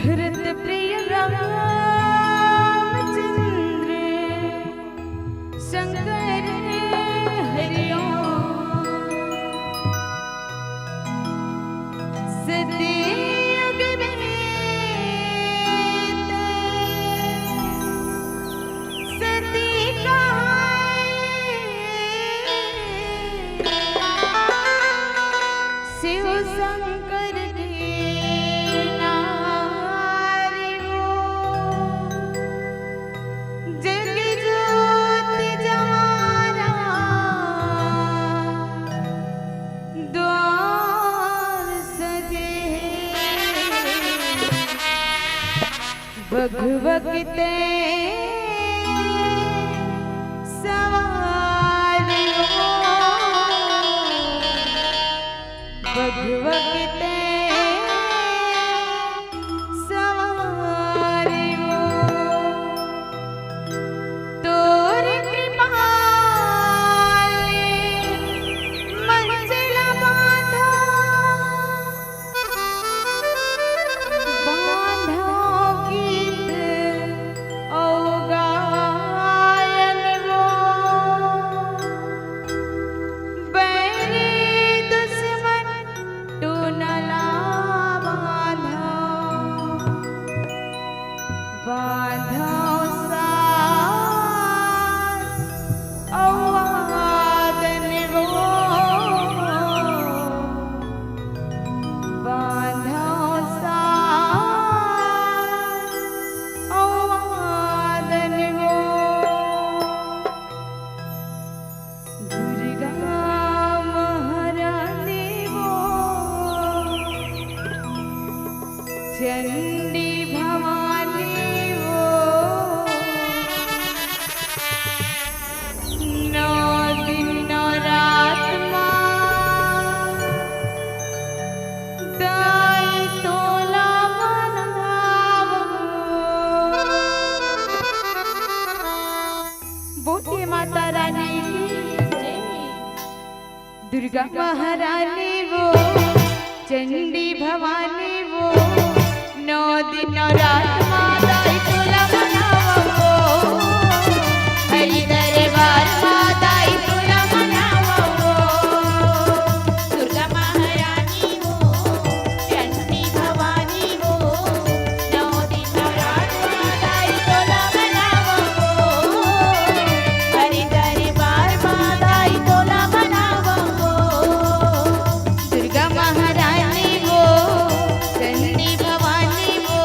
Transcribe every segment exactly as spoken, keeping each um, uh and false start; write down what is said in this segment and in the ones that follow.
भरत प्रिय रामचंद्र शंकर हरिओम। सतयुग में सती कहाए शिव शंकर के नारी हो। जग जोत जमाना द्वार सजे। भगवती सवारी हो। भगवती सवारी हो। तोर कृपा ले मंजिल बांधा। बांधा गीत अउ गायन वो। बैरी दुश्मन टूना ला बांधा। बांधा साथ अउ आदन वो। बांधा साथ अउ आदन वो। दुर्गा महारानी वो, चंडी भवानी वो, नौ दिन नौ रात मा दाई तोला मनावो। बोलिए माता रानी की जय। दुर्गा महारानी वो, चंडी भवानी वो, नौ दिन नौ रात मा दाई तोला मनावो। हरि दरबार मा दाई तोला मनावो। दुर्गा महारानी वो, चंडी भवानी वो, नौ दिन नौ रात मा दाई तोला मनावो। हरि दरबार मा दाई तोला मनावो। दुर्गा महारानी वो, चंडी भवानी वो,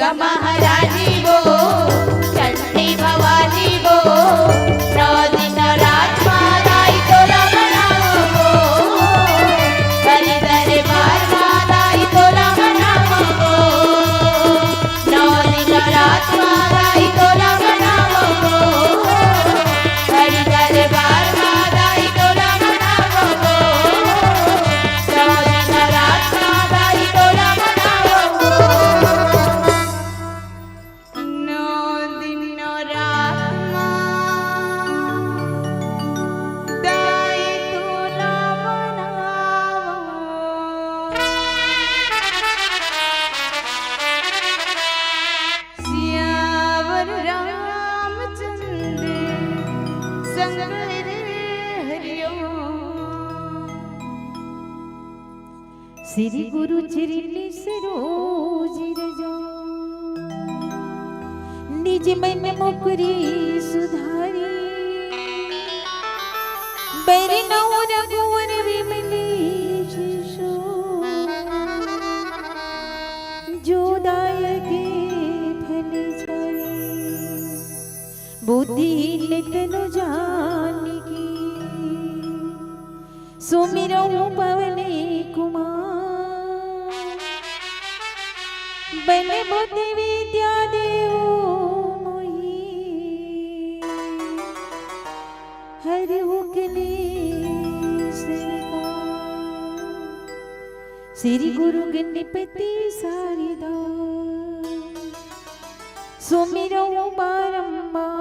महारानी वो, चंडी भवानी वो, नौ दिन रात माँ दाई तोला मनावो वो, हरि दरबार माँ दाई तोला मनावो वो, नौ दिन रात माँ दाई तोला मनावो वो, हरि दरबार माँ दाई तोला मनावो वो, नौ दिन रात माँ दाई तोला मनावो वो। नौ दिन नौ रात माँ दाई तोला मनावो। सियावर रामचंद्र संग रे हरिओ। श्री गुरु चरणी सरोज रज, निज मन मुकुरी सुधारी। बरनउँ रघुवर विमल यश, जो दायक फल चारि। बुद्धिहीन तनु जानिके, सुमिरउँ पवन कुमार। बल बुद्धि विद्या देउ मोहि, हरहु कलेस निकार। श्री गुरु गणपति सारदा, सुमिरउँ बारंबार।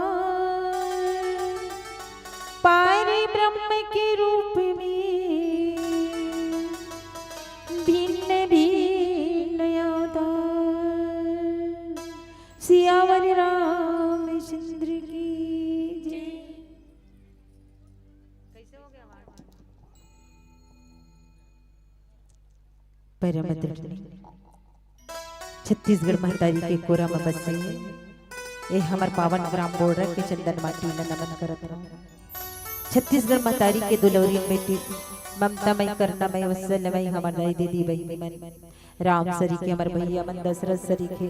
पार ब्रह्म के रूप में भिन्न भिन्न अवतार। सियावर रामचंद्र की जय। परम आदरणीय छत्तीसगढ़ महतारी के कोरा म बसे ए हमर पावन ग्राम बोड़रा के चंदन माटी ल नमन करत हँव। छत्तीसगढ़ महतारी के दुलौरी बेटी, ममता मई, करुणा मई, वत्सल मई हमर दाई दीदी बहिनी मन, राम सरीखे हमर भैया मन, दशरथ सरीखे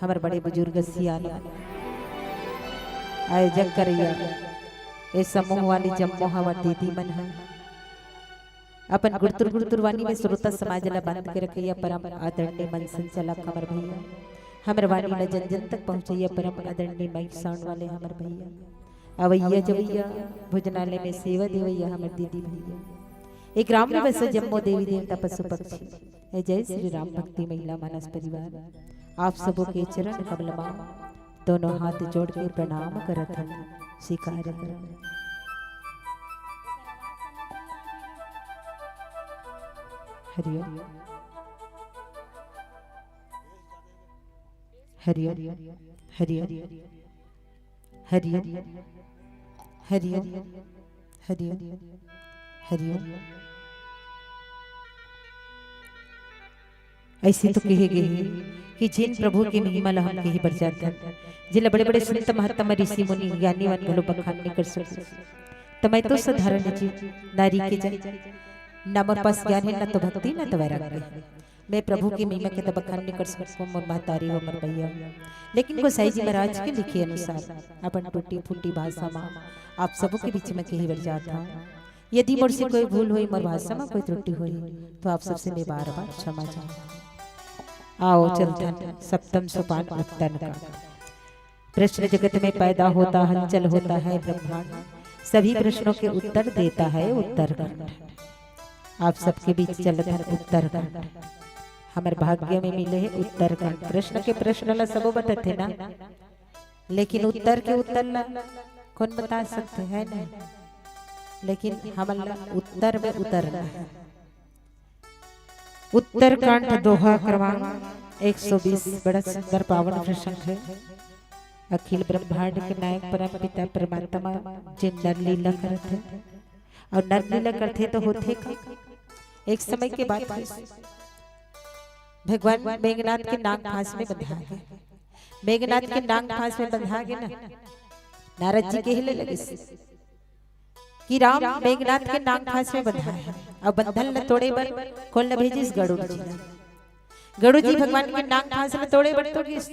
हमर बड़े बुजुर्ग सियान मन, आयोजक करइया ए समूह वाली जम्मो हमर दीदी मन ह अपन गुड़तुर गुड़तुर वाणी में श्रोता समाज ला बांध के रखइया परम आदरणीय मंच संचालक हमर भैया, हमर वाणी ला जन जन तक पहुँचइया परम आदरणीय माइक साउंड वाले हमर भैया, अवइया जवइया भोजनालय में सेवा देवइया हमर दीदी भैया, ए ग्राम में बसे जम्मो देवी देवता पशु पक्षी, ए जय श्री राम भक्ति महिला मानस परिवार, आप सबो के चरण कमल मा दोनों हाथ जोड़ के प्रणाम करत हन, स्वीकार करव। हरिओम। हरिओम। हरिओम। हरिओम। हरिओम। हरिओम। हरिओम। अइसे तो कहे गे हे कि जेन प्रभु के महिमा ला हम कहे बर जाथन, जेला बड़े-बड़े संत महात्मा, ऋषि मुनि, ज्ञानी मन घलो बखान नइ कर सके। त मैं तो साधारण जीव, नारी के जन, ना मोर पास ज्ञान हे, ना तो भक्ति, ना तो वैराग्य हे। मैं प्रभु के महिमा के तो बखान नइ कर सकूँ, मोर महतारी हो, मोर भैया। लेकिन गोसाई जी महाराज के लिखे अनुसार अपन टूटी फूटी भाषा मा आप सबो के बीच में कहे बर जात हँव। यदि मोर से कोई भूल होही, मोर भाषा म कोई त्रुटि होही, तो आप सबसे मैं बार-बार क्षमा चाहूँ। आओ चलथन सप्तम सोपान उत्तरकांड। प्रश्न जगत में पैदा होता, हलचल होता है ब्रह्मांड, सभी प्रश्नों के उत्तर देता है उत्तरकांड। आप सबके बीच चलथन उत्तरकांड। हमर भाग्य में मिले हे उत्तरकांड। प्रश्न के प्रश्न ला सबो बताथे ना, लेकिन उत्तर के उत्तर ला कोन बता सकथे, है ना? लेकिन हमन ला उत्तर में उतरना है। उत्तरकांड दोहा क्रमांक एक सौ बीस, बड़ा सुंदर पावन प्रसंग है। अखिल ब्रह्मांड के नायक परम पिता परमात्मा जे नर लीला करत है, और नर लीला करथे तो होथे का? एक समय के बात है, भगवान मेघनाथ के नाग फांस में बंधा गे। मेघनाथ के नाग फांस में बंधा गे ना, नारद जी कहे लगिस कि राम मेघनाथ के नाग फांस में बंधा है, अब बंधन ल तोड़े बर कोन ल भेजिस? गरुड़ जी ल। गरुड़ जी भगवान के नांग फांस ल तोड़े बर तो गिस,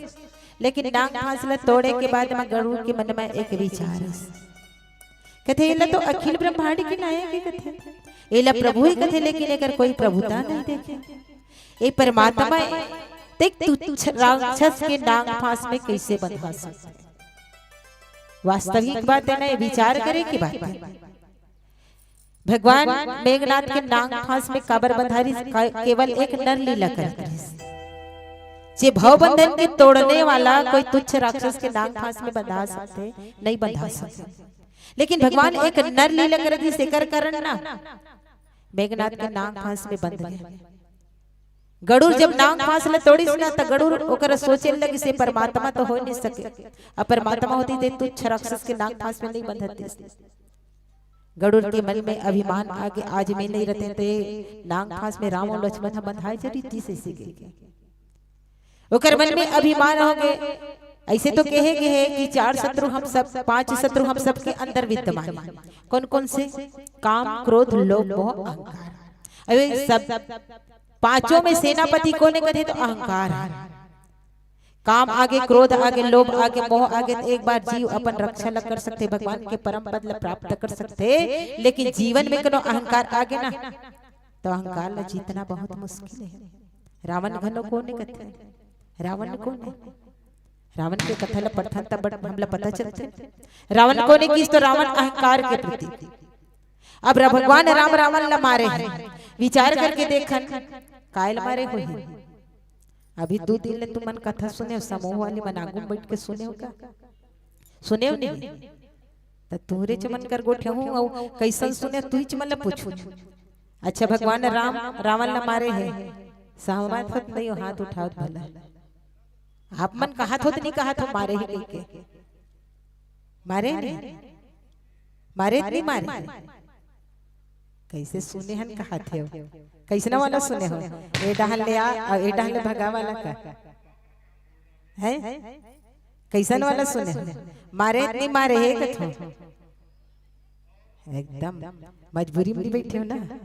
लेकिन नांग फांस ल तोड़े के बाद म गरुड़ के मन म एक विचार आइस। कथे, "एला तो अखिल ब्रह्मांड के नायक हे कथे, एला प्रभु हे कथे, लेकिन एकर कोई प्रभुता नहीं देखे। ए परमात्मा ए, देख तुच्छ राक्षस के नांग फांस में कइसे बंधा सकथे?" वास्तविक बात हे ना, ए विचार करे के बात हे। भगवान मेघनाथ के नांग फांस में काबर बंधारिस? का-, केवल एक नर लीला करत रिहिस। जे भव बंधन के तोड़ने वाला कोई तुच्छ राक्षस के नांग फांस में बंधा सकथे, नहीं बंधा सकथे। लेकिन भगवान एक नर लीला करत रिहिस, एकर कारण ना मेघनाथ के नांग फांस में बंध गे। गरुड़ जब नांग फांस ल तोड़िस ना, त गरुड़ ओकर सोचे लगिस, "ए परमात्मा तो हो नहीं सके, अब परमात्मा होतिस ते तुच्छ राक्षस के नांग फांस में नहीं बंधतिस।" गरुड़ के मन में अभिमान आगे, "आज मैं नहीं रहतेंव ते नांग फांस में राम अउ लक्ष्मण ह बंधाए जरितिस," अइसे कहिके ओकर मन में अभिमान होगे। अइसे तो कहे गे हे कि चार शत्रु हम सब, पांच शत्रु हम सबके अंदर विद्यमान हे। कौन कौन से? काम, क्रोध, लोभ, मोह, अहंकार। अब ये सब पांचों में सेनापति कोन हे कथे तो अहंकार हे। काम आगे, क्रोध आगे, लोभ आगे, मोह आगे, तो एक बार जीव अपन रक्षा ल कर सकथे, भगवान के परम पद ल प्राप्त कर सकथे, लेकिन जीवन में कोनो अहंकार आगे ना, तो अहंकार ल जीतना बहुत मुश्किल हे। रावण घलो कोन हे कथे? रावण कोन हे? रावण के कथा ल पढ़थन तब बड़ हमला पता चलथे। रावण कोन हे किस तो रावण अहंकार के प्रतीक। अब रा-, भगवान राम रावण ल मारे हे, विचार करके देखन, काय ल मारे होही? अभी दू दिन ले तुमन कथा सुने हो, समूह वाले मन आगू में बैठ के सुने हो का? सुने हो नहीं? त तुहरे च मन कर गोठे हूँ, अउ कइसन सुने, तुही च मन ल पूछू। अच्छा, भगवान राम रावण ल मारे हे, सहमत होत नहीं हो, हाथ उठावत भला। आप मन कहत होत नहीं, कहत हो मारे हे कहिके। मारे नहीं? मारे नहीं मारे? कइसे सुने हन कहत हे? कइसना वाला सुने हो? ए डहन ले आ, अउ ए डहन ले भगा वाला का? हैं? कइसन वाला सुने हो? मारे नहीं मारे हे कथो? एकदम मजबूरी में बैठे हो ना,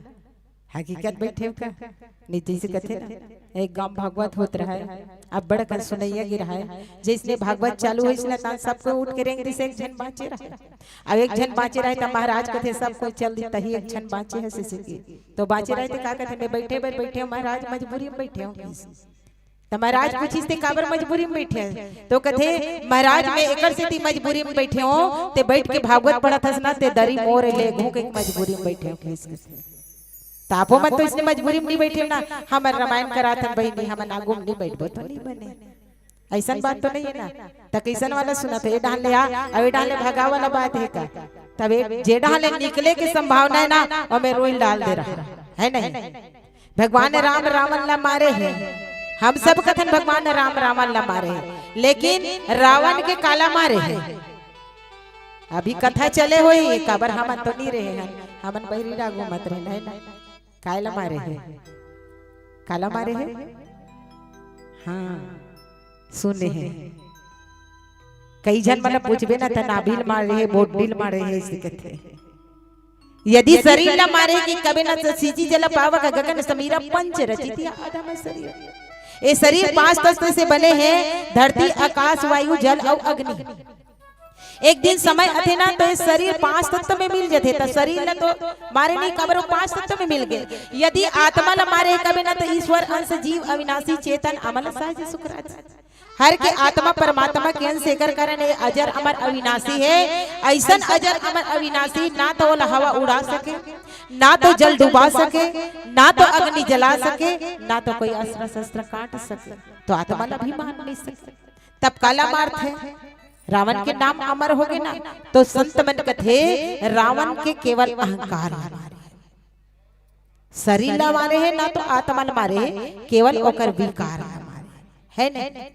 हकीकत बैठे हो का? नहीं, जइसे कथे ना, एक गांव भागवत होत रहय, अब बड़ कन सुनइया गे रहय, जइसने भागवत चालू होइस ना, तान सबको उठ के रेंग दिस, एक झन बांचे रहय। अब एक झन बांचे रहय, त महाराज कथे, "सब कोई चल दी, तही एक झन बांचे हे," अइसे कि। तो बांचे रहय, त का कथे, "मैं बैठे बर बैठे हूँ महाराज, मजबूरी में बैठे हूँ।" त महाराज पूछिस, "ते काबर मजबूरी में बैठे हस?" तो कथे, "महाराज, मैं एकर सेती मजबूरी में बैठे हूँ, ते बैठ के भागवत पढ़त हस ना, ते दरी मोर ले घूं के मजबूरी में बैठे हूँ।" कहिस कथे। त आपो मन तो अइसने मजबूरी में नहीं बैठे हो ना, हमर रामायण कराथन बहिनी, हमन आगू में नहीं बैठबो तो नहीं बने। अइसन बात तो नहीं हे ना। त कइसन वाला सुनत हे, ए डहन ले आ, अउ ए डहन ले भगा वाला बात हे का? तब ए जे डहन ले निकले के संभावना हे ना, ओमे रुई ल डाल दे रहा, हे नहीं? भगवान राम रावण ला मारे हे, हम सब कथन भगवान राम रावण ला मारे हे, लेकिन रावण के काला मारे हे? अभी कथा चले होही, काबर हमन तो नहीं रहे हन, हमन बहिरी डागू मत रहे, नहीं ना? काय ला मारे हे? काला मारे हे? हाँ, सुने हे। कई झन मन पूछबे ना, त नाभिल मारे हे, बोडिल मारे हे, अइसे कथे। यदि शरीर ला मारे के कबे ना, त सींची जल पावक गगन समीरा, पंच रचित या अधम शरीर। ए शरीर पांच तत्व से बने हे, धरती, आकाश, वायु, जल अउ अग्नि। एक दिन समय आथे ना, तो ये शरीर पांच तत्व में मिल जथे, त शरीर ला तो मारे नहीं, काबर वो पांच तत्व में मिल गे। यदि आत्मा ला मारे कबे ना, तो ईश्वर अंश, जीव, अविनाशी, चेतन, अमल, सहज, सुखराज। हर के आत्मा परमात्मा के अंश, एकर कारण ये अजर, अमर, अविनाशी हे। अइसन अजर, अमर, अविनाशी ना तो ओला हवा उड़ा सके, ना तो जल डुबा सके, ना तो अग्नि जला सके, ना तो कोई अस्त्र शस्त्र काट सके, तो आत्मा ला भी मार नहीं सके। तब काला मारथे? रावण के नाम अमर हो गे ना, तो संत मन कथे रावण के केवल अहंकार ला मारे हे, शरीर ला मारे हे ना, तो आत्मा ला मारे हे, केवल ओकर विकार ला मारे हे, है नहीं?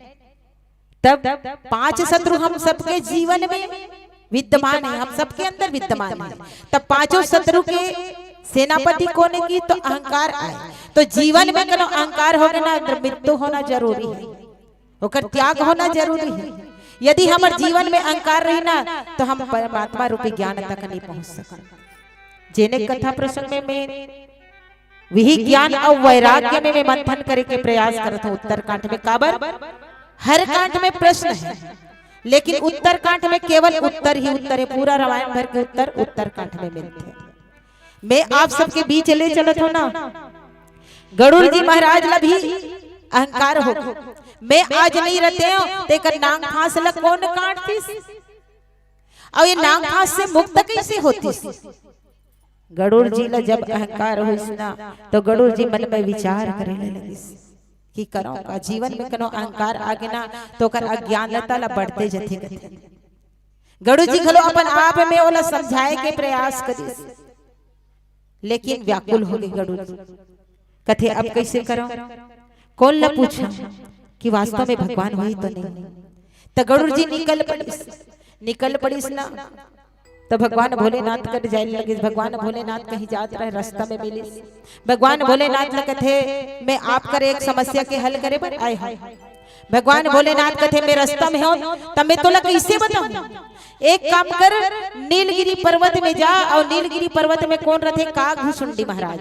तब पांच शत्रु हम सबके जीवन में विद्यमान हे, हम सबके अंदर विद्यमान हे। तब पांचों शत्रु के सेनापति कोन हे की? तो अहंकार आय। तो जीवन में कोनो अहंकार हो गे ना, मृत्यु होना जरूरी हे। ओकर त्याग होना जरूरी हे। यदि हमर जीवन में अहंकार रही ना, तो हम परमात्मा रूपी ज्ञान तक नहीं पहुंच सकन। जेने कथा प्रसंग में मैं विही ज्ञान अउ वैराग्य में मैं मंथन करे के प्रयास करत हूँ उत्तरकांड में। काबर? हर कांड में प्रश्न है, लेकिन उत्तरकांड में केवल उत्तर ही उत्तर है। पूरा रामायण भर के उत्तर उत्तरकांड में मिलथे। मैं आप सबके बीच ले चलत हूँ ना, गरुड़ जी महाराज ला भी अहंकार हो। मैं आज नहीं रहते हो, तेकर नांग फांस ला कौन काटतिस? अउ ये नांग फांस से मुक्त कैसे होतिस? गरुड़ जी ला जब अहंकार होइस ना, तो गरुड़ जी मन में विचार करे ले लगिस कि करौं का, जीवन में कनो अहंकार आगे ना, तो ओकर अज्ञानता ला बढ़ते जथे कथे। गरुड़ जी घलो अपन आप में ओला समझाए के प्रयास करिस, लेकिन व्याकुल हो गे गरुड़ जी। कथे, "अब कैसे करौं? कौन ला पूछा कि वास्तव में भगवान वही तो नहीं?" त गरुड़ जी निकल पड़िस, निकल पड़िस ना, त भगवान भोलेनाथ कर जाए लगिस। भगवान भोलेनाथ कहीं जात रहे, रास्ता में मिलिस। भगवान भोलेनाथ ला कथे, "मैं आप कर एक समस्या के हल करे बर आए हूँ।" भगवान भोलेनाथ कथे, "मैं रास्ता में हूँ, त मैं तोला कैसे बताऊँ? एक काम कर, नीलगिरी पर्वत में जा।" अउ नीलगिरी पर्वत में कौन रथे? काग भुसुंडी महाराज,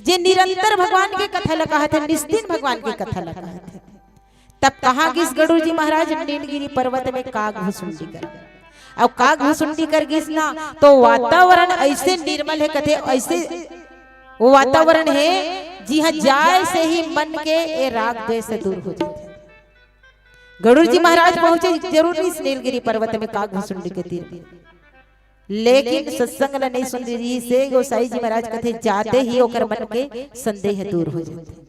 जे निरंतर भगवान के कथा ला कहत हे, निस्दिन भगवान के कथा ला कहत हे। तब कहाँ गिस गरुड़ जी महाराज? नीलगिरी पर्वत में काग भुसुंडी कर। अउ काग भुसुंडी कर गिस ना, तो वातावरण ऐसे निर्मल हे कथे, ऐसे वो वातावरण हे, जिहाँ जाए से ही मन के ये राग द्वेष दूर हो जाथे। गरुड़ जी महाराज पहुंचे जरूर नहीं नीलगिरी पर्वत में काग भुसुंडी के तीर, लेकिन सत्संग ला नहीं सुन रहिस हे गोसाई जी महाराज। कथे, जाते ही ओकर मन के संदेह दूर हो जाथे।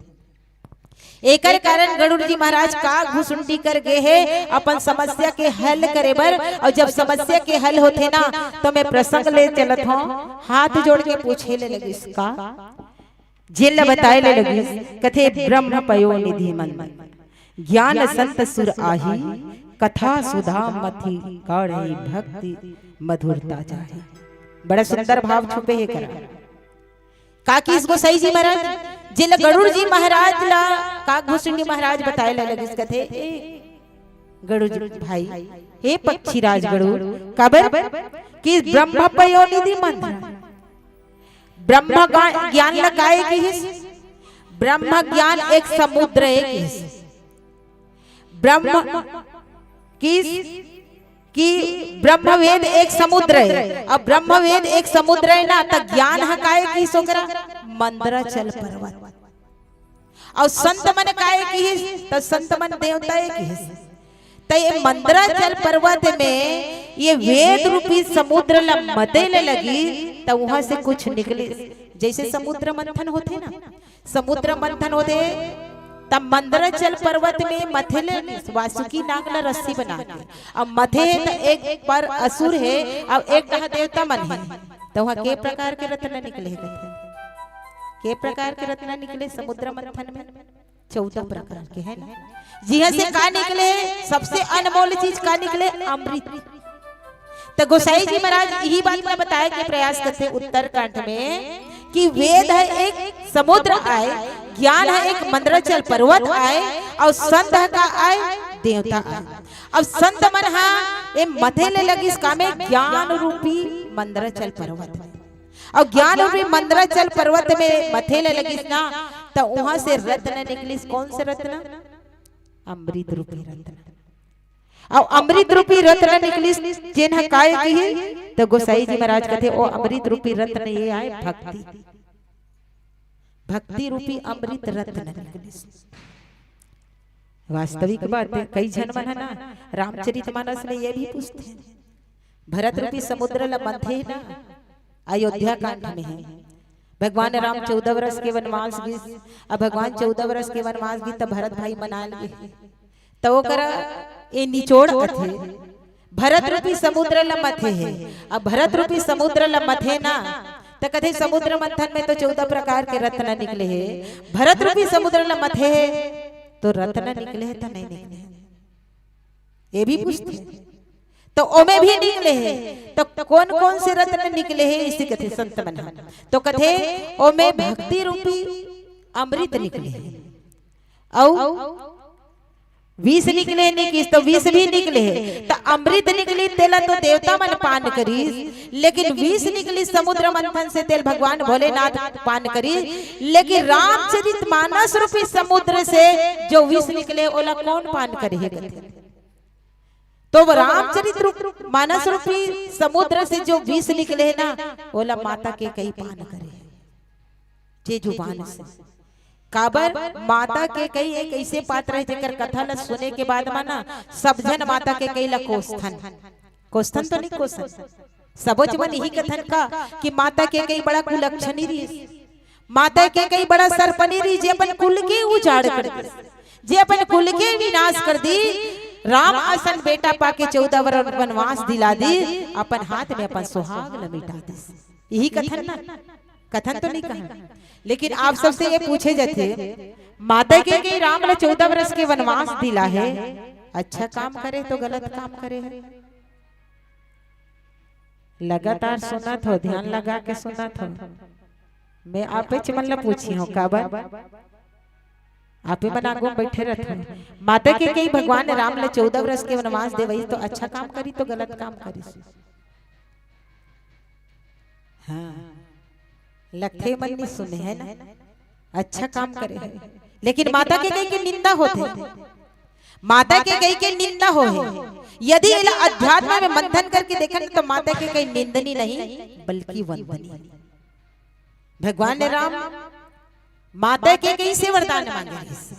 एकर कारण गरुड़ जी महाराज काग भुसुंडी कर गे हे अपन समस्या के हल करे बर। अउ जब समस्या के हल होथे ना, तो मैं प्रसंग ले चलत हूँ, हाथ जोड़ के पूछे ले लगिस का? जेला बताए ले लगिस, कथे, "ब्रह्म पयो निधि मंद, ज्ञान संत सुर आही, कथा सुधा मथि काढ़ी, भक्ति मधुरता जाही।" बड़ा सुंदर भाव छुपे हे करा। का किस गोसाई जी महाराज, जेला गरुड़ जी महाराज ला काग भुसुंडी महाराज बताए ला लगिस, कथे, "ए गरुड़ जी भाई, हे पक्षीराज गरुड़, काबर कि ब्रह्म पयो निधि मंद, ब्रह्म गा-, ज्ञान ला काय किहिस? ब्रह्म ज्ञान एक समुद्र हे किहिस। ब्रह्म किस कि ब्रह्मवेद एक समुद्र हे, अब ब्रह्मवेद एक समुद्र हे ना, त ज्ञान ह काय किहिस ओकरा? मंदराचल पर्वत।" अउ संत मन काय किहिस? त संत मन देवता हे किहिस। त ये मंदराचल पर्वत में ये वेद रूपी समुद्र ला मथे ले लगिस, त उहाँ से कुछ निकलिस। जैसे समुद्र मंथन होथे ना, समुद्र मंथन होथे, त मंदराचल पर्वत में मथे ले वासुकी नाग ला रस्सी बना के, अब मथे हे त एक पर असुर हे, अब एक कहा देवता मन हे, त उहाँ के प्रकार के रत्न निकले हे कथे? के प्रकार के रत्न निकले समुद्र मंथन में? चौदह प्रकार के, है ना? जिहाँ से का निकले? सबसे अनमोल चीज का निकले? अमृत। त गोसाई जी महाराज यही बात ला बताए के प्रयास करथे उत्तरकांड में कि वेद ह एक समुद्र आय, ज्ञान ह एक मंदराचल पर्वत आय, अउ संत ह का आय? देवता आय। अब संत मन ह ए मथे ले लगिस का में? ज्ञान रूपी मंदराचल पर्वत। अउ ज्ञान रूपी मंदराचल पर्वत में मथे ले लगिस ना, त उहाँ से रत्न निकलिस। कौन से रत्न? अमृत रूपी रत्न। अउ अमृत रूपी रत्न निकलिस, जेन ह काय किही? त गोसाई जी महाराज कथे, "ओ अमृत रूपी रत्न ये आय भक्ति, भक्ति रूपी अमृत रत्न निकलिस।" वास्तविक बात हे, कई झन मन ह ना रामचरित मानस में ये भी पूछथे, भरत रूपी समुद्र ला मंथे ना, अयोध्या कांड में हे, भगवान राम चौदह वर्ष के वनवास गिस। अब भगवान चौदह वर्ष के वनवास गिस, त भरत भाई मनाल गे। त ओकर ए निचोड़ अथे, भरत रूपी समुद्र ला मथे हे। अब भरत रूपी समुद्र ला मथे ना, त कथे समुद्र मंथन में तो चौदह प्रकार के रत्न निकले हे, भरत रूपी समुद्र ला मथे हे, तो रत्न निकले हे त नहीं निकले हे? ये भी पूछथे। तो ओमे भी निकले हे, तो कौन कौन से रत्न निकले हे, इसे कथे संत मन ह। तो कथे, "ओमे भक्ति रूपी अमृत निकले हे, अउ विष निकले हे निकिस, तो विष भी निकले हे, त अमृत निकली, तेला तो देवता मन पान करिस, लेकिन विष निकली समुद्र मंथन से, तेल भगवान भोलेनाथ पान करिस। लेकिन रामचरित मानस रूपी समुद्र से जो विष निकले, ओला कौन पान करे हे कथे? तो वो रामचरित रूप, मानस रूपी समुद्र से जो विष निकले हे ना, ओला माता कैकेयी पान करे हे, जे जुबान से। काबर? माता कैकेयी एक ऐसे पात्र हे, जेकर कथा ल सुने के बाद म ना, सब झन माता कैकेयी ल कोसथन। कोसथन तो नहीं कोसन? सबोच मन यही कथन का कि माता कैकेयी बड़ा कुलक्षणी रहिस, माता कैकेयी बड़ा सरपनी रहिस, जे अपन कुल के उजाड़ कर दिस, जे अपन कुल के विनाश कर दिस। राम असन बेटा पाके चौदह वर वनवास दिला दिस, अपन हाथ में अपन सुहाग ल मिटा दिस। यही कथन ना? कथन तो नहीं कहन, लेकिन आप सबसे ये पूछे जाथे, माता कैकेयी राम ल चौदह वर्ष के वनवास दिला हे, अच्छा काम करे तो गलत काम करे हे? लगातार सुनत हो, ध्यान लगा के सुनत हो। मैं आपेच मन ल पूछी हूँ, काबर? आपे मन आगू में बैठे रहत हो। माता कैकेयी भगवान राम ल चौदह वर्ष के वनवास देवइस, तो अच्छा काम करिस तो गलत काम करिस? हाँ, लगथे मन नहीं सुने, है ना? अच्छा काम करे हे, लेकिन माता कैकेयी के निंदा होथे। माता कैकेयी के निंदा होहे। यदि एला अध्यात्म में मंथन करके देखन, तो माता कैकेयी निंदनी नहीं, बल्कि वंदनी। भगवान राम माता कैकेयी से वरदान मांगे रहिस।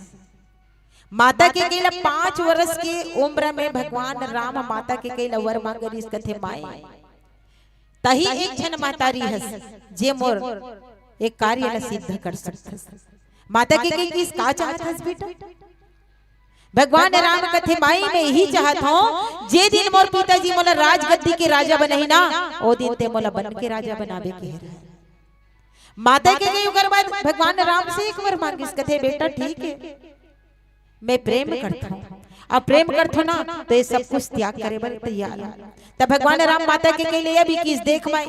माता कैकेयी ला पाँच वर्ष के उम्र में भगवान राम माता कैकेयी ला वर मांगे रहिस, कथे, माई, तही एक झन महतारी हस, जे मोर एक कार्य ला सिद्ध कर सकथस। माता कैकेयी किस का चाहत हस बेटा? भगवान राम कथे, माई, मैं यही चाहत हूँ, जे दिन मोर पिताजी मोला राजगद्दी के राजा बनही ना, ओ दिन ते मोला बन के राजा बनावे के हे। माता कैकेयी ओकर बाद भगवान राम से एक वर मांगिस, कथे, बेटा, ठीक है, मैं प्रेम करथों, अब प्रेम करथों ना, तो ये सब कुछ त्याग करे बर तैयार हूँ। तब भगवान राम माता कैकेयी ले ये भी किस, देख माई,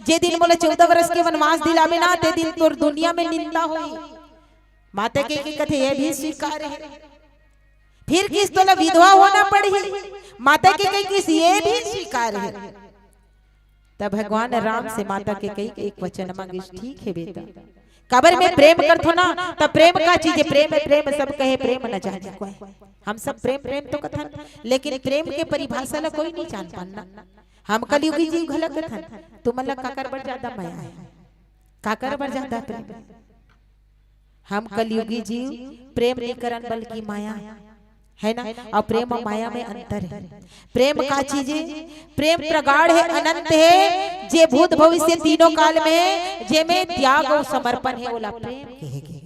जे दिन मोला चौदह वर्ष के वनवास दिलावे ना, ते दिन तोर दुनिया में निंदा होई। माता कैकेयी कथे, ये भी स्वीकार है। फिर किस, तोला विधवा होना पड़ही। माता कैकेयी किस, ये भी स्वीकार है। तब भगवान राम से माता कैकेयी एक वचन मांगिस, ठीक है बेटा, काबर मैं प्रेम करथों ना, तब प्रेम का चीज है, प्रेम है, प्रेम सब कहे, प्रेम न जाने कोई। हम सब प्रेम प्रेम तो कथन, लेकिन प्रेम के परिभाषा ला कोई नहीं जान पाना। हम कलयुगी जीव घला कथन, तुमन ला काकर बर ज्यादा मया है, काकर बर ज्यादा प्रेम? हम कलयुगी जीव प्रेम नहीं करन, बल्कि माया, है ना? और प्रेम और माया में अंतर है। प्रेम का चीज है? प्रेम प्रगाढ़ है, अनंत है, जे भूत भविष्य तीनों काल में, जेमे त्याग और समर्पण है, ओला प्रेम कहे गे।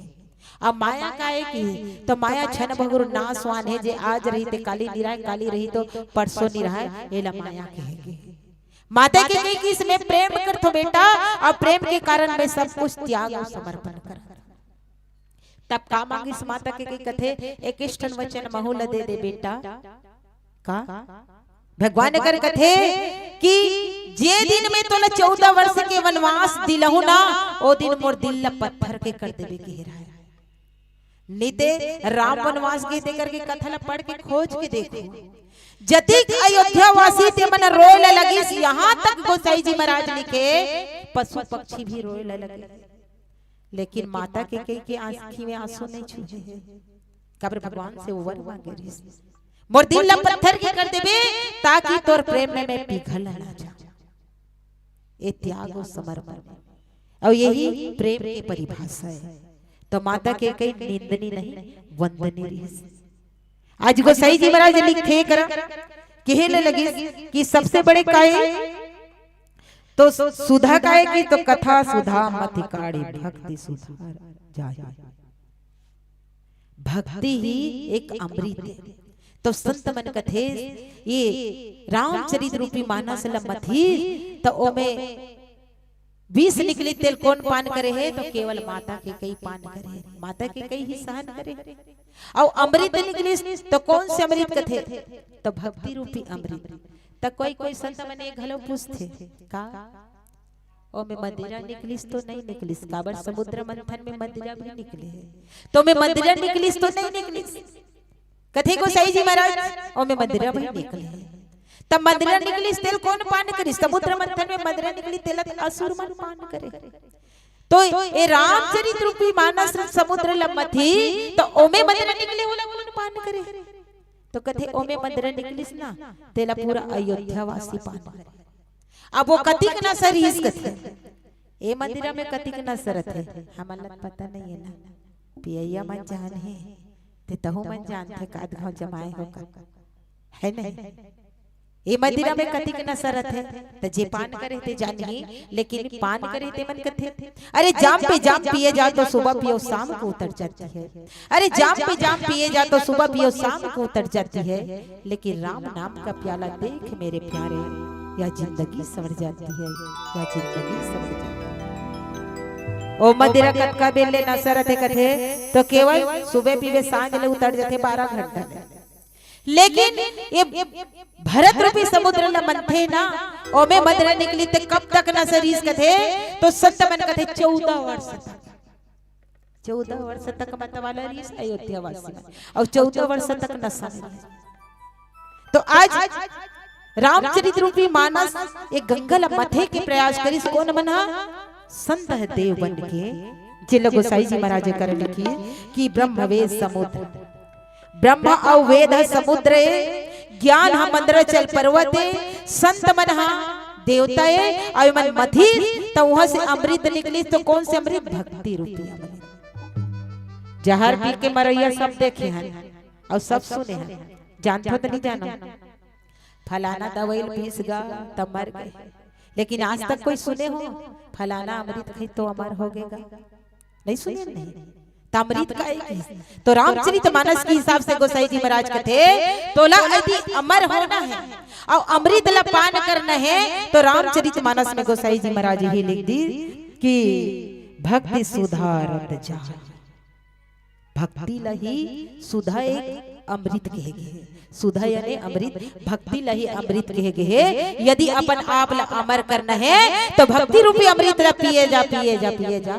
अब माया का है कि, तो माया क्षण भंगुर नाशवान है, जे आज रही ते काली निराय, काली रही तो परसों निराय, एला माया कहे गे। माता कैकेयी किस, मैं प्रेम करथों बेटा, और प्रेम के कारण मैं सब कुछ त्याग और समर्पण करथों। तब का मांगिस माता कैकेयी, कथे, एक ठन वचन महू ल दे दे बेटा। का? भगवान कर कथे कि जे दिन में तोला चौदह वर्ष के वनवास दिलहूं ना, ओ दिन मोर दिल ला पत्थर के कर देबे के हे राय। निते राम वनवास गे ते करके कथा ला पढ़ के खोज के देखो, जतिक अयोध्या वासी ते मन रोए ला लगिस, यहाँ तक गोसाई जी महाराज लिखे पशु पक्षी भी रोए ला लगे, लेकिन माता कैकेयी के आंखी में आंसू नहीं छुए। काबर भगवान से वो वर मांगे रहिस, मोर दिल ला पत्थर के कर देबे, ताकि तोर प्रेम में मैं पिघल ना जाऊं। ये त्याग और समर्पण है। और यही प्रेम की परिभाषा है। तो माता कैकेयी निंदनी नहीं, वंदनी रहिस। आज गोसाई जी महाराज लिखथे करा, कहे ले लगिस कि सबसे बड़े काय, तो सुधा काय की, तो कथा सुधा मति काढ़ी, भक्ति सुधा जाय। भक्ति ही एक अमृत है। तो संत मन कथे, ये रामचरित रूपी मानस ल मथी, तो ओमे विष निकली, तेल कौन पान करे हे? तो केवल माता कैकेयी पान करे हे, माता कैकेयी ही सहन करे। और अमृत निकलिस, तो कौन से अमृत कथे? तो भक्ति रूपी अमृत। तो कोई कोई संत मन ये घलो पूछथे, का ओमे मदिरा निकलिस तो नहीं निकलिस? काबर समुद्र मंथन में मदिरा भी निकले हे, तो ओमे मदिरा निकलिस तो नहीं निकलिस? कथे गोसाई जी महाराज, ओमे मदिरा भी निकले। तब मदिरा निकलिस, तेला कोन पान करिस? समुद्र मंथन में मदिरा निकलिस, तेला त असुर मन पान करे। तो ए रामचरित रूपी मानस समुद्र ल मथी, त ओमे मदिरा निकले, ओला कोन पान करे? तो कथे, ओमे मदिरा निकलिस ना, तेला पूरा अयोध्या वासी पान करे। अब ओ कतिक नसा रिहिस कथे, ए मदिरा में कतिक नसा रथे, हमन ला पता नइ हे ना। पियइया मन जानही, ते तहू मन जानथे, का आध घांव जमाए हो का, हे नहीं? ए मदिरा में कतिक नसा रथे, त जे पान करे ते जानही, लेकिन पान करे ते मन कथे, अरे जाम पे जाम पिए जा तो सुबह पियो शाम को उतर जाती है। अरे जाम पे जाम पिए जा तो सुबह पियो शाम को उतर जाती है, लेकिन राम नाम का प्याला देख मेरे प्यारे, या जिंदगी संवर जाती है, या जिंदगी संवर जाती है। ओ मदिरा कतका बेर ले नसा रथे कथे, तो केवल सुबह पीबे, सांझ ले उतर जाथे, बारह घंटा ले। लेकिन ये भरत रूपी समुद्र ल मनथे ना, ओमे मदिरा निकली ते कब तक नसा रिहिस कथे, तो संत मन कथे चौदह वर्ष तक। चौदह वर्ष तक मतवाला रिहिस अयोध्या वासी मन, अउ चौदह वर्ष तक नसा रिहिस। तो आज रामचरित रूपी मानस ये गंगा ल मथे के प्रयास करिस, कोन मन ह? संत ह देव बन के, जेला गोसाई जी महाराज कर लिखिस कि ब्रह्म वेद समुद्र, ब्रह्म अउ वेद ह समुद्र ए, ज्ञान ह मंदराचल पर्वत ए, संत मन ह देवता ए, अउ एमन मथिस त उहां से अमृत निकलिस। तो कोन से अमृत? भक्ति रूपी अमृत। जहर पी के मरइया सब देखे हन अउ सब सुने हन, जानथो त नहीं जानो? फलाना दवाई ल पीस गा त मर गे, लेकिन आज तक कोई सुने हो फलाना अमृत खाई तो अमर हो गे गा? नहीं सुने नहीं। त अमृत का एक ही। तो रामचरित मानस के हिसाब से गोसाई जी महाराज कथे, तोला यदि अमर होना है अउ अमृत ला पान करना है, तो रामचरित मानस में गोसाई जी महाराज ही लिख दी कि भक्ति सुधा रत जान। भक्ति ला ही सुधा एक अमृत कहे गे हे। सुधा यानी अमृत, भक्ति ला ही अमृत कहे गे हे। यदि अपन आप ला अमर करना है, तो भक्ति रूपी अमृत ला पिए जा, पिए जा, पिए जा,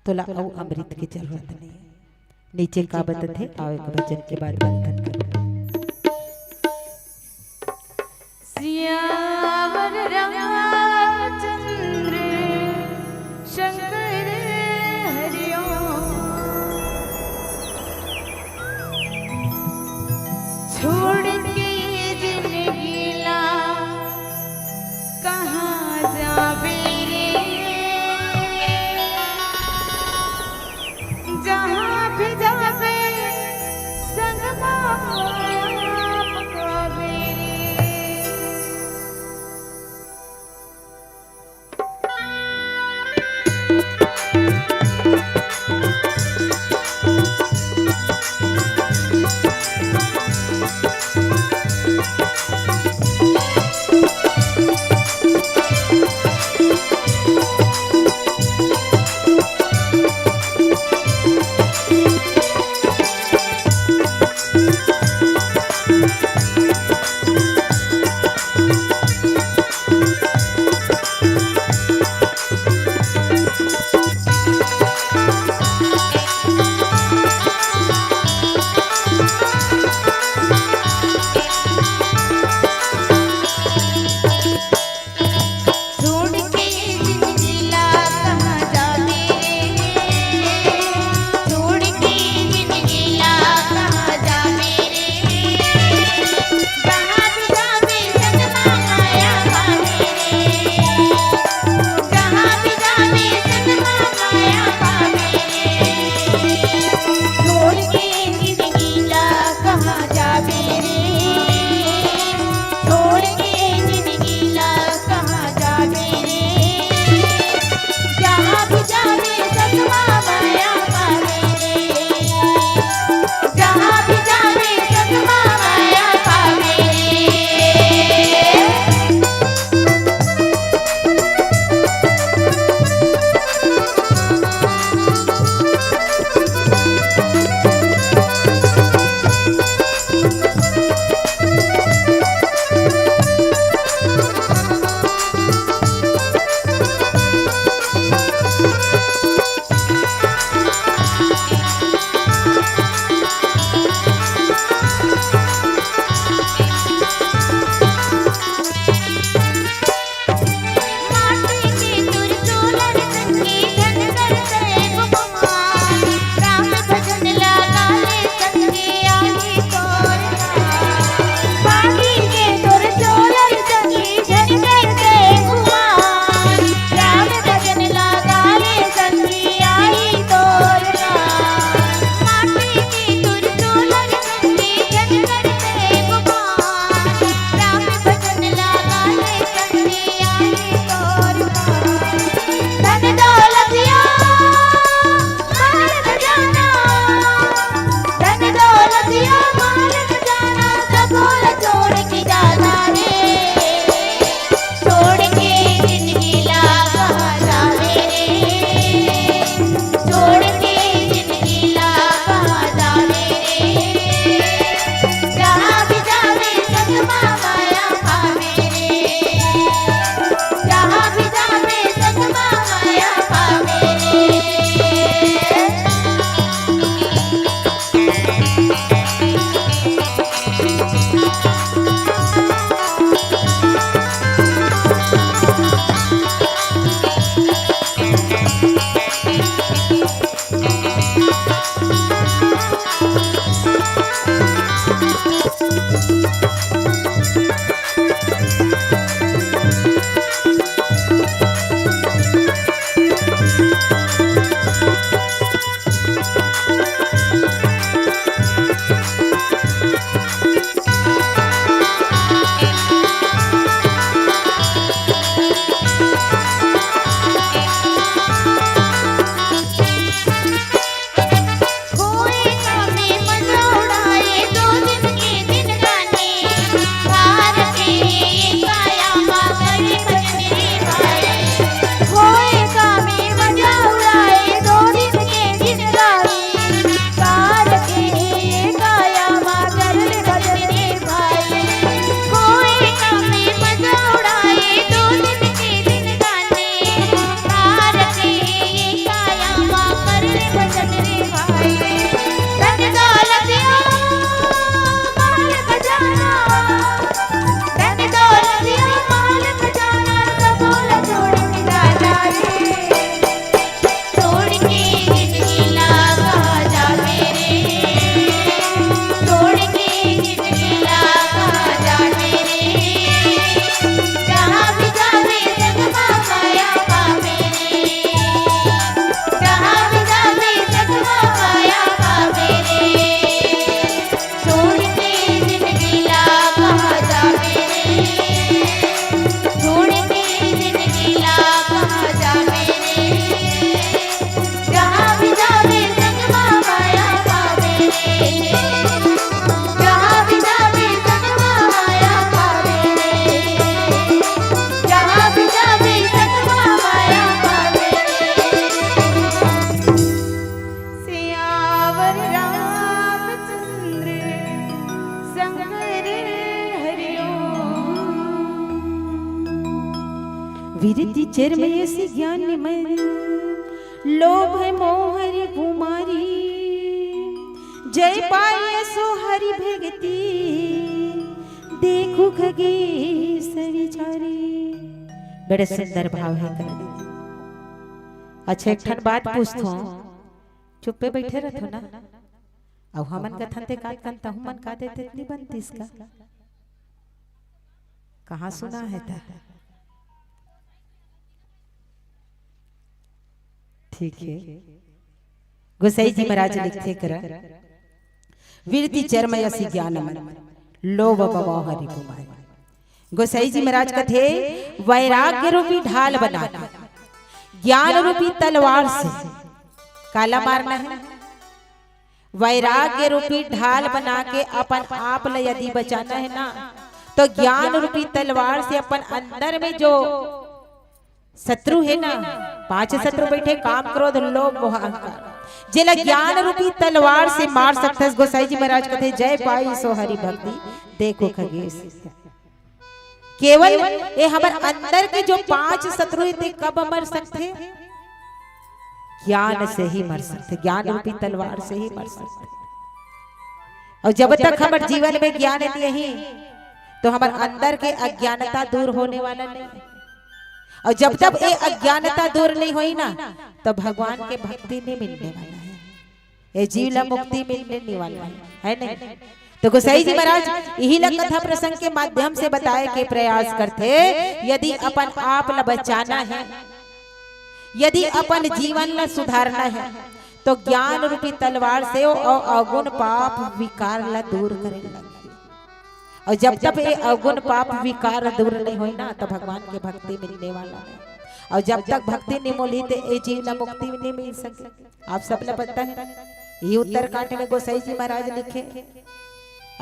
तोला अउ अमृत के जरूरत नहीं है। नीचे का बतथे, आओ एक भजन के बाद मंथन करबो। सियावर रामचंद्र शंकर हरिओम। छोड़ के जिंदगी ला कहाँ जाबे रे? जहाँ भी जाबे संग मा माया पकावे रे। बिरती चर्म यस ज्ञान मन, लोभ मोह हरि कुमारी, जय पाय सो हरि भगती, देखो खगेश विचारी। बड़े सुंदर भाव हे कर। अच्छा, एक ठन बात पूछथों, चुप्पे बैठे रथो ना, अउ हमन कथन ते कात कन तहु मन का देते इतनी बनतीस का? कहाँ सुना हे ता? ठीक हे। गोसाई जी महाराज लिखथे करा, बिरती चर्म यस ज्ञान मन, लोभ मोह हरि कुमारी। गोसाई जी महाराज कथे, वैराग्य रूपी ढाल बना के, ज्ञान रूपी तलवार से काला मारना हे? वैराग्य रूपी ढाल बना के अपन आप ल यदि बचाना हे ना, तो ज्ञान रूपी तलवार से अपन अंदर में जो शत्रु हे ना, पांच शत्रु बैठे, काम, क्रोध, लोभ, मोह, अहंकार, जेला ज्ञान रूपी तलवार से मार सकथस। गोसाई जी महाराज कथे, जय पाई सो हरि भक्ति, देखो खगेश। केवल ये हमर अंदर के जो पांच शत्रु हे, ते कब मर सकथे? ज्ञान से ही मर सकथे, ज्ञान रूपी तलवार से ही मर सकथे। अउ जब तक हमर जीवन में ज्ञान नहीं हे, तो हमर अंदर के अज्ञानता दूर होने वाला नहीं हे। अउ जब तक ये अज्ञानता दूर नहीं होही ना, तो भगवान के भक्ति नहीं मिलने वाला हे, ये जीव ला मुक्ति मिलने नहीं वाला हे, हे नहीं? तो गोसाई जी महाराज यही ला कथा प्रसंग के माध्यम से बताए के प्रयास करथे, यदि अपन आप ला बचाना हे, यदि अपन जीवन ला सुधारना हे, तो ज्ञान रूपी तलवार से वो अव-, अवगुण पाप विकार ला दूर करे लगही। अउ जब तक ये अवगुण पाप विकार दूर नहीं होही ना, तो भगवान के भक्ति मिलने वाला नहीं। अउ जब तक भक्ति नहीं मिलही, तो ये जीव ला मुक्ति नहीं मिल सके। आप सब ला पता हे, ये उत्तरकांड में गोसाई जी महाराज लिखे।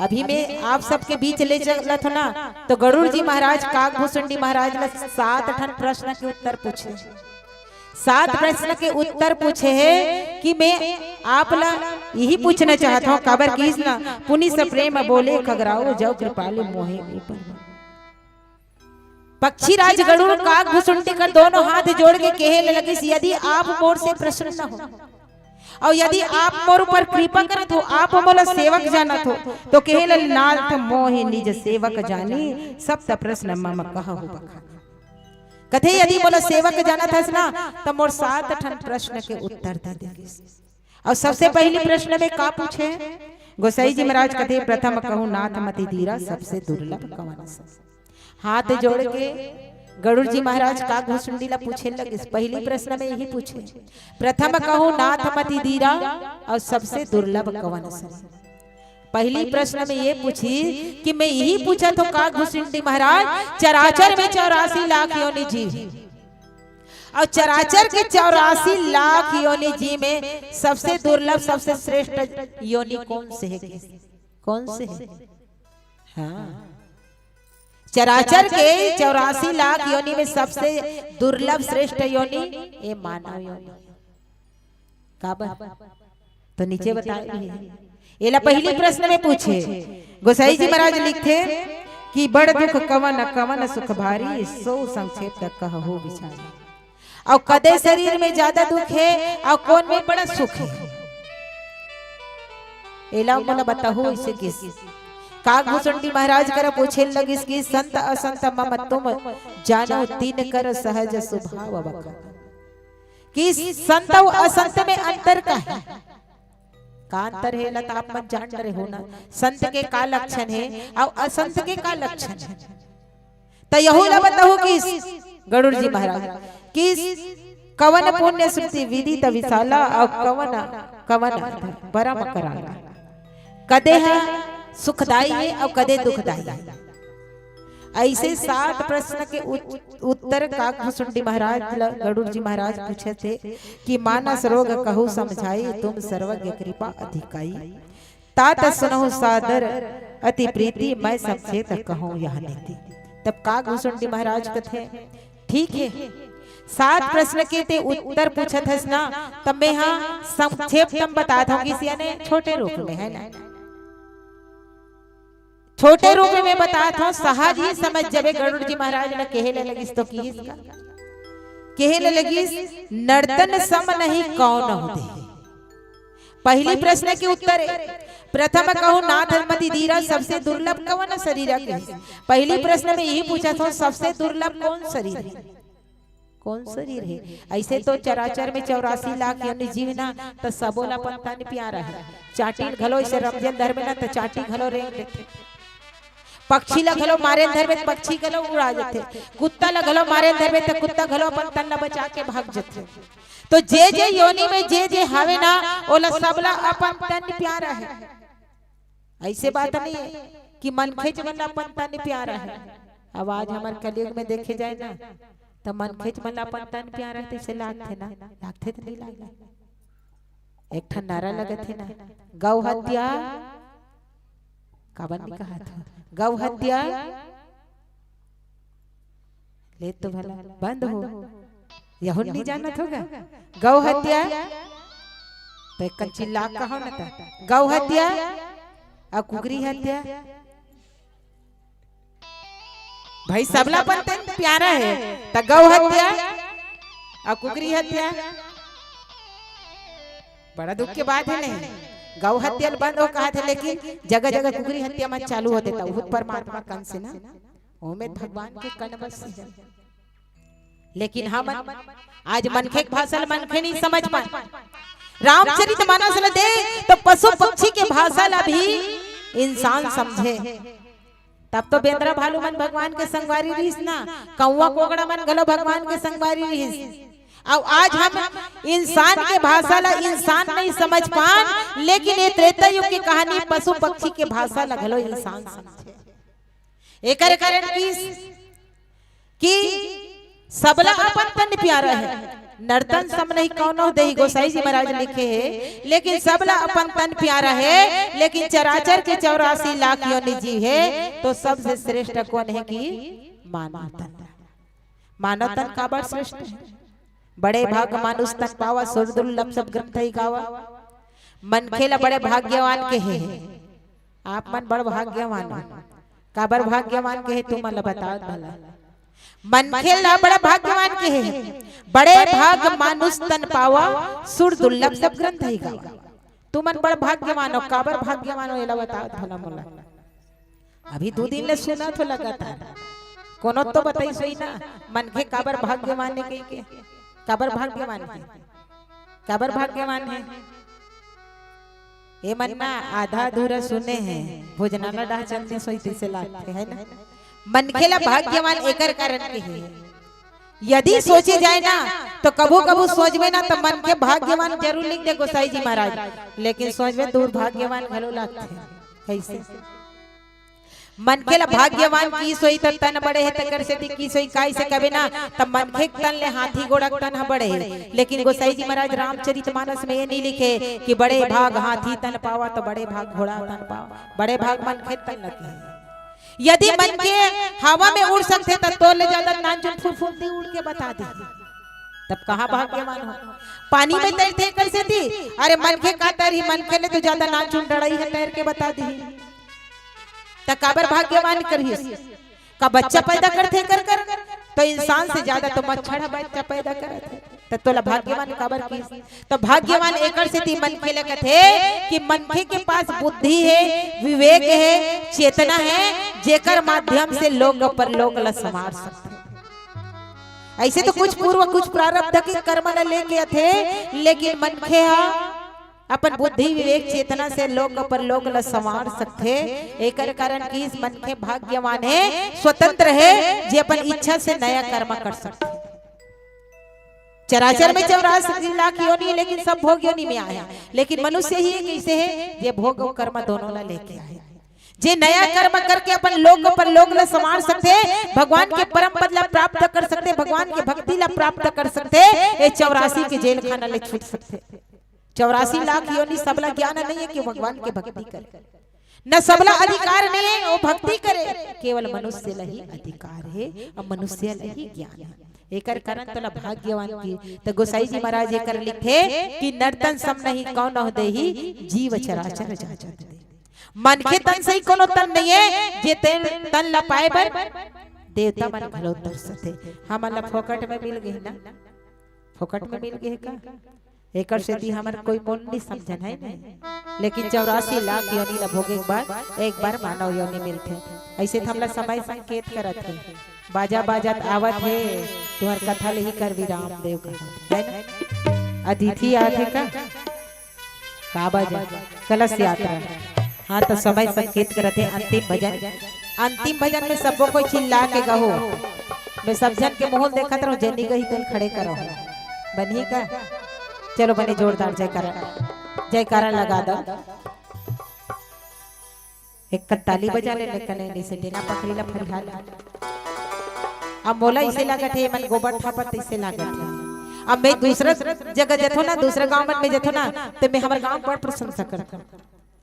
अभी मैं आप सबके बीच ले चलत हो ना, तो गरुड़ जी महाराज काकभुसुंडी महाराज ला सात ठन प्रश्न के उत्तर पूछे। सात प्रश्न के उत्तर पूछे हे कि मैं आप ला यही पूछना चाहत हूँ, काबर किस ना, पुनि सप्रेम बोले खगराओ, जव कृपालु मोहे ऊपर। पक्षी राज गरुड़ काकभुसुंडी कर दोनों हाथ जोड़ के कहे लगिस, यदि आप मोर से प्रसन्न हो अउ यदि आप मोर ऊपर कृपा करत हो, आप मोला सेवक जानत हो, तो कहे ल नाथ मोहि निज सेवक जानी, सप्त प्रश्न मम कहहु बखानी। कथे यदि मोला सेवक जानत हस ना, त मोर सात ठन प्रश्न के उत्तर दे दे। अउ सबसे पहली प्रश्न में का पूछे गोसाई जी महाराज? कथे प्रथम कहूँ नाथ मति धीरा, सबसे दुर्लभ कवन सा। हाथ जोड़ के गरुड़ जी महाराज काकभुसुंडी ला पूछे लगिस। पहली प्रश्न में यही पूछे, प्रथम कहूँ नाथ मति धीरा अउ सबसे दुर्लभ कवन सा। पहली प्रश्न में ये पूछी कि मैं यही पूछत हूँ काकभुसुंडी महाराज, चराचर में चौरासी लाख योनि जीव हे अउ चराचर के चौरासी लाख योनि जीव में सबसे दुर्लभ, सबसे श्रेष्ठ योनि कौन से हे? कौन से हे? हाँ, चराचर के चौरासी लाख योनि में सबसे दुर्लभ श्रेष्ठ योनि ये मानव योनि। काबर? तो नीचे बताए भी हे। एला पहली प्रश्न में पूछे, गोसाई जी महाराज लिखथे कि बड़ दुख कवन कवन सुख भारी, सो संक्षेप तक कहहु विचारी। अउ कदे शरीर में ज्यादा दुख हे अउ कौन में बड़ा सुख हे, एला मोला बताहू। इसे किस काकभुसुंडी महाराज करा पूछे लगिस कि संत असंत मम तुम जानो, तीन कर सहज स्वभाव बखानो। कि संत अउ असंत में अंतर का हे? का अंतर हे, एला त आप मन जान डरे हो ना। संत के का लक्षण हे अउ असंत के का लक्षण हे? त यहू ला बताहू कि गरुड़ जी महाराज कि कवन पुण्य श्रुति विदित विशाला अउ कवन, कवन परम कराला। कदे ह सुखदाई हे अउ कदे दुखदाई हे। ऐसे सात प्रश्न के उत-, उत्तर काकभुसुंडी महाराज ल गरुड़ जी महाराज पूछत हे कि मानस रोग कहु समझाई, तुम सर्वज्ञ कृपा अधिकाई। तात सुनहु सादर अति प्रीति, मैं संक्षेप कहूँ यह नीति। तब काकभुसुंडी महाराज कथे, ठीक हे, सात प्रश्न के ते उत्तर पूछत हस ना, तब मैं हा संक्षेप तम बतात हूँ, किस याने छोटे रूप में, हे ना? छोटे रूप में बतात हूँ, सहज ही समझ जबे। गरुड़ जी महाराज ने कहे ले लगिस तो किस का? केहे ले लगिस, "नर्तन सम नहीं कौन हो दे।" पहली प्रश्न के उत्तर हे, "प्रथम कहूँ नाथ मति धीरा, सबसे दुर्लभ कवन शरीर हे?" पहली प्रश्न में यही पूछत हों, सबसे दुर्लभ कौन शरीर हे? कौन शरीर हे? ऐसे तो चराचर में चौरासी लाख योनि जीव ना, त सबो ला अपन तन प्यारा हे। चांटी घलो ऐसे रमजेन धरबे ना, त चांटी घलो रेंग लेथे। पक्षी ला घलो मारे धरबे, त पक्षी घलो उड़ा जथे। कुत्ता ला घलो मारे धरबे, त कुत्ता घलो अपन तन ला बचा के भाग जथे। तो जे जे योनि में जे जे हावे ना, ओला सबला अपन तन प्यारा हे। ऐसे बात नहीं हे कि मनखेच मन ला अपन तन प्यारा हे। अब आज हमर कलयुग में देखे जाए ना, त मनखेच मन ला अपन तन प्यारा हे, तइसे लागथे ना, लागथे त नहीं लागे। एक ठन नारा लगत हे ना, "गौ हत्या।" काबर नहीं कहत हो? "गौ हत्या।" ले तो भला बंद हो, यहू नहीं जानत होगा। "गौ हत्या।" त एक कन चिल्ला कहो ना, त "गौ हत्या अउ कुकरी हत्या।" भाई, सबला अपन तन प्यारा हे, त गौ हत्या अउ कुकरी हत्या। बड़ा दुख के बात हे नहीं, गौ हत्या ल बंद हो कहत हे, लेकिन जगह जगह कुकरी हत्या मन चालू होथे, त उहू परमात्मा कन से ना, ओमे भगवान के कन बस हे। लेकिन हमन आज मनखे के भाषा ल मनखे नहीं समझ पाए। रामचरित मानस ल दे तो पशु पक्षी के भाषा ल भी इंसान समझे। तब तो बेंदरा भालू मन भगवान के संगवारी रहिस ना, कौवा कोगड़ा मन घलो भगवान के संगवारी रहिस। अउ आज हम इंसान के भाषा ला इंसान नहीं समझ पान, लेकिन ये त्रेता युग की कहानी पशु पक्षी के भाषा ला घलो इंसान समझे। एकर कारण किस कि सबला अपन तन प्यारा हे, नर्तन सम नहीं कौनो देही, गोसाई जी महाराज लिखे हे, लेकिन सबला अपन तन प्यारा हे, लेकिन चराचर के चौरासी लाख योनि जीव हे, तो सबसे श्रेष्ठ कौन हे कि मानव तन। मानव तन काबर श्रेष्ठ हे? बड़े भाग मानुष तन पावा, सुर दुर्लभ सब ग्रंथ ही गावा। मनखे ला बड़े भाग्यवान केहे हे। आप मन बड़ भाग्यवान हो। काबर भाग्यवान केहे, तुमन ला बतावत भला। मनखे ला बड़ा भाग्यवान केहे हे। बड़े भाग मानुष तन पावा, सुर दुर्लभ सब ग्रंथ ही गावा। तुमन बड़ भाग्यवान हो, काबर भाग्यवान हो, एला बतावत भला मोला। अभी दू दिन ले सुनत हो लगातार। कोनो तो बताइस होही ना, मनखे काबर भाग्यवान हे कहिके। काबर भाग्यवान हे? काबर भाग्यवान हे? ए मन ना आधा अधूरा सुने हे, भोजनाला डाह चल दिस होही तइसे लागथे, हे ना? मनखे ला भाग्यवान एकर कारण केहे। यदि सोचे जाए ना, तो कभू-कभू सोचबे ना, त मनखे भाग्यवान जरूर लिख दे गोसाई जी महाराज, लेकिन सोचबे दुर्भाग्यवान घलो लागथे। कइसे? मनखे ला भाग्यवान किहिस होही, त तन बड़े हे, तेकर सेती किहिस होही, काइसे कबे ना, त मनखे के तन ले हाथी घोड़ा के तन ह बड़े हे। लेकिन गोसाई जी महाराज रामचरित मानस में ये नहीं लिखे कि बड़े भाग हाथी तन पावा, तो बड़े भाग घोड़ा तन पावा, बड़े भाग मनखे तन लगे। यदि मनखे हवा में उड़ सकथे, त तोर ले ज्यादा नानचुन फुरफुंदी उड़ के बता दे। तब कहाँ भाग्यवान हो? पानी में तैरथे कइसे दी? अरे मनखे का तैरही, मनखे ले तो ज्यादा नानचुन डड़ई हे तैर के बता दी। त काबर भाग्यवान कहिस? का बच्चा पैदा करथे कर कर? तो इंसान से ज्यादा तो मच्छर ह बच्चा पैदा करत हे। त तोला भाग्यवान काबर किहिस? त भाग्यवान एकर सेती मनखे ल कथे कि मनखे के पास बुद्धि हे, विवेक हे, चेतना हे, जेकर माध्यम से लोक परलोक ल संवार सकथे। ऐसे तो कुछ पूर्व, कुछ प्रारब्ध के कर्म ल लेके आथे, लेकिन मनखे ह अपन बुद्धि, विवेक, चेतना से लोक परलोक ल संवार सकथे। एकर कारण किहिस मनखे भाग्यवान हे, स्वतंत्र हे, जे अपन इच्छा से नया कर्म कर सकथे। चराचर में चौरासी लाख योनि हे, लेकिन सब भोग योनि में आए हे, लेकिन मनुष्य ही एक ऐसे हे, जे भोग अउ कर्म दोनों ला लेके आए हे। जे नया कर्म करके अपन लोक परलोक ला संवार सकथे, भगवान के परम पद ला प्राप्त कर सकथे, भगवान के भक्ति ला प्राप्त कर सकथे, ए चौरासी के जेल खाना ले छूट सकथे। चौरासी लाख योनि सबला ज्ञान नहीं हे कि भगवान के भक्ति करे, न सबला अधिकार नहीं हे वो भक्ति करे, केवल मनुष्य ला ही अधिकार हे अउ मनुष्य ला ही ज्ञान हे। एकर कारण तोला भाग्यवान किहिस। त गोसाई जी महाराज एकर लिखथे कि नर्तन सम नहीं कौन हो देही, जीव चराचर जाचर दे। मनखे तन सही कोनो तन नहीं हे, जे तेन तन ला पाए बर देवता मन घलो तरसथे। हमन ला फोकट में मिल गे ना, फोकट में मिल गे का? एकर सेती हमर कोई मोल नइ समझन हे नहीं, लेकिन चौरासी लाख योनि ला भोगे के बाद एक बार मानव योनि मिलथे। अइसे त हमला समय संकेत करत हे, बाजा बाजत आवत हे, तुहर कथा ले ही कर विराम देव कहा, है ना? अतिथि आथे का? का बाजा? कलश यात्रा। हाँ, तो समय संकेत करत हे अंतिम भजन। अंतिम भजन में सबो कोई चिल्ला के गहो। मैं सब झन के मुंह देखत रहूं, जेनी गही तेन खड़े करो। बनही का? चलो बने, जोरदार जयकारा, जयकारा लगा दो। एक कन ताली बजा ले, लेकिन नहीं से डेना पकड़ी ला फरिहा ला। अब मोला इसे लागत हे, मन गोबर ठापत इसे लागत हे। अब मैं दूसरा जगह जथो ना, दूसरा गांव मन में जथो ना, तो मैं हमर गांव बड़ प्रशंसा करथों।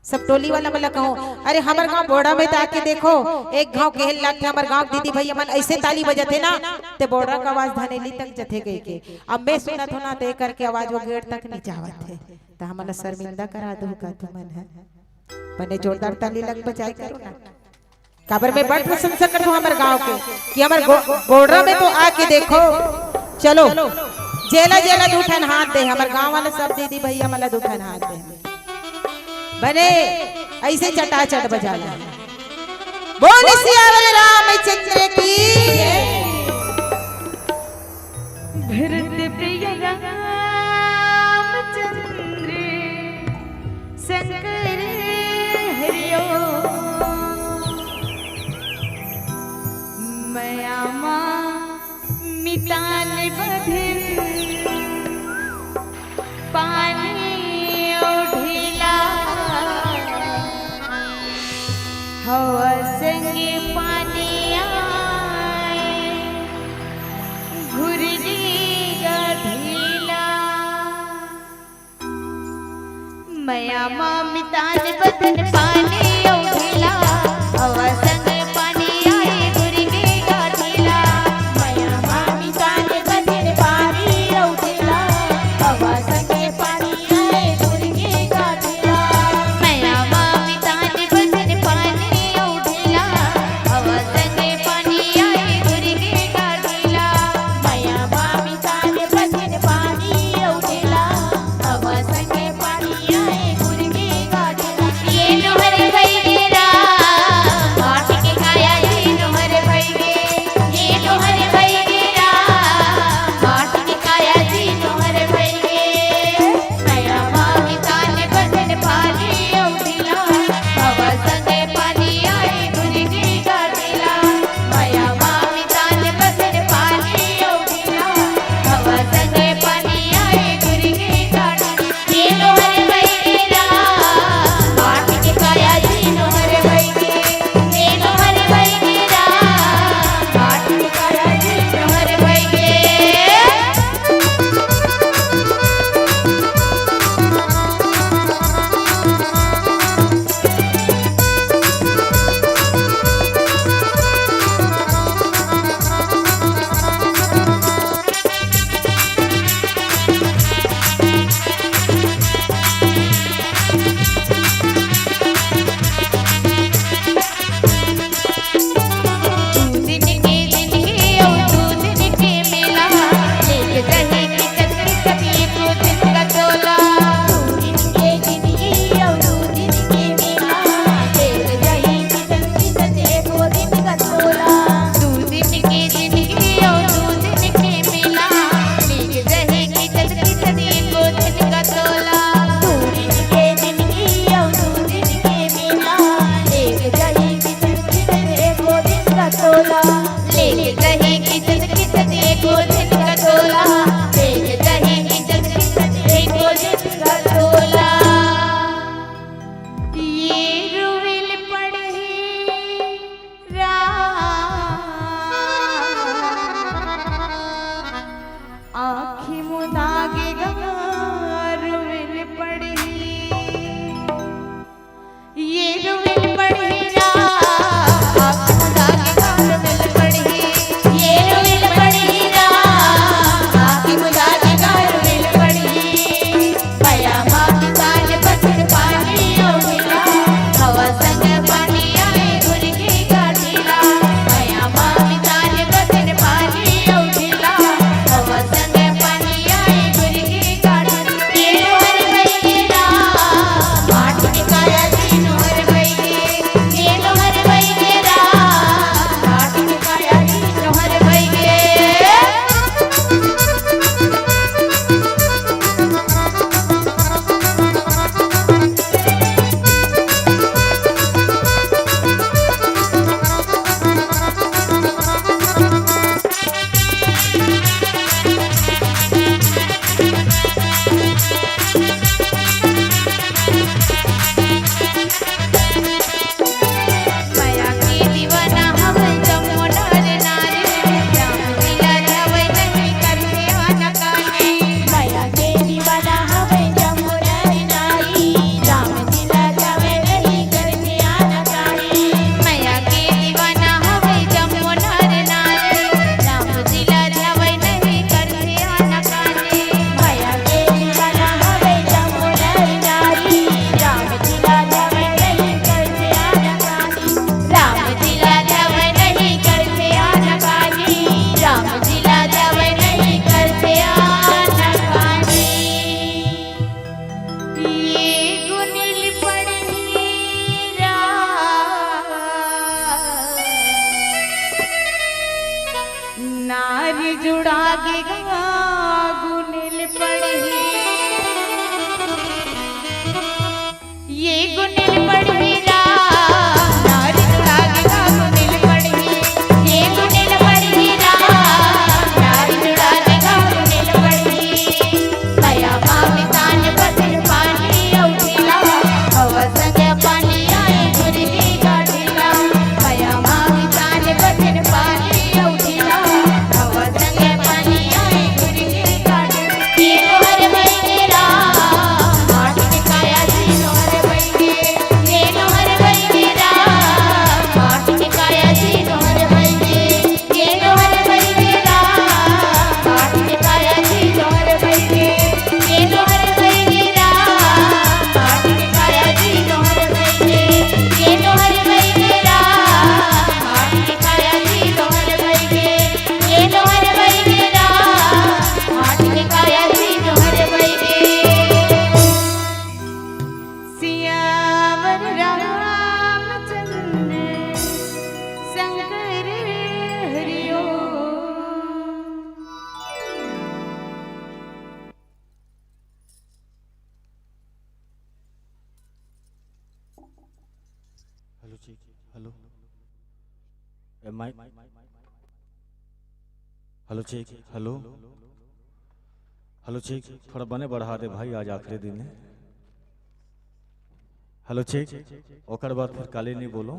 सब टोली वाला मन ला कहूं, "अरे हमर गांव बोड़ा में तो आके देखो, एक घाव केहे ल लागथे हमर गांव के दीदी भैया मन अइसे ताली बजथे ना, ते बोड़ा का आवाज धनेली तक जथे गई के।" अब मैं सुनत हों ना, ते करके आवाज वो गेट तक नहीं जावत हे। त हमन ला शर्मिंदा करा दू का तुमन ह? बने जोरदार ताली लग बजाए करो ना। काबर मैं बड़ प्रशंसा करथों हमर गांव के कि हमर गो-, गोड़रा में तो आके देखो, चलो, जेला जेला दू ठन हाथ दे, हमर गांव वाला सब दीदी भैया मन ला दू ठन हाथ दे। बने अइसे चटाचट बजा ला। बोल सियावर रामचंद्र की। भरत प्रिय रामचंद्र शंकर हरिओ। मया मा मितान बधिन पानी ओढ़िला, हवा संगे पानी आए, घुरगी गधिला। मया मा मितान बधिन पानी ओढ़िला, हवा संगे पानी आए, घुरगी गधिला। मया मा मितान बधिन पानी ओढ़िला, हवा संगे पानी आए, घुरगी गधिला। मया मा मितान बधिन पानी ओढ़िला, हवा संगे पानी आए, घुरगी गधिला। मया मा मितान बधिन पानी ओढ़िला, हवा संगे पानी आए, घुरगी गधिला। ये नोहर भई जुड़ा के गा गुनेल पड़ही, ये गुनेल पड़ही राम, नारी जुड़ा के गा गुनेल पड़ही, ये गुनेल पड़ही राम, नारी जुड़ा के गा गुनेल पड़ही। पया मांग तान बदन पानी औठिला, हवा संग पानी आए गुरगी गाठिला। पया मांग तान बदन पानी औठिला, हवा संग पानी आए गुरगी गाठिला। ये नोहर बइगे राम, माटी के काया जी नोहर बइगे। ये नोहर बइगे राम, माटी के काया जी नोहर बइगे। ये नोहर बइगे राम, माटी के काया जी नोहर बइगे। ये नोहर बइगे राम, माटी के काया जी नोहर बइगे। ये नोहर बइगे राम, माटी के काया जी नोहर बइगे। ये नोहर बइगे राम, माटी के काया जी नोहर बइगे। सियावर रामचंद्र शंकर हरिओ। Hello check, hello. ए mic. Hello check, hello. Hello check, थोड़ा बने बढ़ा दे भाई, आज आखिरी दिन है। हेलो चेक, ओकर बाद फिर काली नहीं बोलो।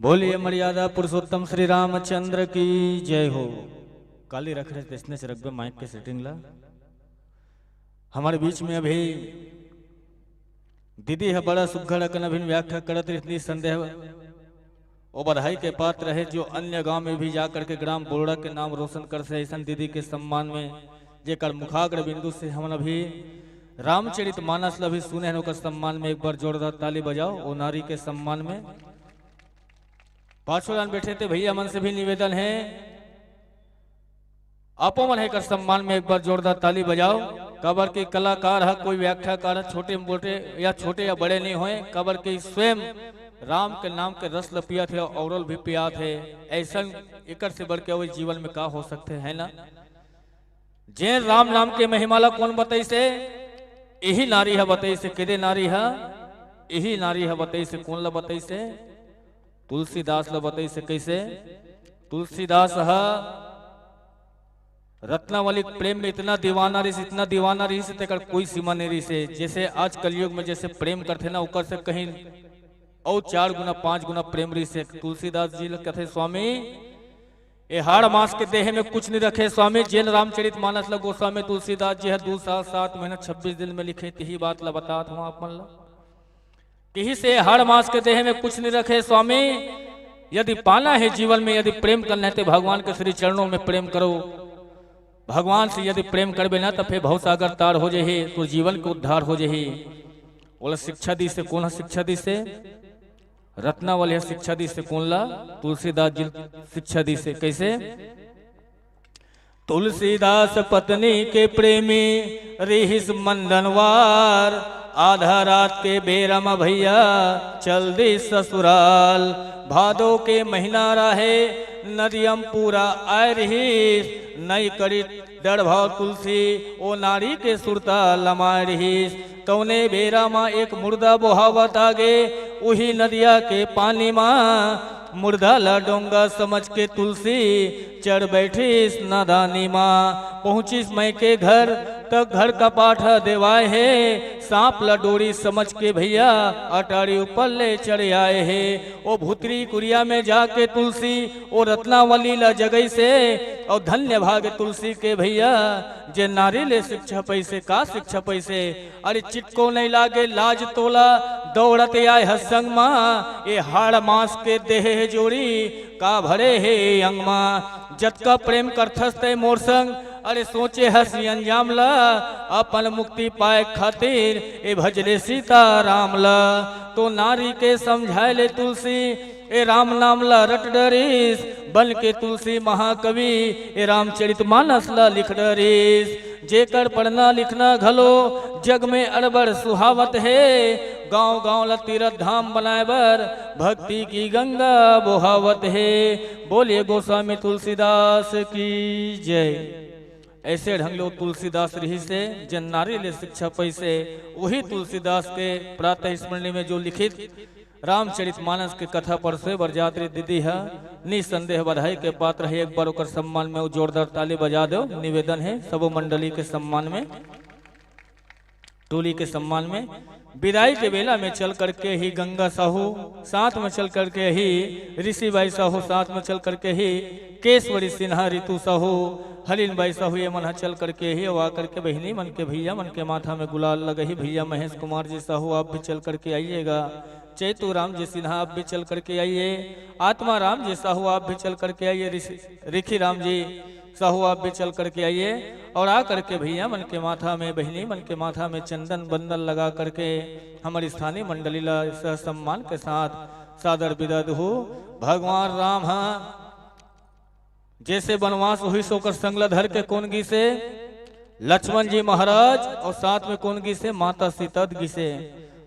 बोलिए मर्यादा पुरुषोत्तम श्री रामचंद्र की जय हो। काली रख रहे तइसने से रखबे माइक के सेटिंग ला। हमारे बीच में अभी दीदी ह बड़ा सुघर अकन अभिन व्याख्या करत रहिस, निसंदेह ओ बधाई के पात्र हे, जो अन्य गांव में भी जा करके ग्राम बोलड़ा के नाम रोशन करथे। अइसन दीदी के सम्मान में, जेकर मुखाग्र बिंदु से हमन अभी रामचरित मानस ल भी सुने हन, ओकर सम्मान में एक बार जोरदार ताली बजाओ, ओ नारी के सम्मान में। पाछू डाहन बैठे ते भैया मन से भी निवेदन हे, आपो मन एकर सम्मान में एक बार जोरदार ताली बजाओ, काबर कि कलाकार ह, कोई व्याख्याकार ह, छोटे मोटे या छोटे या बड़े नहीं होय, काबर कि स्वयं राम के नाम के रस ल पियाथे अउ औरों ल भी पियाथे। अइसन एकर से बढ़ के अउ जीवन में का हो सकथे, है ना? जेन राम नाम के महिमा ला कोन बतइसे? इही नारी ह बतइसे। केदे नारी ह? इही नारी ह बतइसे। कोन ला बतइसे? तुलसीदास ला बतइसे। कइसे? तुलसीदास ह रत्नावली के प्रेम में इतना दीवाना रहिस, इतना दीवाना रहिस, तेकर कोई सीमा नहीं रहिस हे। जइसे आज कलयुग में जइसे प्रेम करथे ना, ओकर से कहीं अउ चार गुना, पांच गुना प्रेम रहिस हे। तुलसीदास जी ल कथे, स्वामी, ए हाड़ मांस के देह में कुछ नहीं रखे स्वामी। जेन रामचरित मानस ल गोस्वामी तुलसीदास जी ह दू साल सात महीना छब्बीस दिन में लिखे, तिही बात ल बतात हूं आप मन ल। किहिसे हाड़ मांस के देह में कुछ नहीं रखे स्वामी। यदि पाना हे जीवन में, यदि प्रेम करना हे, त भगवान के श्री चरणों में प्रेम करो। भगवान से यदि प्रेम करबे ना, त फेर भवसागर तार हो जही, तोर जीवन के उद्धार हो जही। ओला शिक्षा दिस हे, कोन ह शिक्षा दिस हे? रत्नावली ह शिक्षा दिस हे। कोन ला? तुलसीदास जी शिक्षा दिस हे। कइसे? तुलसीदास पत्नी के प्रेमी रिहिस मंदनवार। आधा रात के बेरा म भैया चल दिस ससुराल। भादो के महीना राहे, नदिया म पूरा आय रिहिस। नइ करिस डर भव तुलसी, ओ नारी के सुरता लमाय रिहिस। कउने बेरा म एक मुर्दा बोहावत आगे, उही नदिया के पानी म मुर्दा ल डोंगा समझ के तुलसी चढ़ बैठिस नादानी म। पहुंचिस मइके घर, त घर कपाट ह देवाय हे। सांप ल डोरी समझ के भैया अटारी ऊपर ले चढ़ आय हे। ओ भुतरी कुरिया में जाके तुलसी ओ रत्नावली ल जगइसे। अउ धन्य भाग तुलसी के भैया, जे नारी ले शिक्षा पइसे। का शिक्षा पइसे? अरे चिटको नइ लागे लाज तोला, दौड़त आय ह संग मा। ए हाड़ मांस के देह जोड़ी, का भरे हे अंग मा। जतका प्रेम करथस तै मोर संग, अरे सोचे हस ये अंजाम ला। अपन मुक्ति पाए खातिर ए भजले सीताराम ला। तो नारी के समझाए ले तुलसी ए राम नाम ला रट डरिस, बन के तुलसी महाकवि ए रामचरित मानस ला लिख डरिस। जेकर पढ़ना लिखना घलो जग में अड़बड़ सुहावत हे, गांव गांव ला तीरथ धाम बनाए बर भक्ति की गंगा बोहावत हे। बोलिए गोस्वामी तुलसीदास की जय। ऐसे ढंग ले वो तुलसीदास रहिसे, जेन नारी ले शिक्षा पइसे, वही तुलसीदास के प्रातः स्मरणी में जो लिखित रामचरित मानस के कथा परसोए बर जात रहिस दीदी ह, निसंदेह बधाई के पात्र हे। एक बार ओकर सम्मान में वो जोरदार ताली बजा दो, निवेदन हे सबो मंडली के सम्मान में। टोली के सम्मान में विदाई के बेला में चल करके ही गंगा साहू, साथ में चल करके ही ऋषि बाई साहू, साथ में चल करके ही केशवरी सिन्हा, रितु साहू, हलीन बाई साहू, ये मन ह चल करके ही, अउ आ करके बहिनी मन के, भैया मन के माथा में गुलाल लगही। भैया महेश कुमार जी साहू, आप भी चल करके आइएगा। चैतू राम जी सिन्हा, आप भी चल करके आइए। आत्मा राम जी साहू, आप भी चल करके आइए। ऋषि, रिखी राम जी साहू, आप भी चल करके आइए और आ करके भैया मन के माथा में, बहिनी मन के माथा में चंदन बंदन लगा करके हमर स्थानीय मंडली ला सह सम्मान के साथ सादर बिदा दुहू। भगवान राम ह जैसे बनवास होइस ओकर संग ला धर के कोन गिसे? लक्ष्मण जी महाराज, और साथ में कोन गिसे? माता सीता गिसे।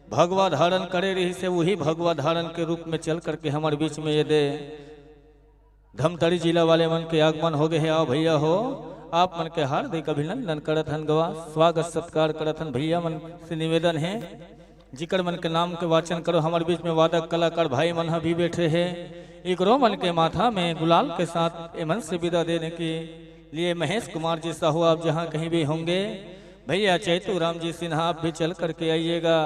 भगवा धारण करे रहिसे, वही भगवा धारण के रूप में चल करके हमर बीच में ये दे धमतरी जिला वाले मन के आगमन हो गए हे। आओ भैया हो, आप मन के हार्दिक अभिनंदन करत हन गवा, स्वागत सत्कार करत हन। भैया मन से निवेदन हे, जिकर मन के नाम के वाचन करो। हमर बीच में वादक कलाकार भाई मन ह भी बैठे हे, इकरो मन के माथा में गुलाल के साथ ए मन से विदा देने के लिए महेश कुमार जी साहू, आप जहाँ कहीं भी होंगे, भैया चैतू राम जी सिन्हा, आप भी चल करके आइएगा।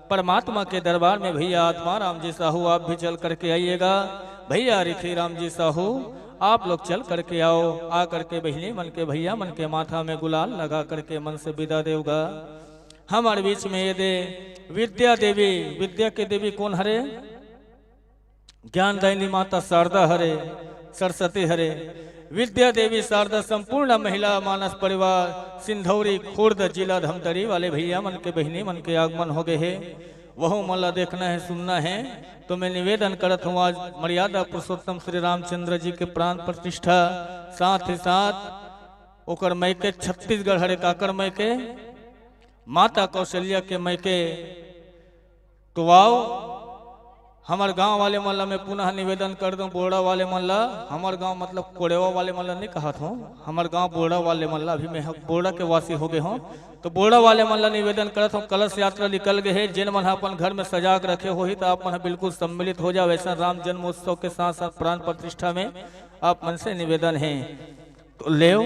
परमात्मा के दरबार में भैया आत्मा राम जी साहू, आप भी चल करके आइएगा। भैया रिखी राम जी साहू, आप लोग चल करके आओ। आ करके बहिनी मन के, भैया मन के माथा में गुलाल लगा करके मन से विदा देवगा। हमारे बीच में ये दे विद्या देवी। विद्या के देवी कोन हरे? ज्ञानदायिनी माता शारदा हरे, सरस्वती हरे। विद्या देवी शारदा, संपूर्ण महिला मानस परिवार सिंधौरी खुर्द, जिला धमतरी वाले भैया मन के, बहिनी मन के आगमन हो गए हे। वहू मन ला देखना हे, सुनना हे, तो मैं निवेदन करत हूँ, आज मर्यादा पुरुषोत्तम श्री रामचंद्र जी के प्राण प्रतिष्ठा, साथ ही साथ ओकर मइके छत्तीसगढ़ हरे, काकर मइके? माता कौशल्या के मइके। तो आओ, हमर गांव वाले मन ला मैं पुनः निवेदन कर दूं, बोड़ा वाले मन ला, हमर गांव मतलब कोड़ेवा वाले मन ला नहीं कहत हूँ, हमर गांव बोड़ा वाले मन ला, अभी मैं ह-, बोड़ा के वासी हो गए हूँ, तो बोड़ा वाले मन ला निवेदन करत हूँ, कलश यात्रा निकल गए हे, जेन मन ह अपन घर में सजा के रखे होही, तो आप मन ह बिल्कुल सम्मिलित हो जाओ। ऐसा राम जन्मोत्सव के साथ साथ प्राण प्रतिष्ठा में आप मन से निवेदन हे, तो लेव,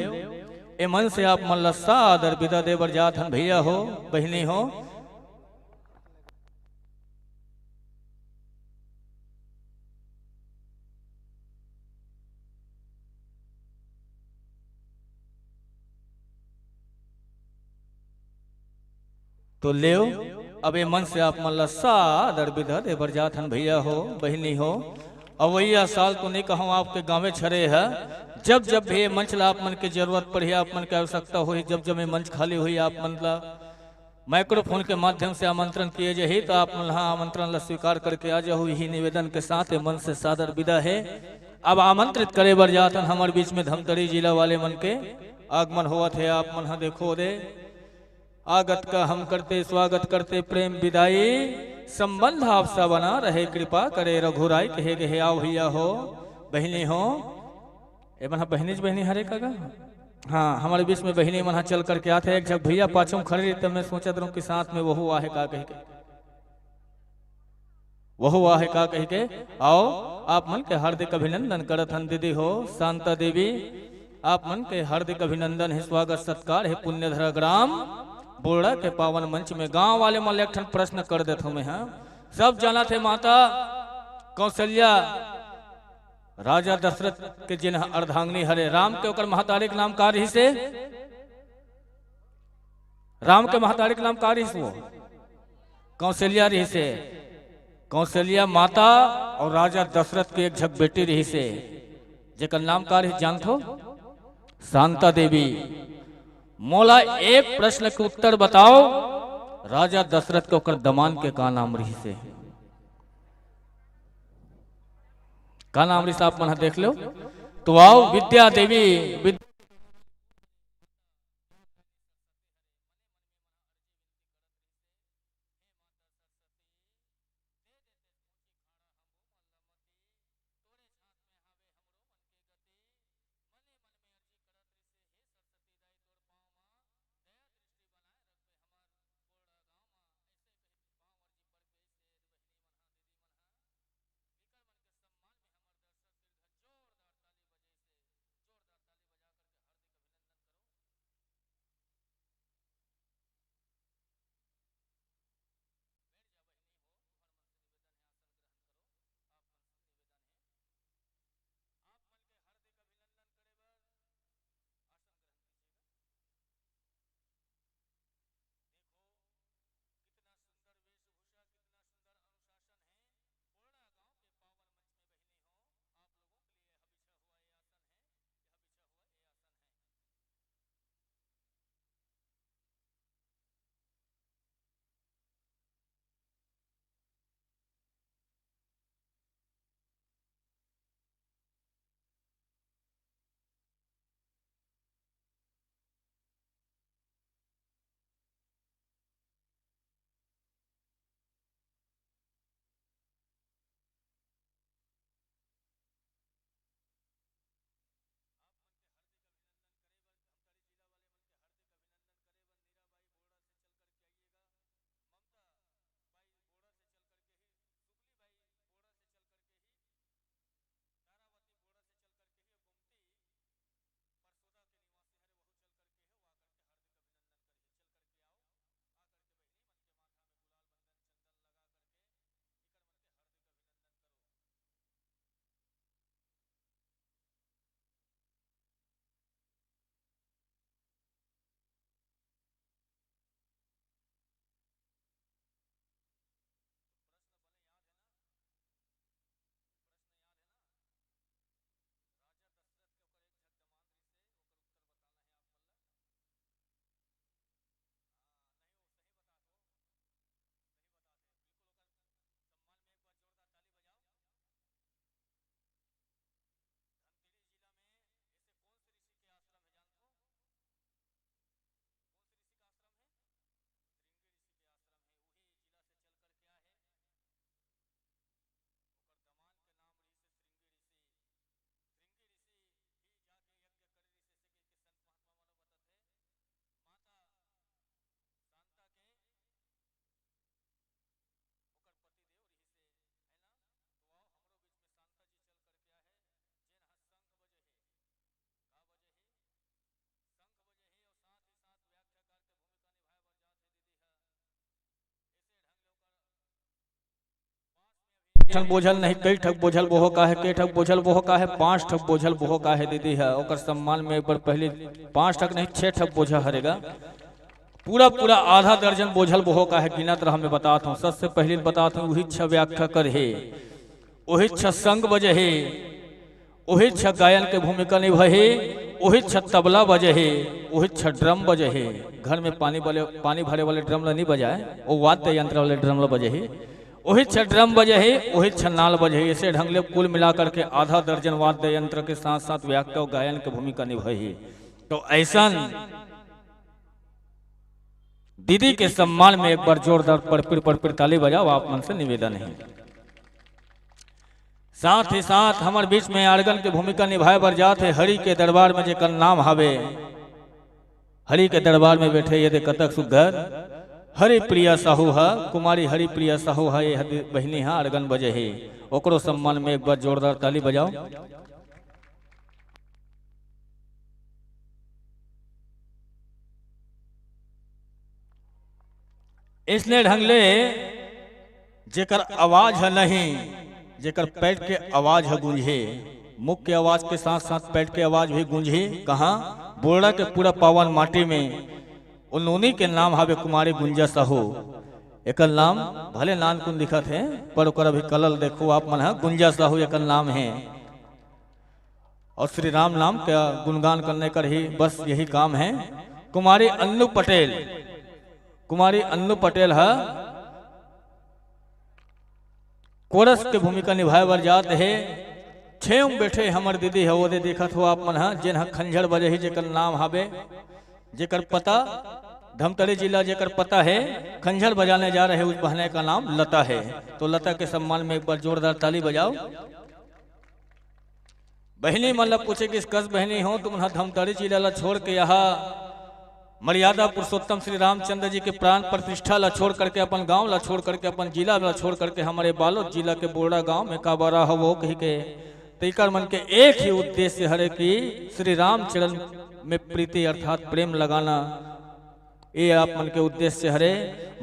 ए मन से आप मन ला सादर विदा दे बर जात हन भैया हो, बहिनी हो। तो लेव, अब ए मन से आप मन ला सादर विदा दे बर जात हन भैया हो, बहिनी हो। अवैया साल तो नहीं कहूँ आपके गाँवे छरे है, जब जब भी ये मंच ला आप मन के जरूरत पड़ही, आप मन के आवश्यकता होही, जब जब ये मंच खाली होही, आप मन ला माइक्रोफोन के माध्यम से आमंत्रण किए जाही, तो आप मन ला आमंत्रण ला स्वीकार करके आ जाहू। यही निवेदन के साथ ये मन से सादर विदा हे। अब आमंत्रित करे बर जात हन हमर बीच में धमतरी जिला वाले मन के आगमन होवत हे। आप मन ह देखो दे, आगत का हम करते, स्वागत करते प्रेम विदाई, संबंध आपसा बना रहे, कृपा करे रघुराई कहे गहे। आओ भैया हो, बहिनी हो, ए मन ह बहिनीच बहिनी हरे का गा? हाँ, हमर बीच में बहिनी मन ह चल करके आथे। एक झक भैया पाछू में खड़े रहिस, त मैं सोचत रहूं कि साथ में वहू आहे का कहिके, वहू आहे का कहिके। आओ, आप मन के हार्दिक अभिनंदन करत हन दीदी हो, शांता देवी, आप मन के हार्दिक अभिनंदन हे, स्वागत सत्कार हे पुण्यधरा ग्राम बोड़ा के पावन मंच में। गांव वाले मन ले एक ठन प्रश्न कर देथों मैं, हाँ, सब जानत हे माता कौशल्या राजा दशरथ के जेन ह अर्धांगिनी हरे, राम के ओकर महतारी के नाम का रिहिस हे? राम के महतारी के नाम का रिहिस? वो कौशल्या रिहिस हे। कौशल्या माता और राजा दशरथ के एक झक बेटी रिहिस हे, जेकर नाम का रिहिस जानथो? शांता देवी। मोला एक प्रश्न के उत्तर बताओ, राजा दशरथ के ओकर दमांद के का नाम रिहिस हे? का नाम रिहिस, आप मन ह देख लो। तो आओ, विद्या देवी, विद्या ठन बोझल नहीं, कई ठक बोझल बोहो काहे, कई ठक बोझल बोहो काहे, पांच ठक बोझल बोहो काहे दीदी ह। ओकर सम्मान में एक बार पहली पांच ठक नहीं, छह ठक बोझा हरेगा। पूरा पूरा आधा दर्जन बोझल बोहो काहे गिनत रह, मैं बतात हूँ। सबसे पहली बतात हूँ, उही छ व्याख्या कर हे, उही छ संग बजे हे, उही छ गायन के भूमिका निभा हे, उही छ तबला बजे हे, उही छ ड्रम बजे हे। घर में पानी वाले, पानी भरे वाले ड्रम ला नहीं बजाए, वो वाद्य यंत्र वाले ड्रम ला बजे हे। उही छ ड्रम बजे हे, उही छ नाल बजे हे। ऐसे ढंग ले कुल मिला करके आधा दर्जन वाद्य यंत्र के साथ साथ व्याख्या और गायन के भूमिका निभा हे। तो ऐसन दीदी के सम्मान में एक बार जोरदार पड़पिड़ पड़पिड़ ताली बजाओ, आप मन से निवेदन है। साथ ही साथ हमर बीच में आर्गन के भूमिका निभाए बर जात हे हरि के दरबार में, जेकर नाम हवे, हरि के दरबार में बैठे ये दे कतक सुघर हरिप्रिया साहू ह, कुमारी हरिप्रिया साहू ह, ये ह दे-, बहिनी ह आर्गन बजे हे, ओकरो सम्मान में एक बार जोरदार ताली बजाओ। इसने ढंग ले जेकर आवाज ह नहीं, जेकर पैट के आवाज ह गूंजे, मुख के आवाज के साथ साथ पैट के आवाज भी गूंजे। कहाँ? बोरड़ा के पूरा पावन माटी में। उन नोनी के नाम हवे कुमारी गुंजा साहू। एकर नाम भले नानकुन दिखत हे, पर ओकर अभी कलल देखो आप मन ह, गुंजा साहू एकर नाम हे। और श्री राम नाम का गुणगान करने कर ही बस यही काम है। कुमारी अन्नू पटेल, कुमारी अन्नू पटेल ह कोरस के भूमिका निभाए बर जात हे। छेम बैठे हमर दीदी ह, ओदे देखत हो आप मन ह, जेन ह खंजड़ बजही, जेकर नाम हाबे, जेकर पता धमतरी जिला, जेकर पता है, खंजड़ बजाने जा रहे उस बहने का नाम लता है। तो लता के सम्मान में एक बार जोरदार ताली बजाओ। बहिनी मन ला पूछे कि कस बहिनी हो, तुमन ह धमतरी जिला ला छोड़ के यहाँ मर्यादा पुरुषोत्तम श्री रामचंद्र जी के प्राण प्रतिष्ठा ला छोड़ करके, अपन गांव ला छोड़ करके, अपन जिला ला छोड़ करके हमारे बालोद जिला के बोरड़ा गांव में काबर आए हवो कहि के। तइकर मन के एक ही उद्देश्य हरे कि श्री रामचरण में प्रीति अर्थात प्रेम लगाना, ये आप मन के उद्देश्य हरे।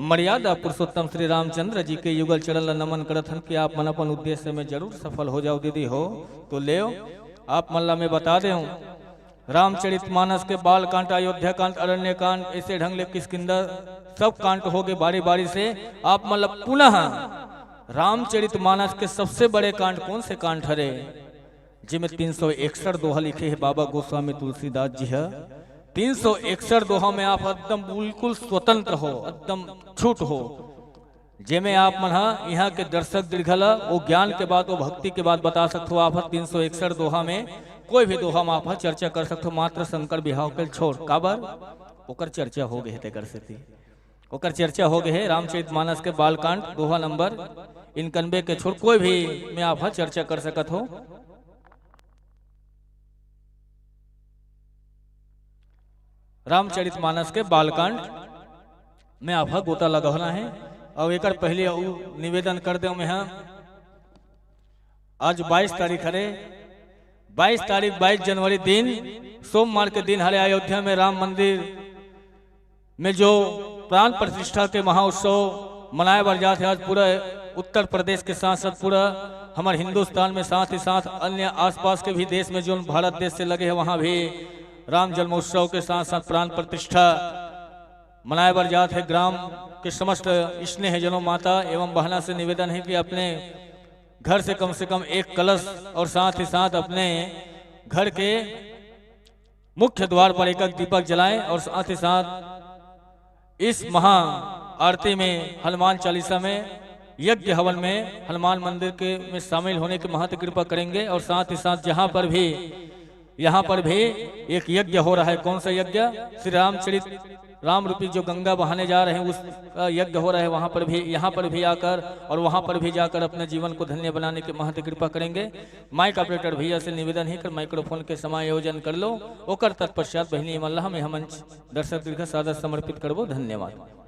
मर्यादा पुरुषोत्तम श्री रामचंद्र जी के युगल चरण ला नमन करत हन कि आप मन अपन उद्देश्य में जरूर सफल हो जाओ दीदी हो। तो लेव, आप मन ला मैं बता देहूं, रामचरित मानस के बाल कांड, अयोध्या कांड, अरण्य कांड, ऐसे ढंग ले किष्किंधा सब कांड हो गए बारी बारी से। आप मन ला पुनः रामचरित मानस के सबसे बड़े कांड कौन से कांड हरे, जेमे तीन सौ इकसठ दोहा लिखे हे बाबा गोस्वामी तुलसीदास जी ह। तीन सौ इकसठ दोहा में आप एकदम बिल्कुल स्वतंत्र हो, एकदम छूट हो, जेमे आप मन ह इहाँ के दर्शक दीर्घ ला वो ज्ञान के बात, वो भक्ति के बात बता सकत हो। आप ह तीन सौ इकसठ दोहा में कोई भी दोहा में आप ह चर्चा कर सकत हो, मात्र शंकर बिहाव के छोड़। काबर? ओकर चर्चा हो गए हे तेकर सेती। ओकर चर्चा हो गए हे रामचरित मानस के बालकांड दोहा नंबर इनकनबे के छोड़, कोई भी में आप ह चर्चा कर सकत हो। रामचरित मानस के बालकांड में आप ह गोता लगाना है। और एकर पहले अउ निवेदन कर देव मैं ह, आज बाईस तारीख हरे, बाईस तारीख, बाईस जनवरी दिन, सोमवार के दिन हरे, अयोध्या में राम मंदिर में जो प्राण प्रतिष्ठा के महाउत्सव मनाए बर जात हे, आज पूरा उत्तर प्रदेश के साथ साथ पूरा हमारे हिंदुस्तान में, साथ ही साथ अन्य आसपास के भी देश में, जो भारत देश से लगे हैं, वहाँ भी राम जन्मोत्सव के साथ साथ प्राण प्रतिष्ठा मनाए बर जात हे। ग्राम के समस्त स्नेह जनों, माता एवं बहना से निवेदन है कि अपने घर से कम से कम एक कलश और साथ ही साथ अपने घर के मुख्य द्वार पर एक एक दीपक जलाएं और साथ ही साथ इस महा आरती में, हनुमान चालीसा में, यज्ञ हवन में हनुमान मंदिर के में शामिल होने की महत्व कृपा करेंगे। और साथ ही साथ जहाँ पर भी, यहाँ पर भी एक यज्ञ हो रहा है। कौन सा यज्ञ? श्री रामचरित, राम रूपी जो गंगा बहाने जा रहे हैं, उस, अ, यज्ञ हो रहा है, वहाँ पर भी, यहाँ पर भी आकर और वहाँ पर भी जाकर अपने जीवन को धन्य बनाने की महत्व कृपा करेंगे। माइक ऑपरेटर भैया से निवेदन है कि माइक्रोफोन के समायोजन कर लो, ओकर तत्पश्चात बहिनी मन ला हम यह मंच दर्शक दीर्घ सादर समर्पित करबो। धन्यवाद।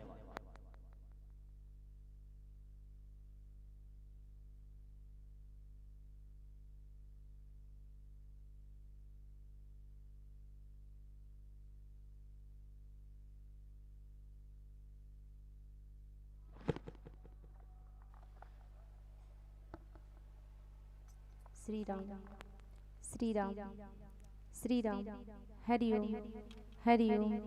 श्री राम, श्री राम, श्री राम। हरि ओम, हरि ओम।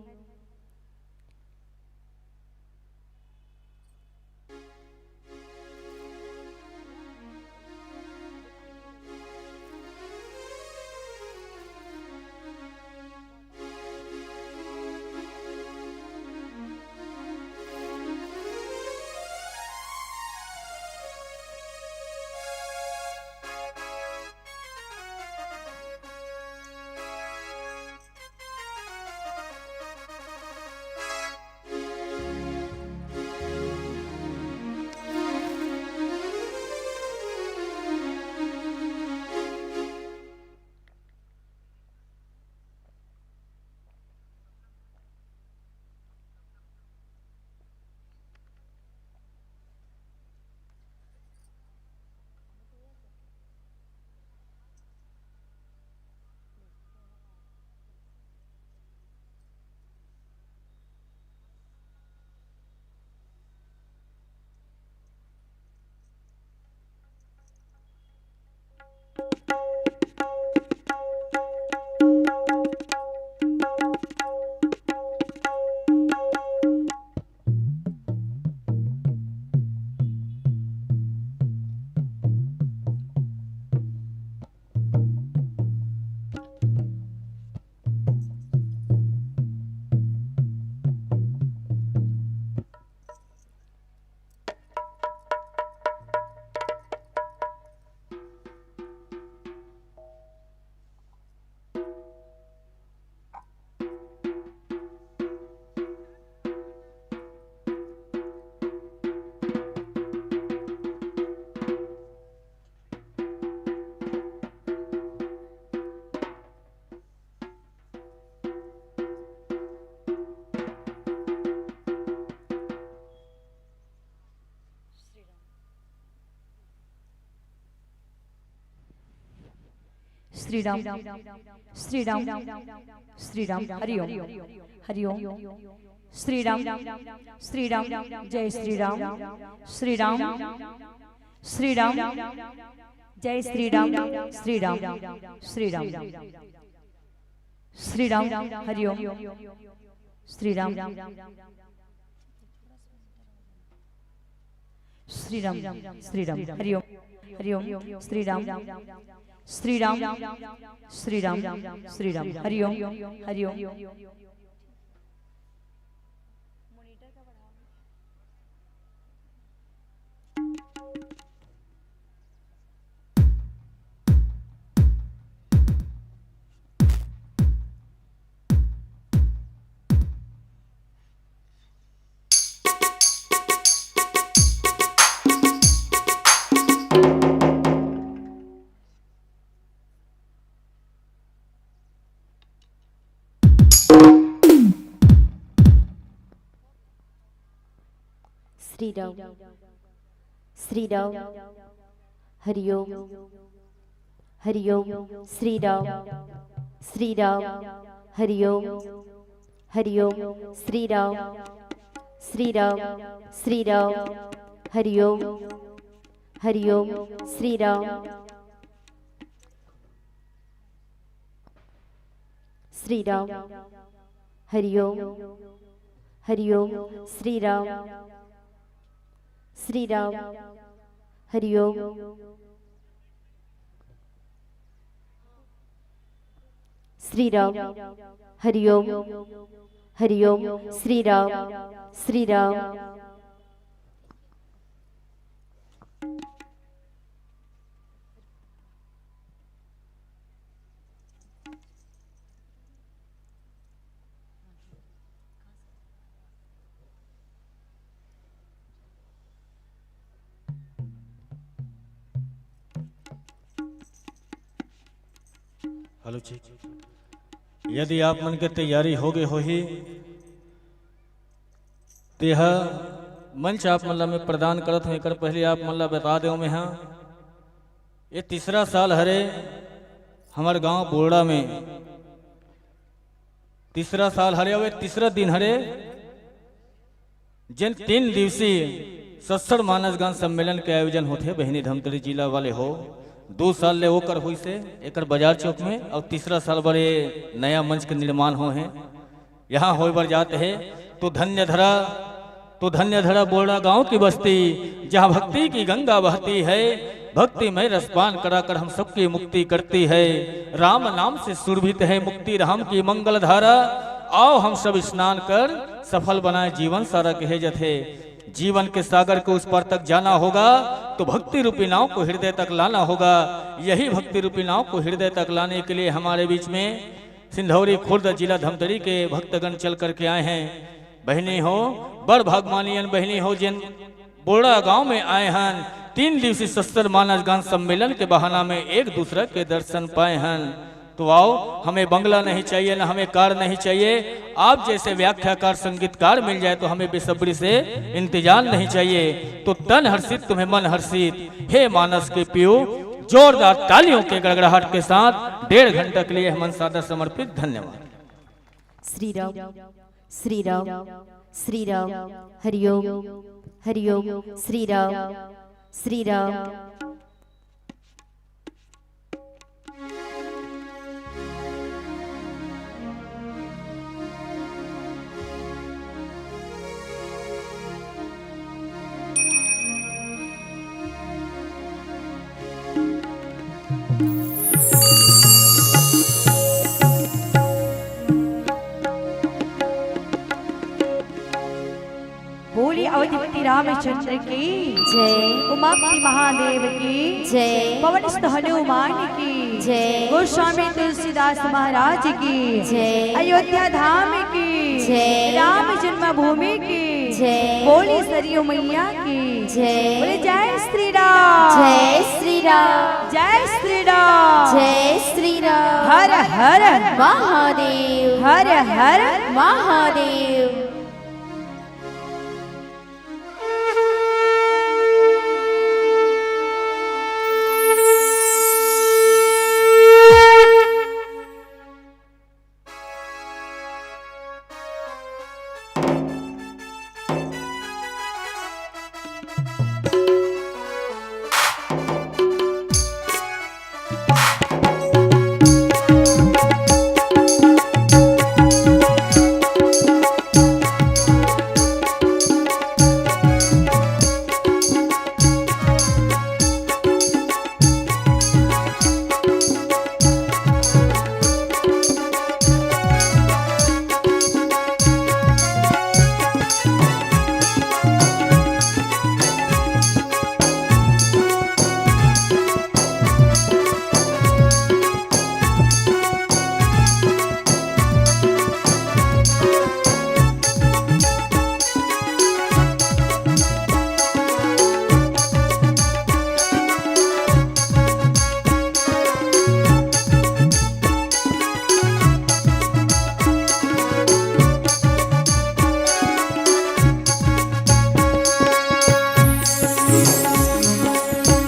श्री राम, श्री राम, श्री राम। हरि ओम, हरि ओम। श्री राम, श्री राम, जय श्री राम। श्री राम, श्री राम, जय श्री राम। श्री राम, श्री राम, श्री राम। हरि ओम। श्री राम, श्री राम, श्री राम। हरि ओम, हरि ओम। श्री राम, श्री राम, श्री राम, श्री राम। हरि ओम, हरि ओम। श्री राम, श्री राम। हरि ओम, हरि ओम। श्री राम, श्री राम। हरि ओम, हरि ओम। श्री राम, श्री राम, श्री राम। हरि ओम, हरि ओम। श्री राम, श्री राम। हरि ओम, हरि ओम। श्री राम, श्री राम। हरि ओम, श्री राम। हरि ओम, हरि ओम। श्री राम, श्री राम। Hello, check. यदि आप मन के तैयारी हो गे होही, तेहा मंच आप मन ला मैं प्रदान करत हूँ। एकर पहले आप मन ला बता देव मैं हा, ये तीसरा साल हरे हमर गांव बोरड़ा में, तीसरा साल हरे, अउ ये तीसरा दिन हरे, जेन तीन दिवसीय सस्सड़ मानस गान सम्मेलन के आयोजन होथे। बहिनी धमतरी जिला वाले हो, दो साल ले ओकर होइस हे एकर बाजार चौक में, अउ तीसरा साल बर ये नया मंच के निर्माण होए हे, यहाँ होए बर जात हे। तो धन्य धरा, तो धन्य धरा बोड़ा गांव की बस्ती, जहाँ भक्ति की गंगा बहती है, भक्ति में रसपान कराकर हम सबकी मुक्ति करती है। राम नाम से सुरभित है मुक्ति, राम की मंगल धारा। आओ हम सब स्नान कर सफल बनाए जीवन सारा, कहे जथे। जीवन के सागर को उस पार तक जाना होगा, तो भक्ति रूपी नाव को हृदय तक लाना होगा। यही भक्ति रूपी नाव को हृदय तक लाने के लिए हमारे बीच में सिंधौरी खुर्द, जिला धमतरी के भक्तगण चल करके आए हैं। बहिनी हो, बड़ भागमानियन बहिनी हो, जिन बोड़ा गांव में आए हन, तीन दिवसीय सस्तर मानस गान सम्मेलन के बहाना में एक दूसरा के दर्शन पाए हन। तो आओ, हमें बंगला नहीं चाहिए, ना हमें कार नहीं चाहिए, आप जैसे व्याख्याकार, संगीतकार मिल जाए तो हमें बेसब्री से इंतजार नहीं चाहिए। तो तन हर्षित तुम्हें मन हर्षित, हे मानस के पियो, जोरदार तालियों के गड़गड़ाहट के साथ डेढ़ घंटा के लिए हमन सादर समर्पित। धन्यवाद। श्री राम, श्री राम, श्री राम, हरिओम, हरिओम, श्री राम, श्री राम। बोली अवधपति रामचंद्र की जय। उमापति महादेव की जय। पवन सुत हनुमान की जय। गोस्वामी तुलसीदास महाराज की जय। अयोध्या धाम की जय। राम जन्मभूमि की जय। बोली सरयू मैया की जय। बोले जय श्री राम। जय श्री राम। जय श्री राम। जय श्री राम। हर हर महादेव। हर हर महादेव।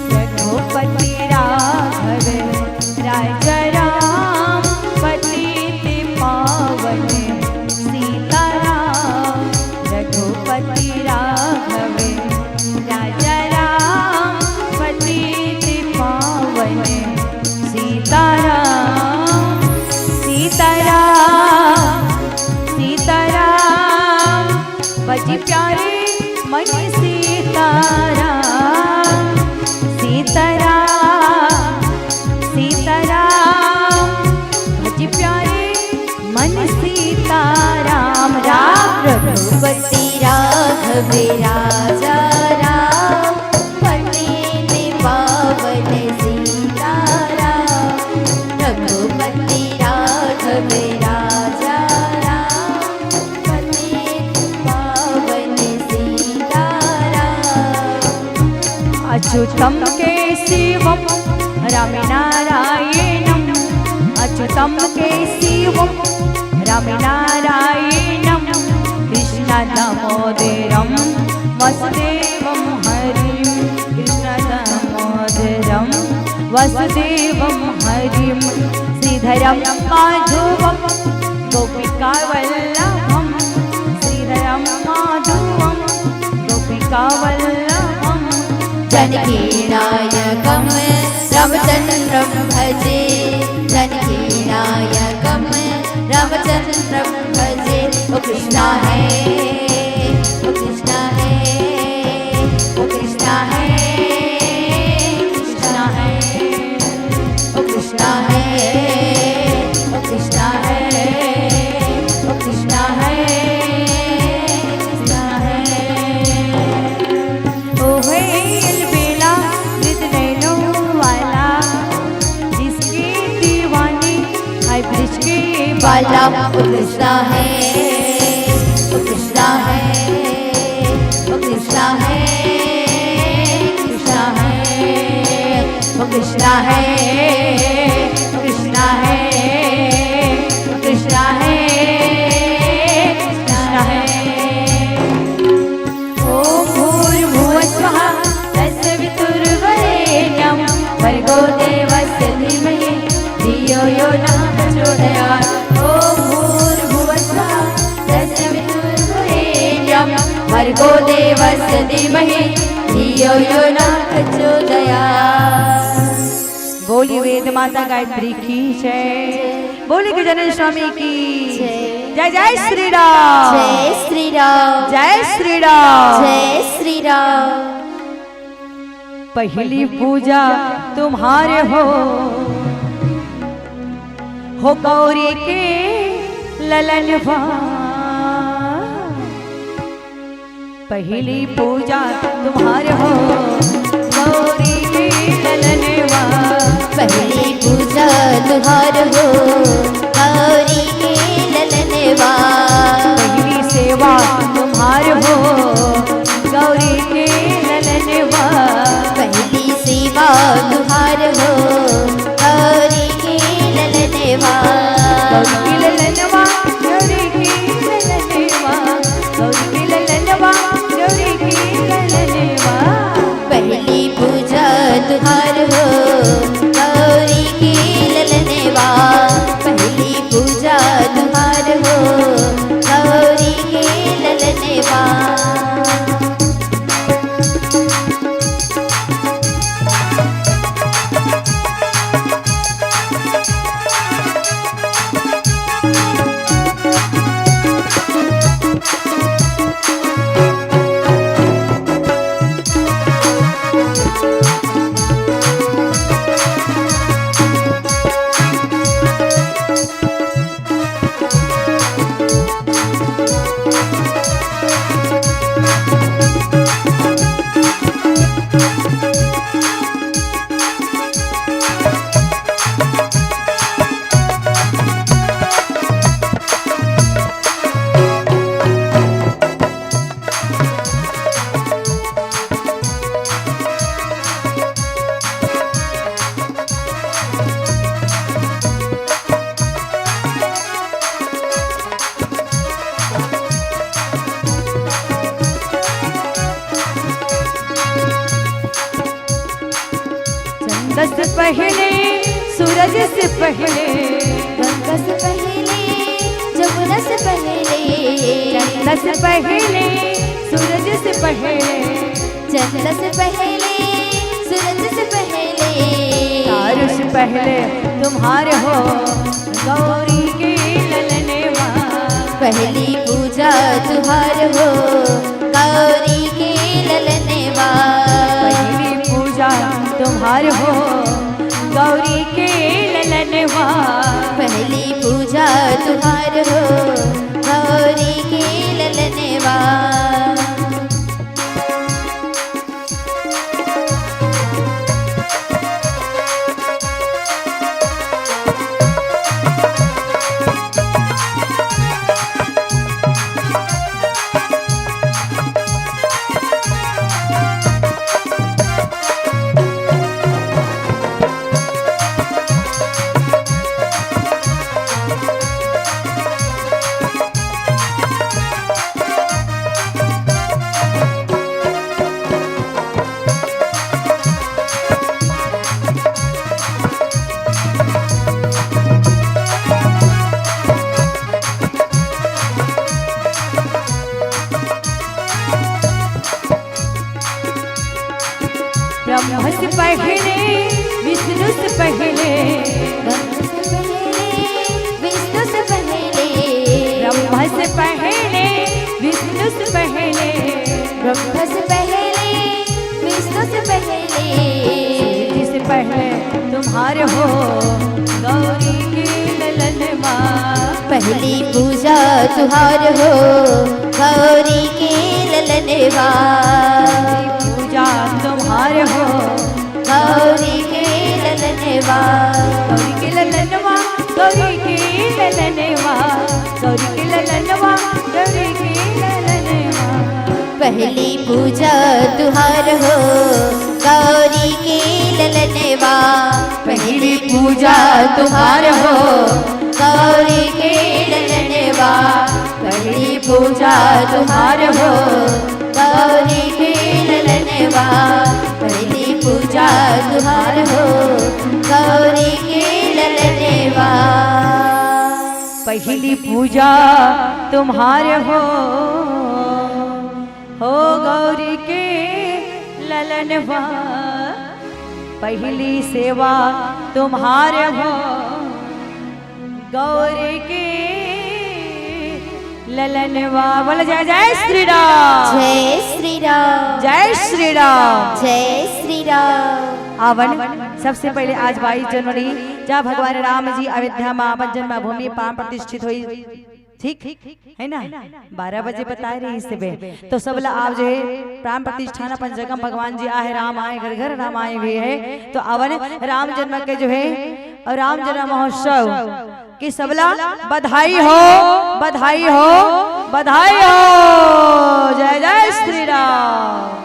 रघुपति राघव राजा राम, पतित पावन सीताराम। रघुपति राघव राजा राम, पतित पावन सीताराम। सीताराम, सीताराम, बज प्यारे मन सीताराम। सीताराम, सीताराम, भज प्यारे मन सीताराम। राम रघुपति राघव राजा राम, पतित पावन सीताराम। रघुपति राघव राजा राम, पतित पावन सीताराम। अच्युतं केशवं रामनारायणं, अच्युतं केशवं रामनारायणं, कृष्णदामोदरं वासुदेवं हरिं, कृष्णदामोदरं वासुदेवं हरिं। श्रीधरं माधवं गोपिकावल्लभं, श्रीधरं माधवं गोपिकावल्लभं। जानकीनायकं रामचन्द्रं कृष्णा है, ओ कृष्णा है, ओ कृष्णा है, कृष्णा है। ओ है अलबेला मृत नैनों वाला, जिसकी दीवानी है वृक्ष के बाला। ओ कृष्णा है, ओ कृष्णा है, ओ कृष्णा है, कृष्णा है। ओ कृष्णा है, ओ कृष्णा है, ओ कृष्णा है, कृष्णा है। ॐ भूर्भुवः स्वः तत्सवितुर्वरेण्यं भर्गो देवस्य धीमहि धियो यो नः प्रचोदयात्। ॐ भूर्भुवः स्वः तत्सवितुर्वरेण्यं भर्गो देवस्य धीमहि धियो यो नः प्रचोदयात्। बोलिए वेद माता गायत्री की जय। बोलिए गजानन स्वामी की जय। जय जय श्री राम। जय श्री राम। जय श्री राम। जय श्री राम। पहली पूजा तुम्हारे हो, हो गौरी के ललनवा। पहली पूजा तुम्हार हो गौरी के ललनवा। पहली पूजा तुम्हार हो गौरी के ललनवा। पहली सेवा तुम्हार हो गौरी के ललनवा। पहली सेवा तुम्हार हो गौरी के ललनवा। गौरी के ललनवा, गौरी के ललनवा, गौरी के ललनवा, गौरी के ललनवा। पहली पूजा तुम्हार हो गौरी के ललनवा। पहली पूजा तुम्हार हो गौरी के ललनवा। चंद से पहले, सूरज से पहले, गंगा से पहले, जमुना से पहले, चंद से पहले, सूरज से पहले, चंद से पहले, सूरज से पहले, तारों से पहले तुम्हार हो गौरी के ललनवा। पहली पूजा तुम्हार हो गौरी के ललनवा। पहली पूजा तुम्हार हो गौरी के ललनवा। पहली पूजा तुम्हार हो गौरी के ललनवा। अरे हो गौरी के ललनवा। पहली पूजा तुहार हो गौरी के ललनवा। पूजा तुम्हार हो गौरी के ललनवा। गौरी के ललनवा, गौरी के ललनवा, गौरी के ललनवा, गौरी के ललनवा। पहली पूजा तुहार हो गौरी के ललनवा। पहली पूजा तुहार हो गौरी के ललनवा। पहली पूजा तुहार हो गौरी के ललनवा। पहली पूजा तुहार हो गौरी के ललनवा। पहली पूजा तुम्हार हो, हो गौरी के ललनवा। पहली सेवा तुम्हार हो गौरी के ललनवा। बोल जय जय श्री राम। जय श्री राम। जय श्री राम। जय श्री राम। आवन, सबसे पहले आज बाईस जनवरी, जहाँ भगवान राम जी अयोध्या में अपन जन्मभूमि प्राण प्रतिष्ठित हुई। ठीक है ना? बारह बजे बताए रही इस बे। तो सब ला आप जो है प्राण प्रतिष्ठान अपन जगह भगवान जी आए, राम आए, घर घर राम आए हुए है। तो आवन, राम जन्म के जो है और राम जन्म महोत्सव की सबला बधाई हो, बधाई हो, बधाई हो। जय जय श्री राम।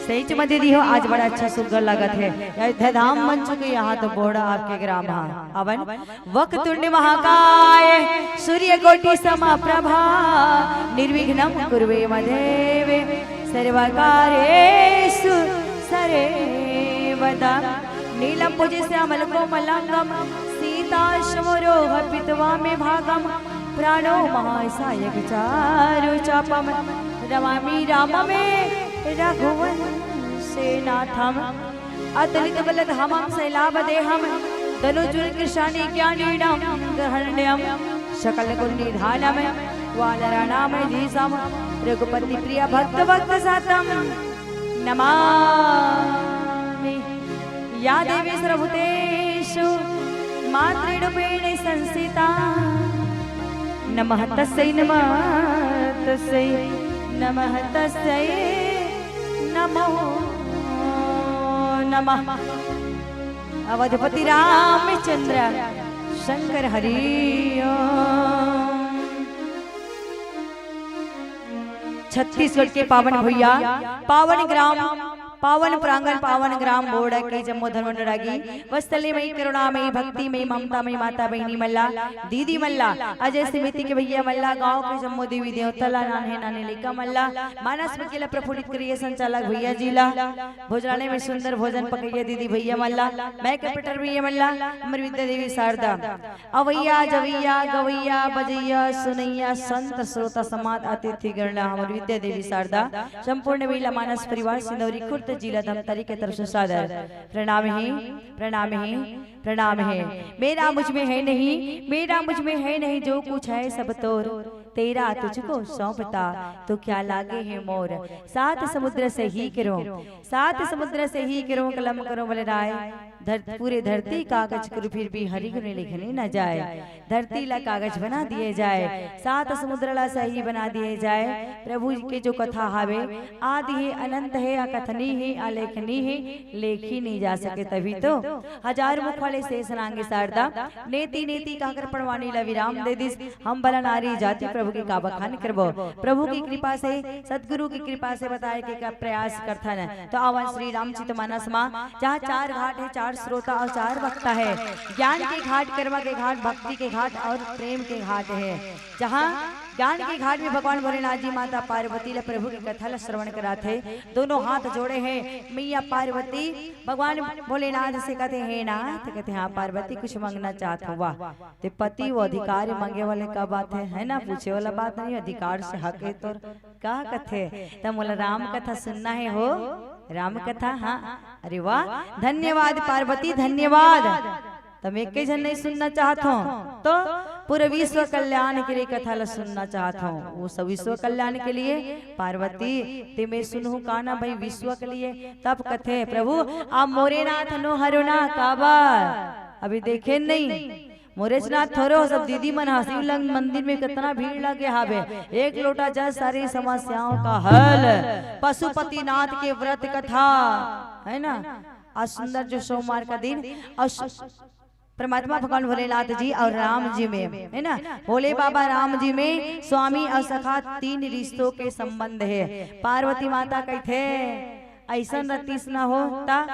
सही च में दीदी हो, आज बड़ा अच्छा सुंदर लगत है। अयोध्या धाम बन चुके, यहाँ तो बोड़ा आपके ग्राम है। अवन, वक्रतुंड महाकाय सूर्यकोटि समप्रभा निर्विघ्नं कुरु मे देव सर्वकार्येषु सर्वदा। नीलम्बुजश्यामलकोमलाङ्गं सीताश्मरोह पीतवामभागं प्राणो महासायक चारु चापं नमामि रामं रघुवंशनाथं। अतुलित बल धामं शैलाभ देहं दनुजुल कृशानि ज्ञानीडं गहरण्यं सकल गुण निधानं वानराणां धीशं रघुपति प्रिय भक्त वत्सलं नमामि। या देवी सर्वभूतेषु मातृरूपेण संस्थिता नमः तस्यै नमः तस्यै नमः तस्यै नमो नमः। अवधपति रामचंद्र शंकर हरि ओम। छत्तीसगढ़ के पावन भुइया, पावन ग्राम, पावन प्रांगण, पावन ग्राम बोड़ा के जम्मो धर्म अनुरागी वत्सल्य मई, करुणा मई, भक्ति मई, ममता मई माता बहिनी मन ला, दीदी मन ला, अजय समिति के भैया मन ला, गांव के जम्मो देवी देवता ला, नान्हे नान्हे लइका मन ला, मानस के ला प्रफुल्लित करिए संचालक भैया जी ला, भोजनालय में सुंदर भोजन पकइया दीदी भैया मन ला, मैं कंप्यूटर भैया मन ला, हमर विद्या देवी शारदा, अवैया, जवैया, गवैया, बजैया, सुनैया, संत, श्रोता, समाज, अतिथि गण ला हमर विद्या देवी शारदा, संपूर्ण महिला मानस परिवार, सिंदौरी खुर्द, जिला धमतरी के तरफ से सादर प्रणाम हे, प्रणाम हे, प्रणाम हे। मेरा मुझ में है नहीं, मेरा मुझ में है नहीं, जो कुछ है सब तोर, तेरा तुझको सौंपता, तो क्या लागे है मोर। सात समुद्र सही करो, सात समुद्र सही करो, कलम करो बलराय। धर-, पूरे धरती कागज करो, फिर भी हरि गुण लिखने न जाए। धरती ला कागज बना दिए जाए, सात समुद्र ला सही बना दिए जाए। प्रभु के जो कथा हावे, आदि हे, अनंत हे, अकथनीय हे, अलेखनीय हे, लेखी नहीं जा सके। तभी तो हजार मुख वाले शेष नांगे शारदा, नेति नेति कहकर पढ़वानी ला विराम दे दिस। हम भला नारी जाति प्रभु के का बखान करबो। प्रभु की कृपा से, सतगुरु की कृपा से बताए के का प्रयास करथन। तो आवन श्री रामचरित मानस मा, जहाँ चार घाट है, चार श्रोता और चार वक्ता है। ज्ञान के घाट, कर्म के घाट, भक्ति के घाट और प्रेम के घाट है। जहाँ ज्ञान के घाट में भगवान भोलेनाथ जी माता पार्वती ला प्रभु की कथा ला श्रवण कराथे, दोनों हाथ जोड़े हैं। मैया पार्वती भगवान भोलेनाथ से कहते, "हे नाथ," कहते, "हाँ पार्वती, कुछ मांगना चाहत हवा।" ते पति वो अधिकार मांगे वाले का बात है, है ना? पूछे वाला बात नहीं, अधिकार से हक है तोर। का कथे? त मोला राम कथा सुनना है हो, राम कथा। हाँ, अरे वाह, धन्यवाद पार्वती, धन्यवाद। मैं एक झन नहीं सुनना चाहत हूँ, तो पूरे विश्व कल्याण के लिए कथा ला सुनना चाहत हूँ। वो सब विश्व कल्याण के लिए पार्वती, ते मैं सुनहूँ का ना भाई, विश्व के लिए। तब कथे, "प्रभु, आप मोरे नाथ नो हरो ना, काबर?" अभी देखे नहीं, मोरेच नाथ थोरो, सब दीदी मन ह। शिवलिंग मंदिर में कितना भीड़ लगे हावे। एक लोटा जल, सारी समस्याओं का हल। पशुपतिनाथ के व्रत कथा, है ना? आज सुंदर जो सोमवार का दिन, और सु-, परमात्मा भगवान भोलेनाथ जी और राम जी में, है ना, भोले बाबा राम जी में स्वामी और सखा तीन रिश्तों के संबंध है। पार्वती माता कहथे, "ऐसन रतिस ना हो ता।"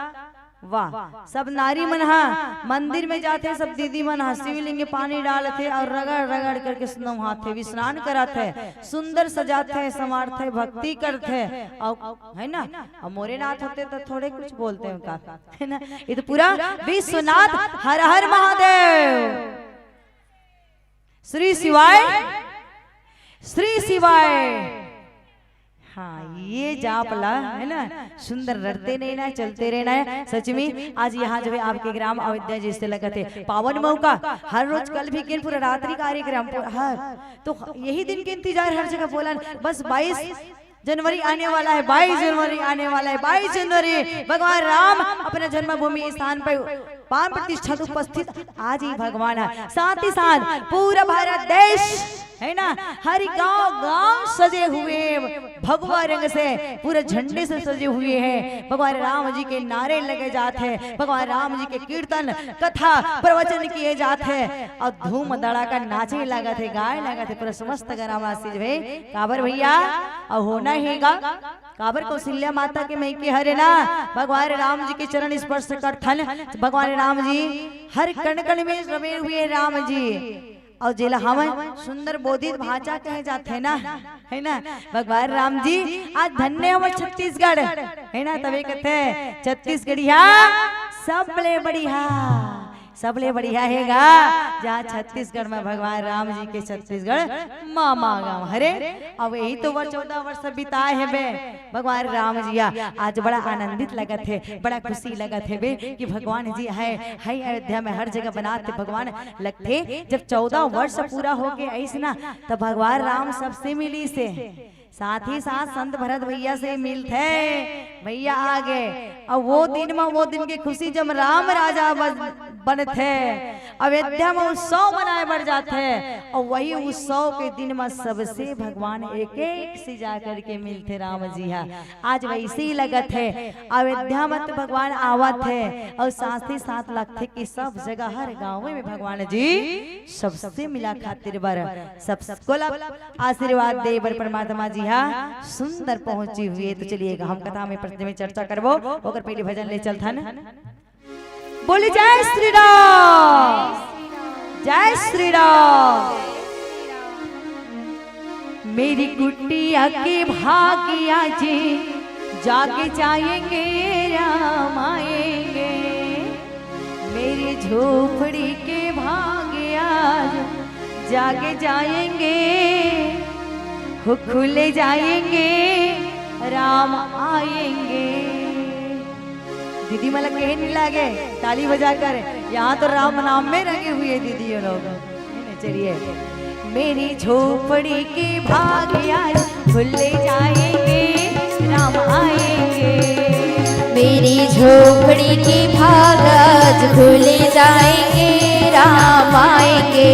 वाह, सब नारी मन हा मंदिर में जाथे, सब दीदी मन हा शिवलिंग में पानी डालथे और रगड़ रगड़ करके नहाथे, विस्नान कराथे, सुंदर सजाथे, संवारथे, भक्ति करथे, और, है ना, और मोरे नाथ होते तो थोड़े कुछ बोलते हैं उनका, है ना? ये तो पूरा विश्वनाथ, हर हर महादेव, श्री शिवाय, श्री शिवाय। हाँ, ये जाप ला, है ना, सुंदर रटते नहीं ना, चलते रहना है। सच में आज यहाँ जो है आपके ग्राम अयोध्या जैसे लगत है, पावन मौका। हर रोज कल भी किन पूरा रात्रि कार्यक्रम, पूरा हर, तो यही दिन के इंतजार हर जगह बोलन, बस बाईस जनवरी आने वाला है, बाईस जनवरी आने वाला है, बाईस जनवरी भगवान राम अपने जन्मभूमि स्थान पर प्राण प्रतिष्ठा उपस्थित आज ही भगवान है। साथ ही साथ पूरा भारत देश, है ना, हर गांव गांव सजे हुए भगवा रंग से, पूरे झंडे से सजे हुए हैं। भगवान राम जी के नारे लगे जात है, भगवान राम जी के कीर्तन, कथा, प्रवचन किए जात है और धूम धड़ाका नाचे लागत है, गाए लागत है, पूरा समस्त ग्रामवासी जो है। काबर भैया, और होना हेगा, काबर कौशल्या माता के मइके हरे ना, भगवान राम जी के चरण स्पर्श करथन। भगवान राम जी हर कण कण में रमे हुए राम जी। और जेला हमन सुंदर बोधित भांचा कहे जाथे ना, है ना? भगवान राम जी आज धन्य हमर छत्तीसगढ़, है ना? तबे कथे छत्तीसगढ़िया सबले बढ़िया, सबले बढ़िया हेगा जहाँ छत्तीसगढ़ में भगवान राम जी के छत्तीसगढ़ मामा गाँव हरे। अब यही तो वो चौदह वर्ष बिताए हेबे भगवान राम जी हा। आज बड़ा आनंदित लगत है, बड़ा खुशी लगत है बे कि भगवान जी है, है अयोध्या में, हर जगह बनात भगवान लगथे। जब चौदह वर्ष पूरा होके आइस ना, तब भगवान राम सबसे मिलिस हे, साथ ही साथ संत भरत भैया से मिलथे। भैया आ गए, और वो दिन में, वो दिन के खुशी जब राम राजा बन-, बनथे, अयोध्या में उत्सव मनाए बर जाथे, और वही उत्सव के दिन में सबसे भगवान एक एक से जा करके मिलथे राम जी हा। आज वैसे ही लगत है, अयोध्या में तो भगवान आवत है, और साथ ही साथ लगथे कि सब जगह हर गाँव में भगवान जी सबसे मिला खातिर बर, सबको ला आशीर्वाद दे बर परमात्मा जी हा सुंदर पहुंची हुई है। तो चलिए हम कथा में प्रति में चर्चा करबो, ओकर पहले भजन ले चलथन। बोले जय श्री राम, जय श्री राम। मेरी कुटिया के भागिया जी जाग जाएंगे, राम आएंगे। मेरी झोपड़ी के भागिया जाग जाएंगे, हो खुले जाएंगे, राम आएंगे। दीदी मन ला कहे नहीं लागे, ताली बजाकर। यहाँ तो राम नाम में रंगे हुए दीदी ये लोग। चलिए। मेरी झोपड़ी के भाग आज खुले जाएंगे, राम आएंगे। मेरी झोपड़ी के भाग आज खुले जाएंगे, राम आएंगे।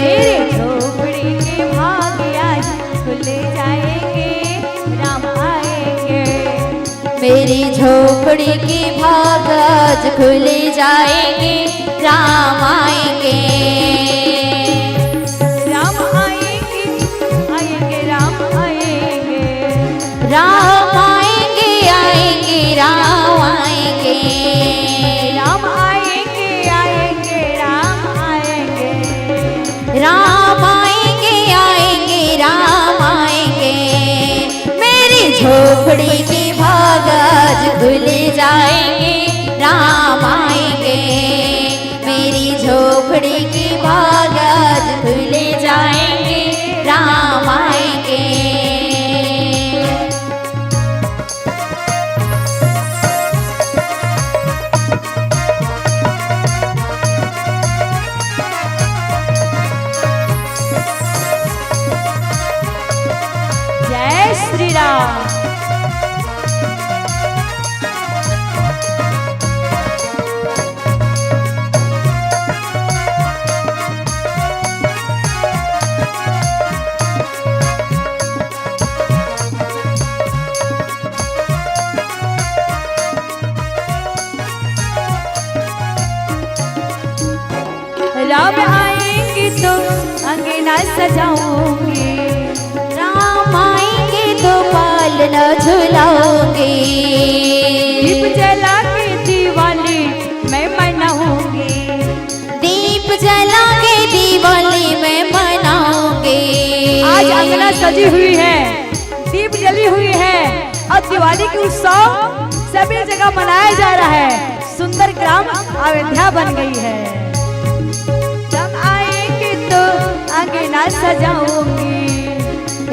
मेरी झोपड़ी के भाग आज खुले जाएंगे, राम आएंगे। मेरी झोपड़ी के भाग आज खुले जाएंगे, राम आएंगे। राम आएंगे, आएंगे, राम आएंगे। राम आएंगे, आएंगे, राम आएंगे। राम आएंगे, आएंगे, राम आएंगे। राम आएंगे, आएंगे, राम आएंगे। मेरी झोपड़ी के भाग आज खुले जाएंगे, राम आएंगे। मेरी झोपड़ी के भाग आज खुले जाएंगे, राम आएंगे। राम आएंगे तो अंगना सजाऊंगी। राम आएंगे तो पालना झुलाऊंगी। दीप जला के दिवाली मैं मनाऊंगी। दीप जला के दिवाली मैं मनाऊंगी। आज अंगना सजी हुई है, दीप जली हुई है और दिवाली के उत्सव सभी जगह मनाया जा रहा है। सुंदर ग्राम अयोध्या बन गई है। राम आएंगे तो अंगना सजाऊंगी।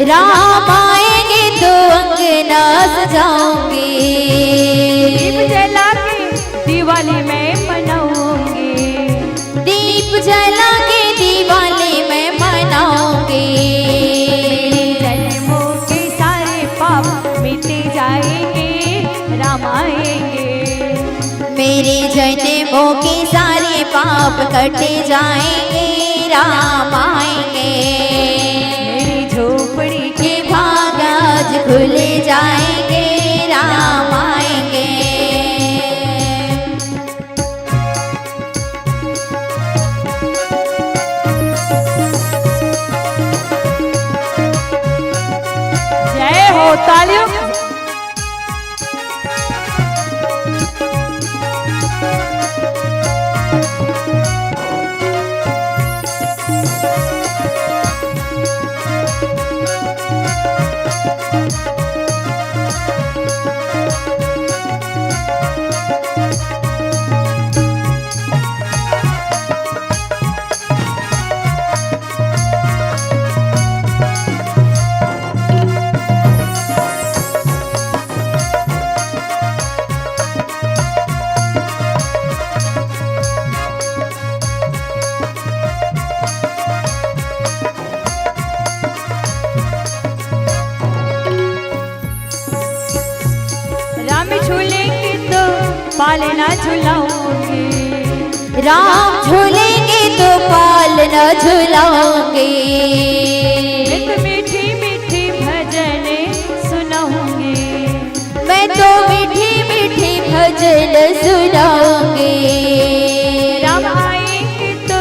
राम आएंगे तो अंगना सजाऊंगी। दीप जला के दिवाली मैं मनाऊंगी। दीप जला के दिवाली मैं मनाऊंगी। जन्मों के सारे पाप मिट जाएंगे, राम आएंगे। मेरे जन्मों के सारे पाप कट जाएंगे, राम आएंगे। मेरी झोपड़ी के भाग आज खुल जाएंगे, राम आएंगे। जय हो, तालियों। राम झूलेंगे तो पालना झुलाऊंगी। राम झूलेंगे तो पालना झुलाऊंगी। मैं तो मीठी मीठी भजन सुनाऊंगी। मैं तो मीठी मीठी भजन सुनाऊंगी। राम आएंगे तो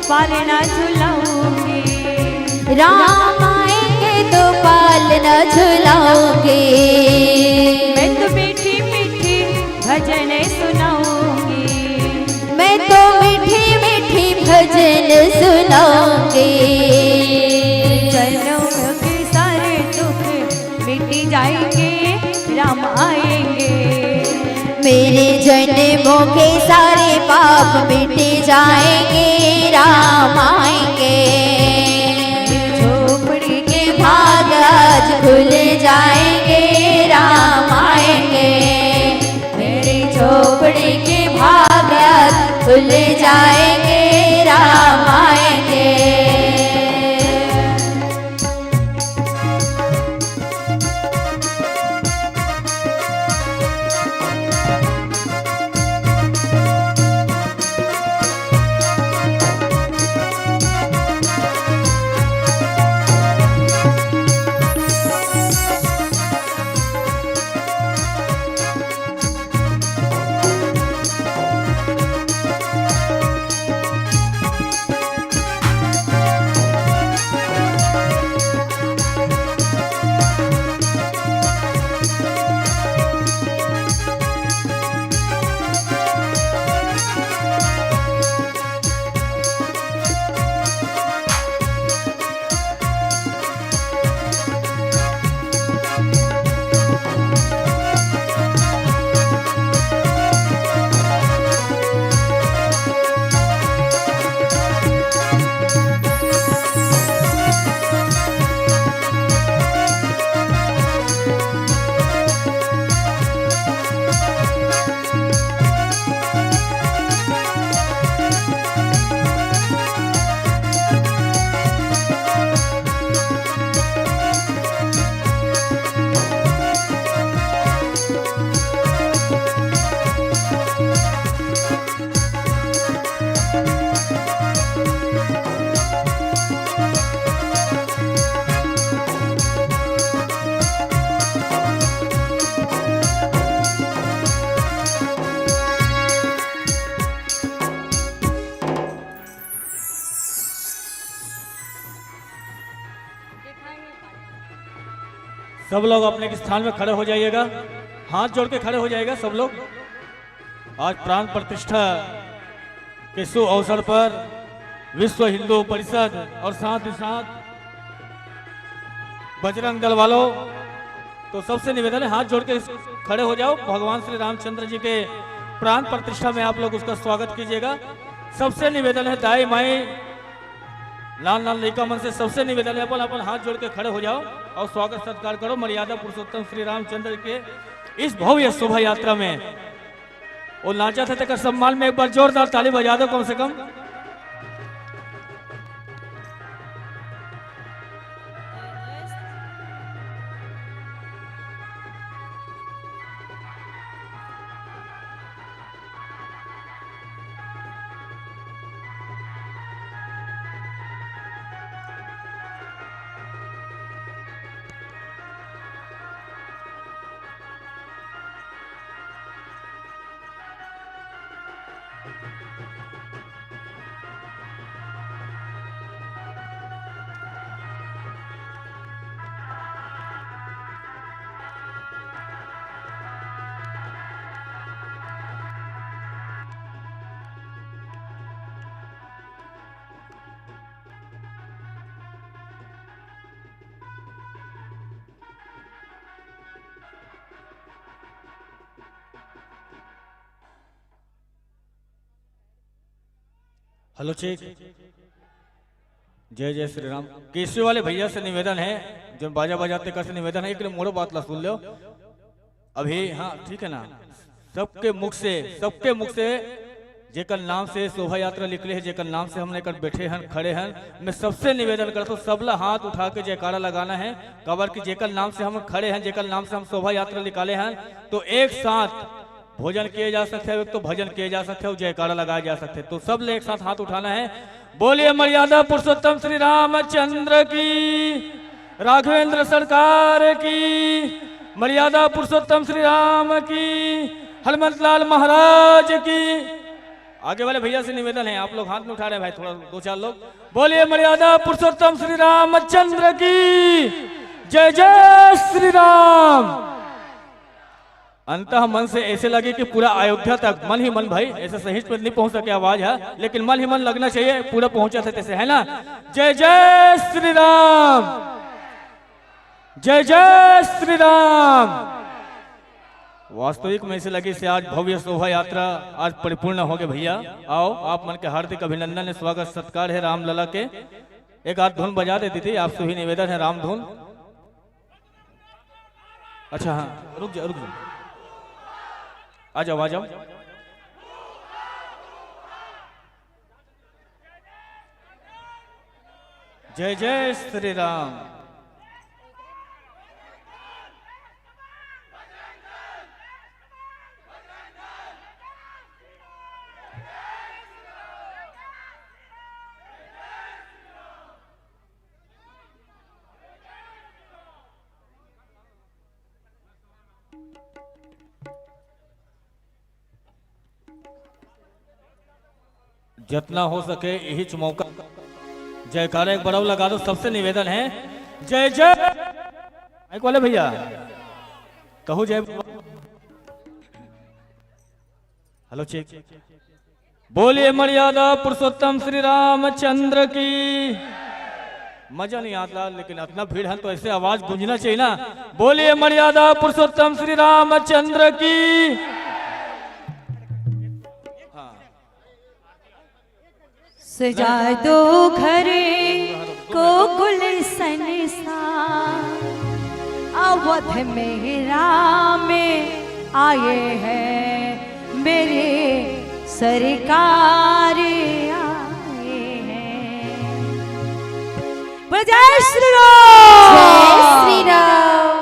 पालना झुलाऊंगी। राम आएंगे तो पालना झुलाऊंगी। मैं तो मीठी मीठी भजन सुनाऊंगी। मैं तो मीठी मीठी भजन सुनाऊंगी। जन्म के सारे दुख मिट जाएंगे, राम आएंगे। मेरे जन्मों के सारे पाप मिट जाएंगे, राम आएंगे। झोपड़ी के भाग आज खुल जाएंगे, राम आएंगे। मेरी झोपड़ी के भाग आज खुल जाएंगे, राम आएंगे। सब लोग अपने स्थान में खड़े हो जाइएगा, हाथ जोड़ के खड़े हो जाइएगा सब लोग। आज प्राण प्रतिष्ठा के शुभ अवसर पर विश्व हिंदू परिषद और साथ ही साथ बजरंग दल वालों, तो सबसे निवेदन है, हाथ जोड़ के खड़े हो जाओ, भगवान श्री रामचंद्र जी के प्राण प्रतिष्ठा में आप लोग उसका स्वागत कीजिएगा। सबसे निवेदन है, दाई माई, लाल लाल लइका मन से सबसे निवेदन है, अपन अपन हाथ जोड़ के खड़े हो जाओ और स्वागत सत्कार करो मर्यादा पुरुषोत्तम श्री रामचंद्र के इस भव्य शोभा यात्रा में। वो नाचा था, तेकर सम्मान में एक बार जोरदार ताली बजा दो कम से कम। Hello, check. जय जय श्री राम। केसरी वाले भैया से निवेदन है, जो बाजा बजाते कर से निवेदन है, एक मोरो बात ला सुन लो अभी। हाँ, ठीक है ना? सबके मुख से, सबके मुख से जेकर नाम से शोभा यात्रा निकले है, जेकर नाम से हमन एकर बैठे हन, खड़े हन, मैं सबसे निवेदन करता हूँ, सबला हाथ उठा के जयकारा लगाना है। काबर कि जेकर नाम से हम खड़े हन, जेकर नाम से हम शोभा यात्रा निकाले हन, तो एक साथ भोजन किए जा सकते हैं, एक तो भजन किए जा सकते हैं और जयकारा लगाया जा सकते हैं। तो सब ले एक साथ हाथ उठाना है। बोलिए मर्यादा पुरुषोत्तम श्री रामचंद्र की, राघवेंद्र सरकार की, मर्यादा पुरुषोत्तम श्री राम की, हनुमंत लाल महाराज की। आगे वाले भैया से निवेदन है, आप लोग हाथ नहीं उठा रहे भाई, थोड़ा दो चार लोग। बोलिए मर्यादा पुरुषोत्तम श्री रामचंद्र की, जय जय श्री राम। अंतः मन से ऐसे लगे कि पूरा अयोध्या तक मन ही मन भाई, ऐसे सही में नहीं पहुंच सके आवाज है, लेकिन मन ही मन लगना चाहिए, पूरा पहुंचा था तैसे, है ना? जय जय श्री राम, जय जय श्री राम। वास्तविक में ऐसे लगे से आज भव्य शोभा यात्रा आज परिपूर्ण हो गए भैया। आओ, आप मन के हार्दिक अभिनंदन है, स्वागत सत्कार है रामलला के। एक आध धुन बजा दे दीदी, आप सभी निवेदन है राम धुन। अच्छा हाँ, रुक जा, रुक जा, आ जाओ, आ जाओ। जय जय श्री राम। जतना हो सके यही मौका जयकारा एक बड़ा लगा दो, सबसे निवेदन है। जय जय। माइक वाले भैया, कहू जय। Hello, check. बोलिए मर्यादा पुरुषोत्तम श्री रामचंद्र की। मजा नहीं आता, लेकिन इतना भीड़ है तो ऐसे आवाज गूंजना चाहिए ना। बोलिए मर्यादा पुरुषोत्तम श्री रामचंद्र की। हाँ। सजा दो घर को गुलशन सा, अवध में राम आए हैं, मेरे सरकार आए हैं। बोलो जय श्री राम। जय श्री राम।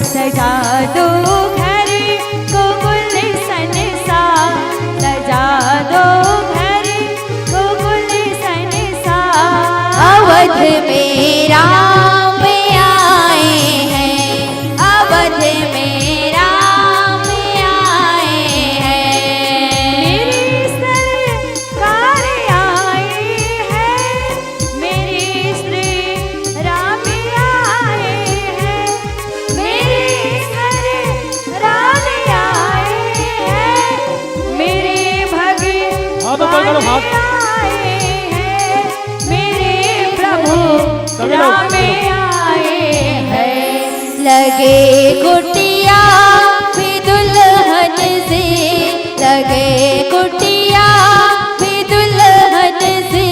सजा दो में राम आए हैं, अवध में राम आए हैं। मेरी सरकार आई है, मेरे श्री राम आए हैं, मेरे हरे राम आए हैं, मेरे भगवान हाँ, तो कोई बोलो, हाँ। आए हैं, मेरे प्रभु सभी लोग। राम आए हैं। लगे कुटिया भी दुल्हन से, लगे कुटिया भी दुल्हन से,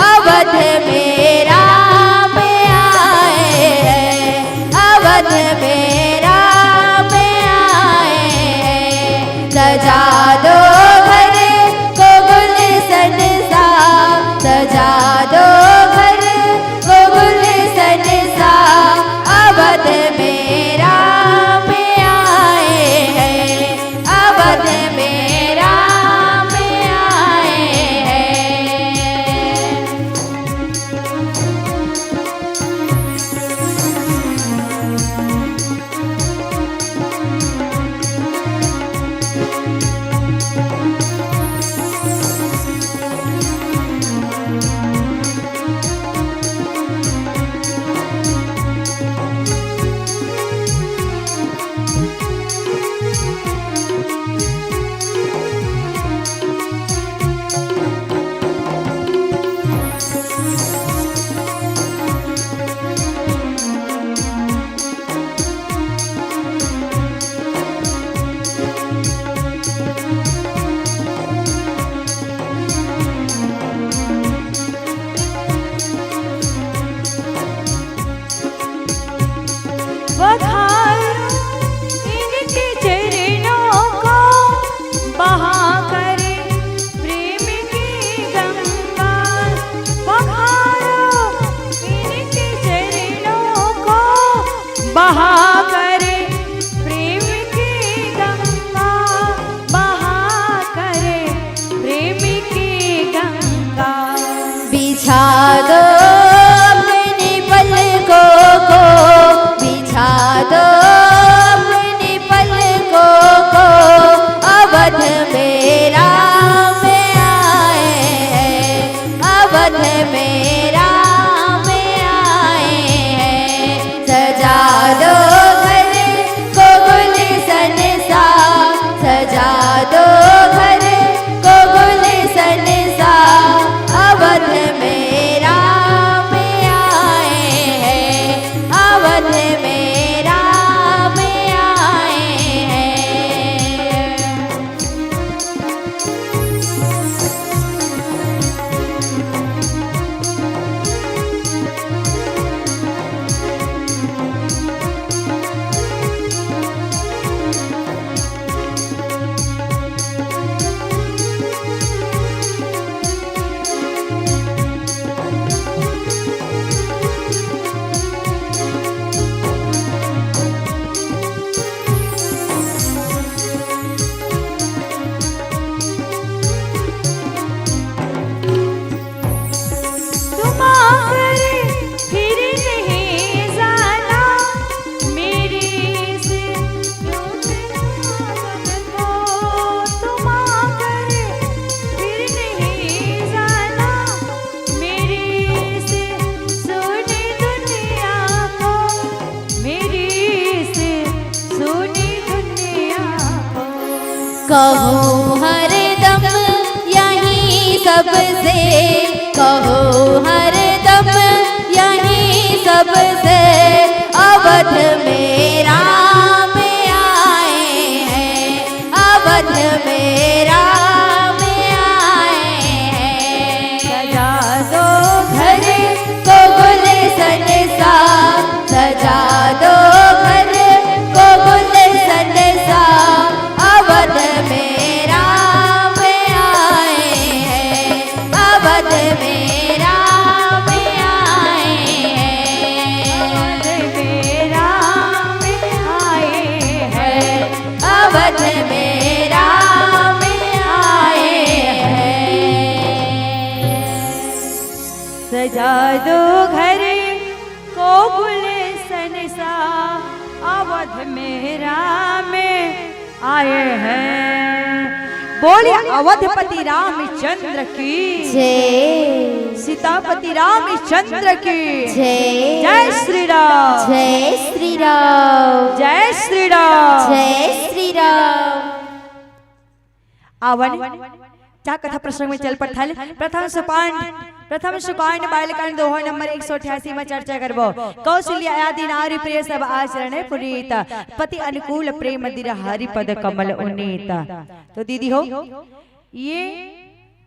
अवध में राम आए हैं, अवध में राम आए हैं। सजा दो घर को गुलशन सा, सजा दो घर को गुलशन सा, अवध में राम आए हैं, अवध में राम आए हैं। पखारो इनके चरणों को, बहा करे प्रेम की गंगा। पखारो इनके चरणों को, बहा करे प्रेम की गंगा, बहा करे प्रेम की गंगा। बिछा दो अपने पलकों को, बिछा दो अपने पलकों को, अवध में राम आए हैं, अवध में राम आए हैं। सजा दो घर को गुलशन सा, सजा दो घर को गुलशन सा, अवध में राम आए हैं, अवध में राम आए हैं। तुम आकर फिर नहीं जाना, मेरी इस टूटना को। तुम आकर फिर नहीं जाना, मेरी इस सूनी दुनिया को, मेरी इस सूनी दुनिया को। कहूँ हरदम यही सबसे, कहूँ हरदम यही सबसे, अवध में राम आए हैं, अवध में राम आए हैं। सजा दो घर को गुलशन सा, सजा दो घर को गुलशन सा, अवध में राम आए हैं, अवध में राम आए हैं, अवध में राम जादू घरी को गुलेशन सा अवध में राम आए हैं। बोलिए अवधपति रामचंद्र की जय। सीतापति रामचंद्र की जय। जय श्री राम। जय श्री राम। जय श्री राम। जय श्री राम। आवन, चा कथा प्रसंग में चल पड़थल। प्रथम सुकांड, प्रथम सुकांड बालकांड दोहा नंबर एक सौ अठासी में चर्चा करबो। कौशल्या आदि नारी प्रिय सब आचरण पुनीत, पति अनुकूल प्रेम दिर हरि पद कमल उन्नीत। तो दीदी हो, ये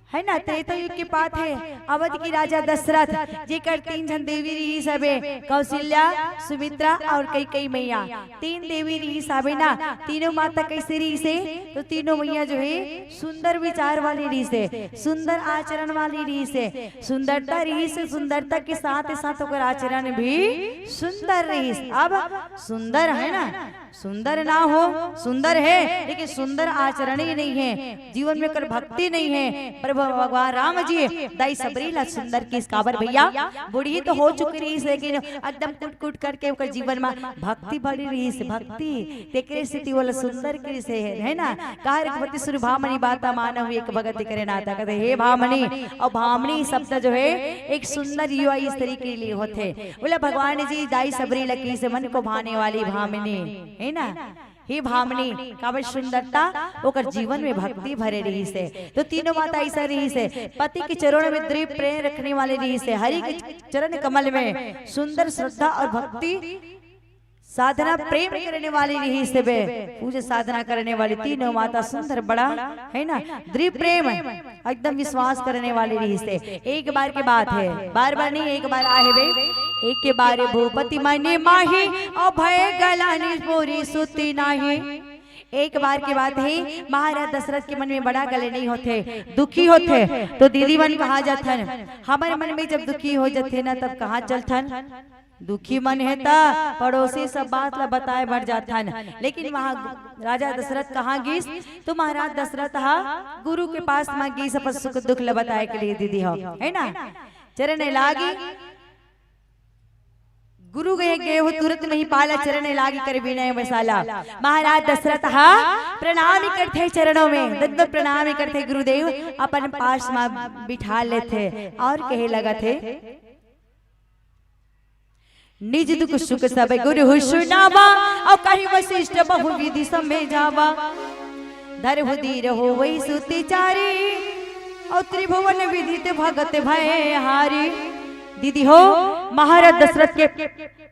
है ना, त्रेता युग के बात है। अवध की राजा दशरथ, जेकर तीन झन देवी रहिस हवे, कौशल्या, सुमित्रा और कैकेयी मैया। तीन देवी रहिस हवे ना, तीनों माता कैसे रहिस हे? तो तीनों मैया जो है सुंदर विचार वाली रहिस हे, सुंदर आचरण वाली रहिस हे, सुंदरता रहिस हे, सुंदरता के साथ साथ ओकर आचरण भी सुंदर रहिस। अब सुंदर है ना, सुंदर ना हो, सुंदर है लेकिन सुंदर आचरण ही नहीं है, जीवन में ओकर भक्ति नहीं है। प्रभु भगवान राम जी दाई सबरी ला सुंदर किहिस, काबर भैया, बूढ़ी तो हो चुकी रहिस लेकिन एकदम कुट कुट करके ओकर जीवन में भक्ति भरी रहिस, भक्ति। तेकरे सेती ओला सुंदर किहिस हे, है ना? काहे रे, पति सुर भामनी बात मानहु एक भगति करे नाता, कहते हे भामनी। और भामनी शब्द जो है एक सुंदर युवा स्त्री के लिए होथे। बोला भगवान जी दाई सबरी ला किहिस हे मन को भाने वाली भामनी, है ना? हे भामनी, काबर सुंदरता ओकर जीवन में भक्ति भरे रहिस हे। तो तीनों माता ऐसा रहिस हे, पति के चरणों में दृढ़ प्रेम रखने वाले रहिस हे, हरि के चरण कमल में सुंदर श्रद्धा और भक्ति साधना प्रेम करने वाली रहिस हे बे, पूजा साधना करने वाली तीनों माता सुंदर बड़ा, है ना, दृढ़ प्रेम, एकदम विश्वास करने वाली रहिस हे। एक बार के बात है, बार बार नहीं, एक बार आहे बे। एक के बार भूपति मनि माही, और भय गलानी पूरी सुति नाही। एक बार के बात है, महाराज दशरथ के मन में बड़ा गले नहीं होथे, दुखी होथे। तो दीदी मन कहाँ जाथन? हमर मन में जब दुखी हो जाथे ना, तब कहाँ चलथन? दुखी मन हे त पड़ोसी सब बात ला बताए बर जाथन, लेकिन वहाँ राजा दशरथ कहाँ गिस? तो महाराज दशरथ हा गुरु के पास में गिस, अपन सुख दुख ला बताए के लिए दीदी हो, है ना? चरण लागी, गुरु गए गए हो तुरंत में ही पाला, चरण लागी कर विनय मसाला। महाराज दशरथ हा प्रणाम करथे चरणों में, दंड प्रणाम करथे गुरुदेव, अपन पास में बिठा लेथे और कहे लगथे, निज दुख सुख सब गुरु हु सुनावा, और कहि वशिष्ठ बहु विधि समझावा। धरहु धीर होवइ सुति चारी, और त्रिभुवन विदित भगत भय हारी। दीदी हो, महाराज दशरथ के,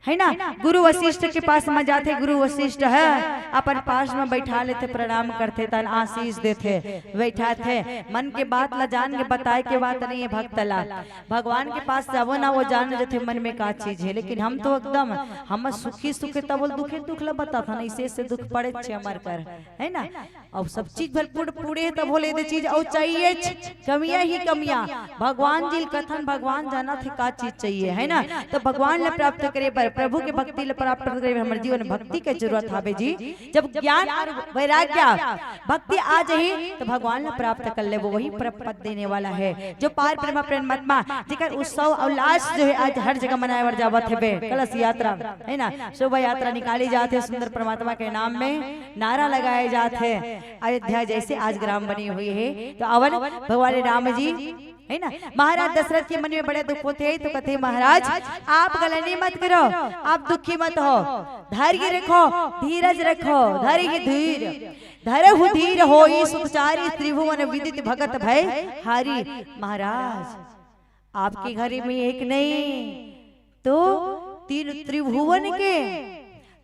है ना, गुरु वशिष्ठ के पास में जाथे, गुरु वशिष्ठ है, अपन पास में बैठा लेथे, प्रणाम करथे, तन आशीष देथे, बैठाथे। मन के बात ला जान के बताए के बात नहीं है भक्त ला। भगवान के पास जाबो ना, वो जान जथे मन में का चीज है, लेकिन हम तो एकदम, हम सुखी सुखी तब दुखे दुख ला बताथन, ऐसे ऐसे दुख पड़े छे हमर कर, है ना? और सब चीज भरपूर पूरे है, तब बोले दे चीज और चाहिए छ-, कमियां ही कमियां। भगवान जी ल कथन, भगवान जानथे का चीज चाहिए, है ना? तो भगवान ला प्राप्त करे बर, प्रभु के भक्ति ला प्राप्त करे बर हमर जीवन में भक्ति के जरूरत हावे जी। जब ज्ञान और वैराग्य, भक्ति आ जाही, तो भगवान ला प्राप्त कर लेबो, वही पर-, पद देने वाला है। जो पार ब्रह्म परमात्मा, जेकर उत्सव और उल्लास जो है, आज हर जगह मनाए बर जावत हेबे, कलश यात्रा, है ना, शोभा यात्रा निकाली जात है सुंदर परमात्मा के नाम में, नारा लगाए जात है। अयोध्या जैसे आज ग्राम बनी हुई है, तो अवन भगवान राम जी, है ना, महाराज दशरथ के मन में बड़े दुख होथे, तो कथे, महाराज, आप गलनी मत करो, आप दुखी मत हो, धैर्य रखो, धीरज रखो, धैर्य धीर, धरहु धीर होई सुत चारी, त्रिभुवन विदित भगत भय हारी। महाराज, आपके घर में एक नहीं, तो तीन त्रिभुवन के,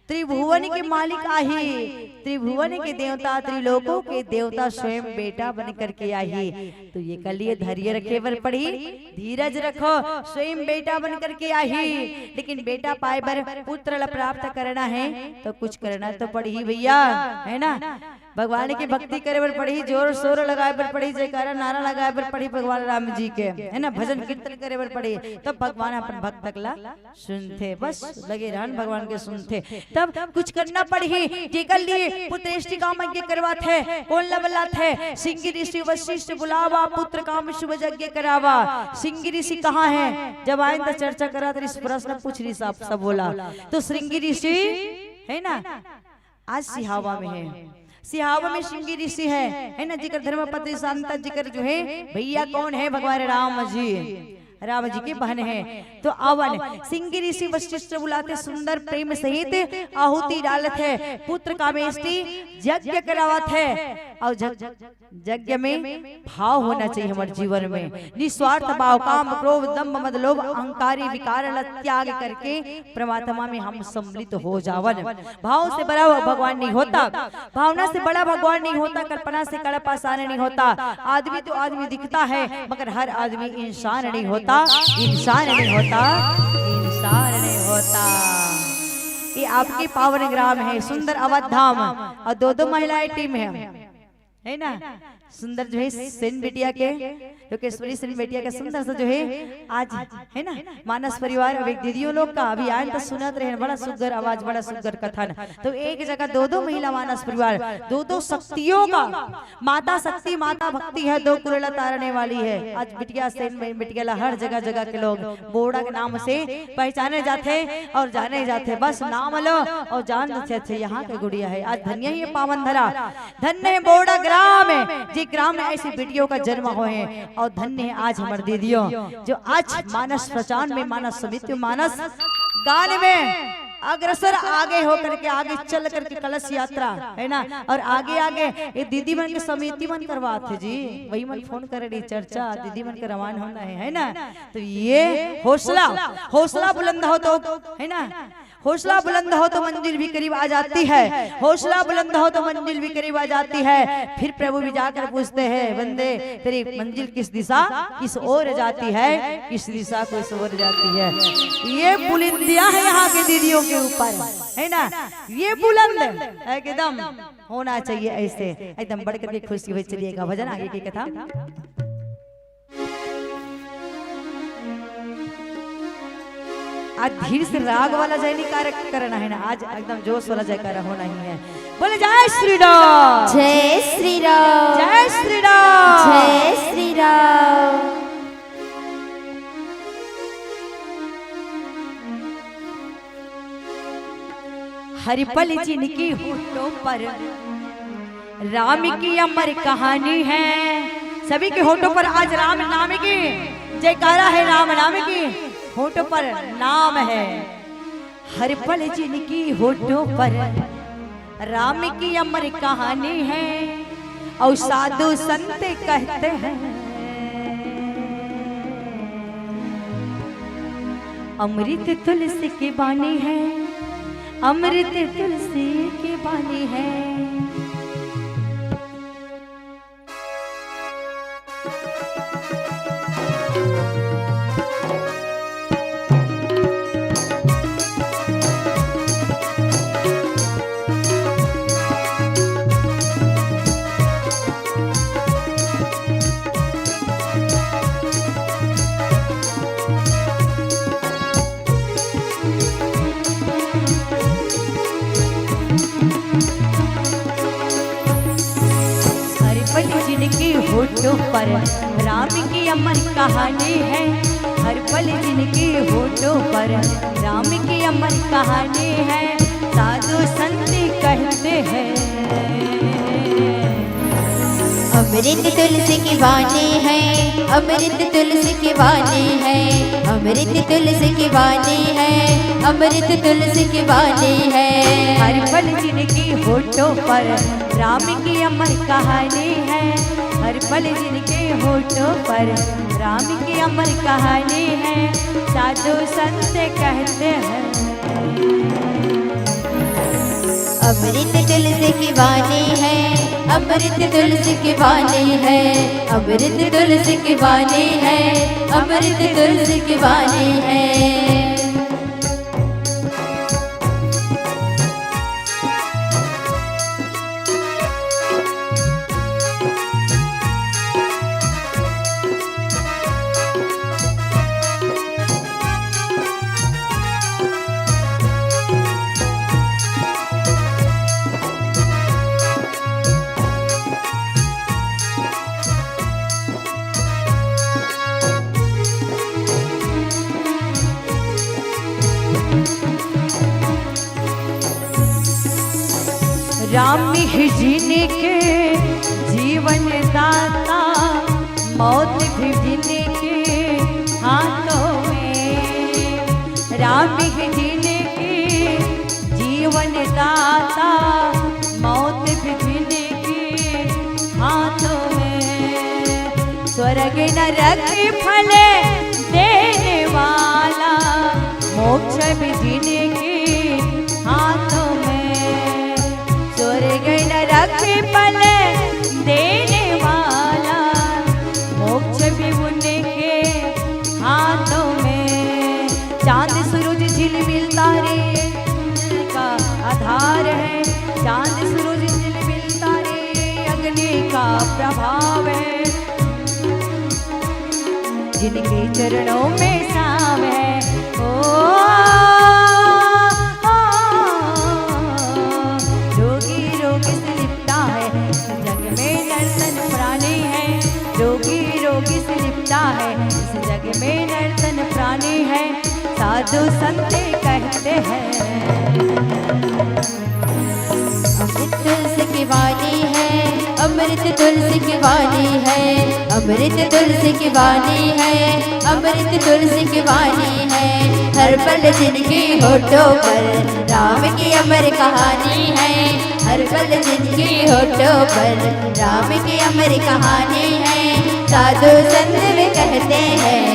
त्रिभुवन के मालिक आही, त्रिभुवन के देवता, त्रिलोकों के देवता स्वयं बेटा बन करके आही। तो एकर लिए धैर्य रखे बर पड़ही, धीरज रखो, स्वयं बेटा बन करके आही। लेकिन बेटा पाए बर पुत्र ला प्राप्त करना है, तो कुछ करना तो पड़ही भैया, है ना? भगवान के भक्ति करे बर पड़ही, जोर शोर लगाए बर पड़ही, जयकारा नारा लगाए बर पड़ही भगवान राम जी के, है ना, भजन कीर्तन करे बर पड़ही, तब भगवान अपन भक्त ला सुनथे। बस लगे रहन भगवान के सुनथे, तब कुछ करना पड़ही। जेकर लिए पुत्रेष्टि काम यज्ञ करवाथे, कोन ला बलाथे? सिंगी ऋषि वशिष्ठ बुलावा, पुत्र काम शुभ यज्ञ करावा। सिंगी ऋषि कहाँ है? जब आए तो चर्चा करा, तो इस प्रश्न पूछ रही सब, सब बोला। तो सिंगी ऋषि है ना, आज सिहावा में है। सिहावा में सिंगी ऋषि है, है ना, जिकर धर्मपत्नी शांता, जिकर जो है भैया कौन है? भगवान राम जी, राम जी के बहन है। तो आवन सिंगी ऋषि वशिष्ठ बुलाथे, सुंदर प्रेम सहित आहुति डालथे, पुत्र कामेष्टि यज्ञ करावत है। और जग, यज्ञ में भाव होना चाहिए हमारे जीवन में, निस्वार्थ भाव, काम, क्रोध, दंभ, मद, लोभ, अहंकारी विकार ला त्याग करके परमात्मा में हम सम्मिलित हो जावन। भाव से बड़ा भगवान नहीं होता, भावना से बड़ा भगवान नहीं होता, कल्पना से कड़ा पाषाण नहीं होता। आदमी तो आदमी दिखता है, मगर हर आदमी इंसान नहीं होता, इंसान नहीं होता, इंसान नहीं होता। ये आपके पावन ग्राम है, सुंदर अवध धाम, और दो दो महिलाएं टीम है, है ना? सुंदर जो है सेन बिटिया के, लोकेश्वरी सेन बिटिया के सुंदर से जो है आज, है ना, मानस परिवार। अब एक दीदियों लोग का अभी आए तो सुनत रहे, बड़ा सुग्घर आवाज, बड़ा सुग्घर कथन। तो एक जगह दो दो महिला मानस परिवार, दो दो शक्तियों का, माता शक्ति, माता भक्ति है, दो कुल ला तारने वाली है। आज बिटिया सेन में बिटिया ला हर जगह जगह के लोग बोड़ा के नाम से पहचाने जाते और जाने जाते। बस नाम लो और जान जाते, अच्छा, यहाँ के गुड़िया है। आज धन्य ही ये पावन धरा, धन्य है बोड़ा ग्राम, जे ग्राम में ऐसी बेटियों का जन्म होए। और धन्य है आज हमारे दीदियों, जो आज मानस प्रचार में, मानस समिति में, मानस गान में अग्रसर आगे होकर के, आगे चल करके कलश यात्रा, है ना, और आगे आगे ये दीदी मन के समिति मन करवात है जी, वही मन फोन कर रही चर्चा, दीदी मन के रवान होना है, है ना। तो ये हौसला, हौसला बुलंद हो तो, है ना, हौसला बुलंद हो तो मंजिल भी करीब आ जाती है, हौसला बुलंद हो तो मंजिल भी करीब आ जाती है। फिर प्रभु भी जाकर पूछते हैं, बंदे, तेरी मंजिल किस दिशा, किस ओर जाती है, किस दिशा को इस ओर जाती है। ये बुलंदियां है यहाँ के दीदियों के ऊपर, है ना, ये बुलंद एकदम होना चाहिए। ऐसे एकदम बढ़ करके खुशी हुई। चलिएगा भजन आगे की कथा। आज धीर से राग वाला जय नहीं कर-, करना है ना, आज एकदम जोश वाला जयकारा होना ही है। बोले जय श्री राम, जय श्री राम, जय श्री राम, जय श्री राम। हर पल जिनकी होठों पर राम की अमर कहानी है। सभी के होठों पर आज राम नाम की जयकारा है, राम नाम की होठों पर नाम है। हर पल जिनकी होठों पर राम की अमर कहानी है। और साधु संत कहते हैं, अमृत तुलसी की बानी है, अमृत तुलसी की बानी है। हर पल जिनके होठों पर राम की अमर कहानी है। हर पल जिनके होठों पर राम की अमर कहानी है। साधु संत कहते हैं, अमृत तुलसी की बानी है, अमृत तुलसी की बानी है, अमृत तुलसी की बानी है, अमृत तुलसी की बानी है। हर पल जिनके होठों पर राम की अमर कहानी है। हर पल जिनके होठों पर राम की अमर कहानी है। साधु संत कहते हैं, अमृत तुलसी की बानी है, अमृत तुलसी की बानी है, अमृत तुलसी की बानी है, अमृत तुलसी की बानी है। जिनके जीवन दाता, मौत भी जिनके हाथों में। राम ही जिनके जीवन दाता, मौत भी जिनके हाथों में। स्वर्ग नरक फल देने वाला, मोक्ष भी जिनके हाथों में। स्वर्ग नरक फल देने वाला, मोक्ष भी उनके हाथों में। चांद सूरज झिलमिल तारे का आधार है, चांद सूरज झिलमिल तारे अग्नि का प्रभाव है। जिनके चरणों में साव है, ओ, ओ, रोगी रोगी से लिपटा है, इस जग में नर्तन प्राणी है। रोगी रोगी से लिपटा है, इस जग में नर्तन प्राणी है। साधु संत कहते हैं। अमृत तुलसी की वाणी है, अमृत तुलसी की वाणी है, अमृत तुलसी की वाणी है, अमृत तुलसी की वाणी है। हर पल जिनके होठों पर राम की अमर कहानी है, हर पल जिनके होठों पर राम की अमर कहानी है। साधु संत भी कहते हैं,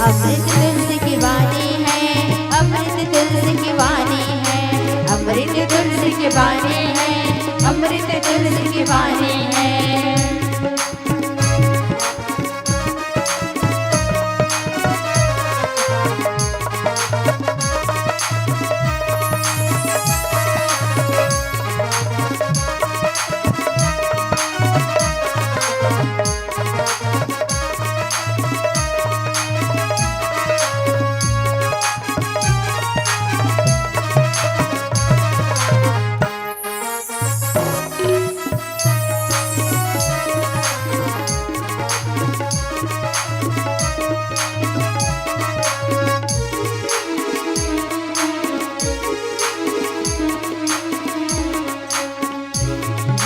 अमृत तुलसी की वाणी है, अमृत तुलसी की वाणी है, अमृत तुलसी की वाणी है, अमृत तुलसी की वाणी है।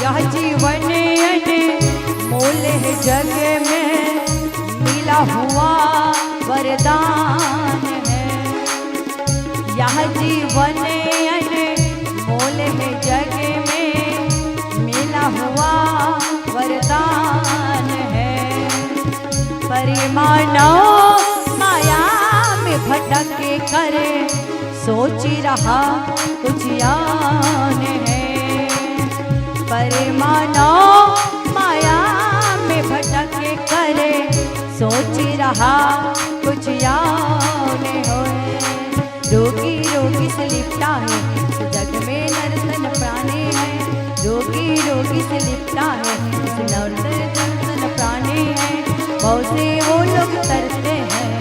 यह जीवन अनमोल है, जग में मिला हुआ वरदान है। यह जीवन अनमोल है, जग में मिला हुआ वरदान है। पर ये मानव माया में भटक कर सोच रहा कुछ यान है। पर मानव माया में भटक कर सोच रहा कुछ यान होए। रोगी रोगी से लिपटा है, इस जग में नर्तन प्राणी है। रोगी रोगी से लिपटा है, इस नर्तन जन प्राणी है। बहुत से वो लोग तरते हैं।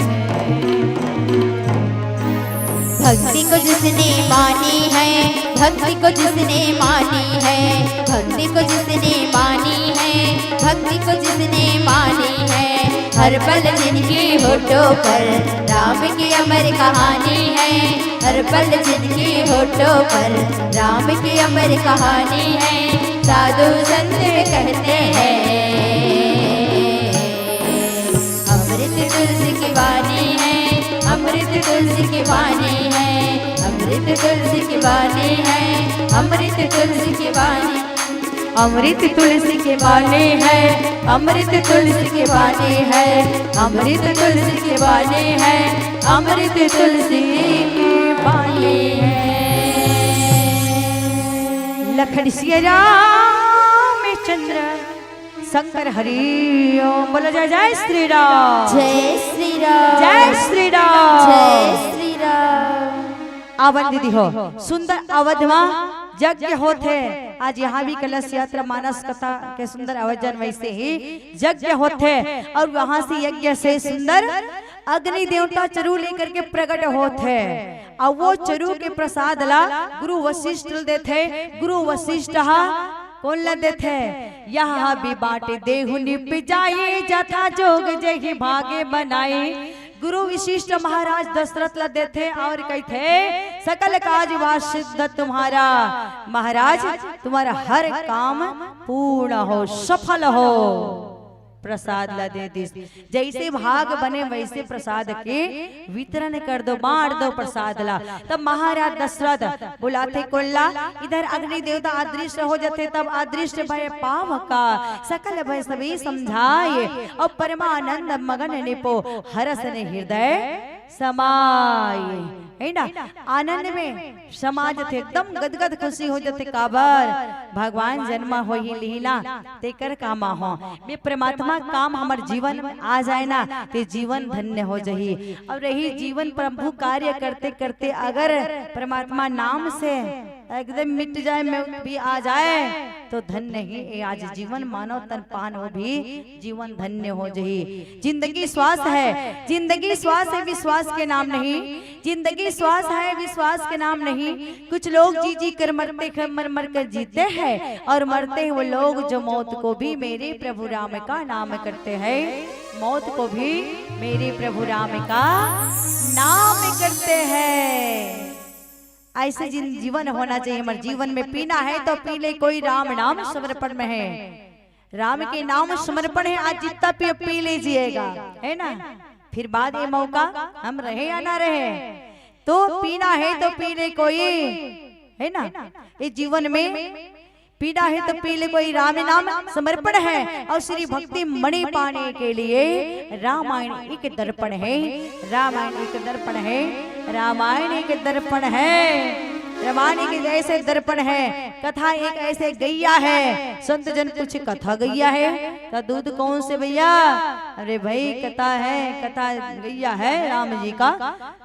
भक्ति को जिसने मानी है, भक्ति को जिसने मानी है, भक्ति को जिसने मानी है, भक्ति को जिसने मानी है। हर पल जिनके होठों पर राम की अमर कहानी है, हर पल जिनके होठों पर राम की अमर कहानी है। साधु संत कहते हैं, अमृत तुलसी की वाणी है, अमृत तुलसी की वाणी है, अमृत तुलसी की वाणी है, अमृत तुलसी की वाणी। अमृत तुलसी की वाणी है, अमृत तुलसी की वाणी है, अमृत तुलसी की वाणी है, अमृत तुलसी की वाणी है। लखन सिया रामचंद्र शंकर हरि ओम। बोलो जय जय श्री राम। जय श्री राम। जय श्री राम। जय श्री राम। आवन दीदी हो, सुंदर अवध मा यज्ञ होत हे। आज यहाँ भी कलश यात्रा, मानस कथा के सुंदर आयोजन, वैसे ही यज्ञ होत हे। और वहाँ से यज्ञ से सुंदर अग्नि देवता चरू लेकर के प्रकट होत हे। और वो चरू के प्रसाद ला गुरु वशिष्ठ ल देथे। गुरु वशिष्ठ हा कोन ला देथे? यह भी बांट देहु निप जाई, जथा जोग जेहि भागे बनाई। गुरु वशिष्ठ महाराज दशरथ ला देथे और कहिथे, सकल काज हुआ सिद्ध तुम्हारा। महाराज, तुम्हारा हर काम पूर्ण हो, सफल हो। प्रसाद ला दे दिस। जैसे भाग बने वैसे प्रसाद के वितरण कर दो, बांट दो प्रसाद ला। तब महाराज दशरथ बुलाथे कोन ला, इधर अग्नि देवता अदृश्य हो जाथे, तब अदृश्य भय पावका सकल भय सभी समझाए, और परमानंद मगन निपो हरस ने हृदय समाए। है ना, आनंद में समा जथे, एकदम गदगद खुशी हो जथे। काबर? भगवान जन्मा होही लीला, तेकर कामा हो। वे परमात्मा काम हमर जीवन में आ जाए ना, ते जीवन धन्य हो जही। और यही जीवन प्रभु कार्य करते करते अगर परमात्मा नाम से एकदम मिट जाए, मौत भी आ जाए, तो धन्य ही ये आज जीवन, मानव तन पान हो भी जीवन धन्य हो जही। जिंदगी श्वास है, जिंदगी श्वास है, विश्वास के नाम नहीं। जिंदगी श्वास है, विश्वास के नाम नहीं। कुछ लोग जी जी कर मरते हैं, मर मर कर जीते हैं, और मरते हैं वो लोग जो मौत को भी मेरे प्रभु राम का नाम करते हैं, मौत को भी मेरे प्रभु राम का नाम करते हैं। ऐसे जिन जीवन होना चाहिए। हमारे जीवन में पीना है तो पी ले कोई, राम नाम समर्पण में है, राम के नाम समर्पण है। आज जितना पियो पी लीजिएगा, है ना। फिर बाद ये मौका हम रहे या ना रहे, तो पीना है तो पी ले कोई, है ना। ये जीवन में पीना है तो पी ले कोई, राम नाम समर्पण है। और श्री भक्ति मणि पाने के लिए रामायण एक दर्पण है, रामायण एक दर्पण है, रामायण एक दर्पण है। रामायण एक ऐसे दर्पण है, कथा एक ऐसे गैया है। संत जन पूछे, कथा गैया है तो दूध कौन से भैया? अरे भाई, कथा है, कथा गैया है राम जी का,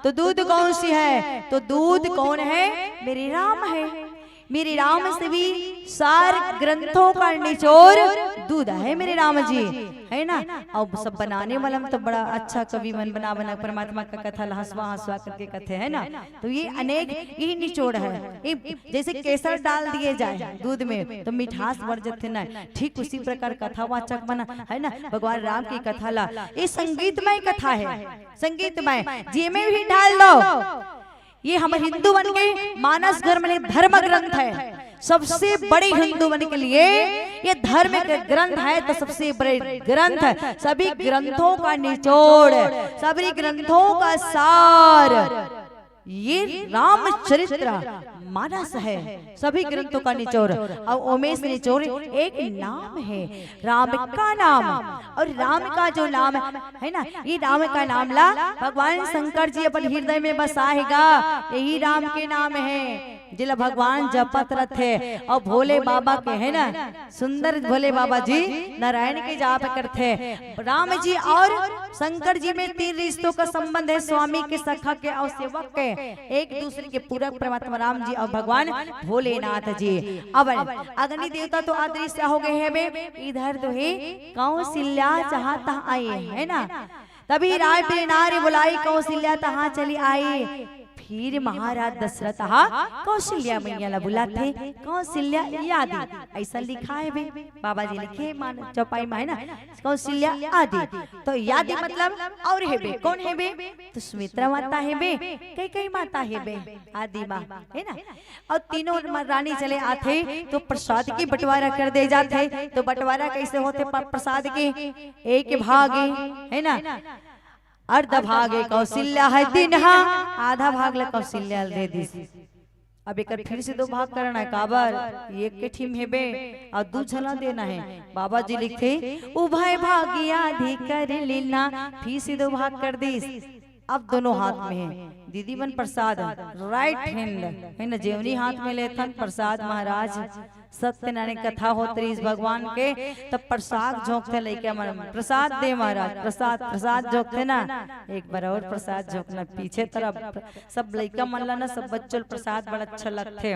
तो दूध कौन सी है? तो दूध कौन है? मेरे राम है। मेरे राम से भी सार ग्रंथों का निचोड़ दूध है मेरे राम जी, है ना। अब सब बनाने वाला में तो बड़ा अच्छा कवि मन बना बना परमात्मा का कथा ला हंसवा हंसवा करके कथे, है ना। तो ये अनेक यही निचोड़ है। ये जैसे केसर डाल दिए जाए दूध में तो मिठास बढ़ जाते ना, ठीक उसी प्रकार कथावाचक बना, है ना। भगवान राम की कथा ला, ये संगीतमय कथा है, संगीतमय, जेमे भी डाल दो। ये हमर हिंदू मन के मानस धर्म ने धर्म ग्रंथ है, सबसे बड़े हिंदू मन के लिए ये धर्म के ग्रंथ है। तो सबसे बड़े ग्रंथ, सभी ग्रंथों का निचोड़, सभी ग्रंथों का सार ये रामचरित्र मानस है, सभी ग्रंथों का निचोड़। और ओमेश निचोड़ एक नाम है, राम का नाम। और राम का जो नाम है ना, ये राम का नाम ला भगवान शंकर जी अपन हृदय में बसाएगा। यही राम के नाम है, जिला भगवान जपत रथे। और भोले बाबा के, है ना, सुंदर भोले बाबा जी नारायण के जाप करथे। राम जी और शंकर जी में तीन रिश्तों का संबंध है, स्वामी के, सखा के और सेवक के, एक दूसरे के पूरक परमात्मा राम जी और भगवान भोलेनाथ जी। अब अग्नि देवता तो अदृश्य हो गए हैं बे, इधर तो है कौशल्या जहाँ तहाँ आई है ना। तभी राय प्रिय नारी बुलाई, कौशल्या तहाँ चली आई। फिर महाराज दशरथ हा कौशल्या मैया ला बुलाथे, कौशल्या यादी ऐसा लिखा है बे, बाबा जी लिखे मान चौपाई में है ना, कौशल्या आदि। तो यादी मतलब और है बे, कौन है बे? तो सुमित्रा माता है बे, कैकई माता है बे, आदि माँ, है ना। और तीनों म-, रानी चले आथे तो प्रसाद की बंटवारा कर दे जाथे। तो बंटवारा कैसे होथे प-, प्रसाद के? एक भाग, है ना, अर्ध भाग कौशल्या ह दीन हा, आधा भाग ला कौशल्या ल दे दिस। अब एकर फिर से दो भाग करना है, काबर? एक के ठिम हेबे और दू झन ला देना है। बाबा जी लिखथे, उभय भाग आधी कर लीना, फिर से दो भाग कर दिस। अब दोनों हाथ में है दीदी मन प्रसाद, राइट हैंड है ना, जेवनी हाथ में लेथन प्रसाद महाराज। सत्यनारायण कथा होत रहिस भगवान के, तब प्रसाद झोंकथे लइका मन, प्रसाद दे महाराज, प्रसाद, प्रसाद झोंकथे ना। एक बार और प्रसाद झोंकना पीछे तरफ, सब लइका मन ला ना, सब बच्चों ल प्रसाद बड़ा अच्छा लगथे।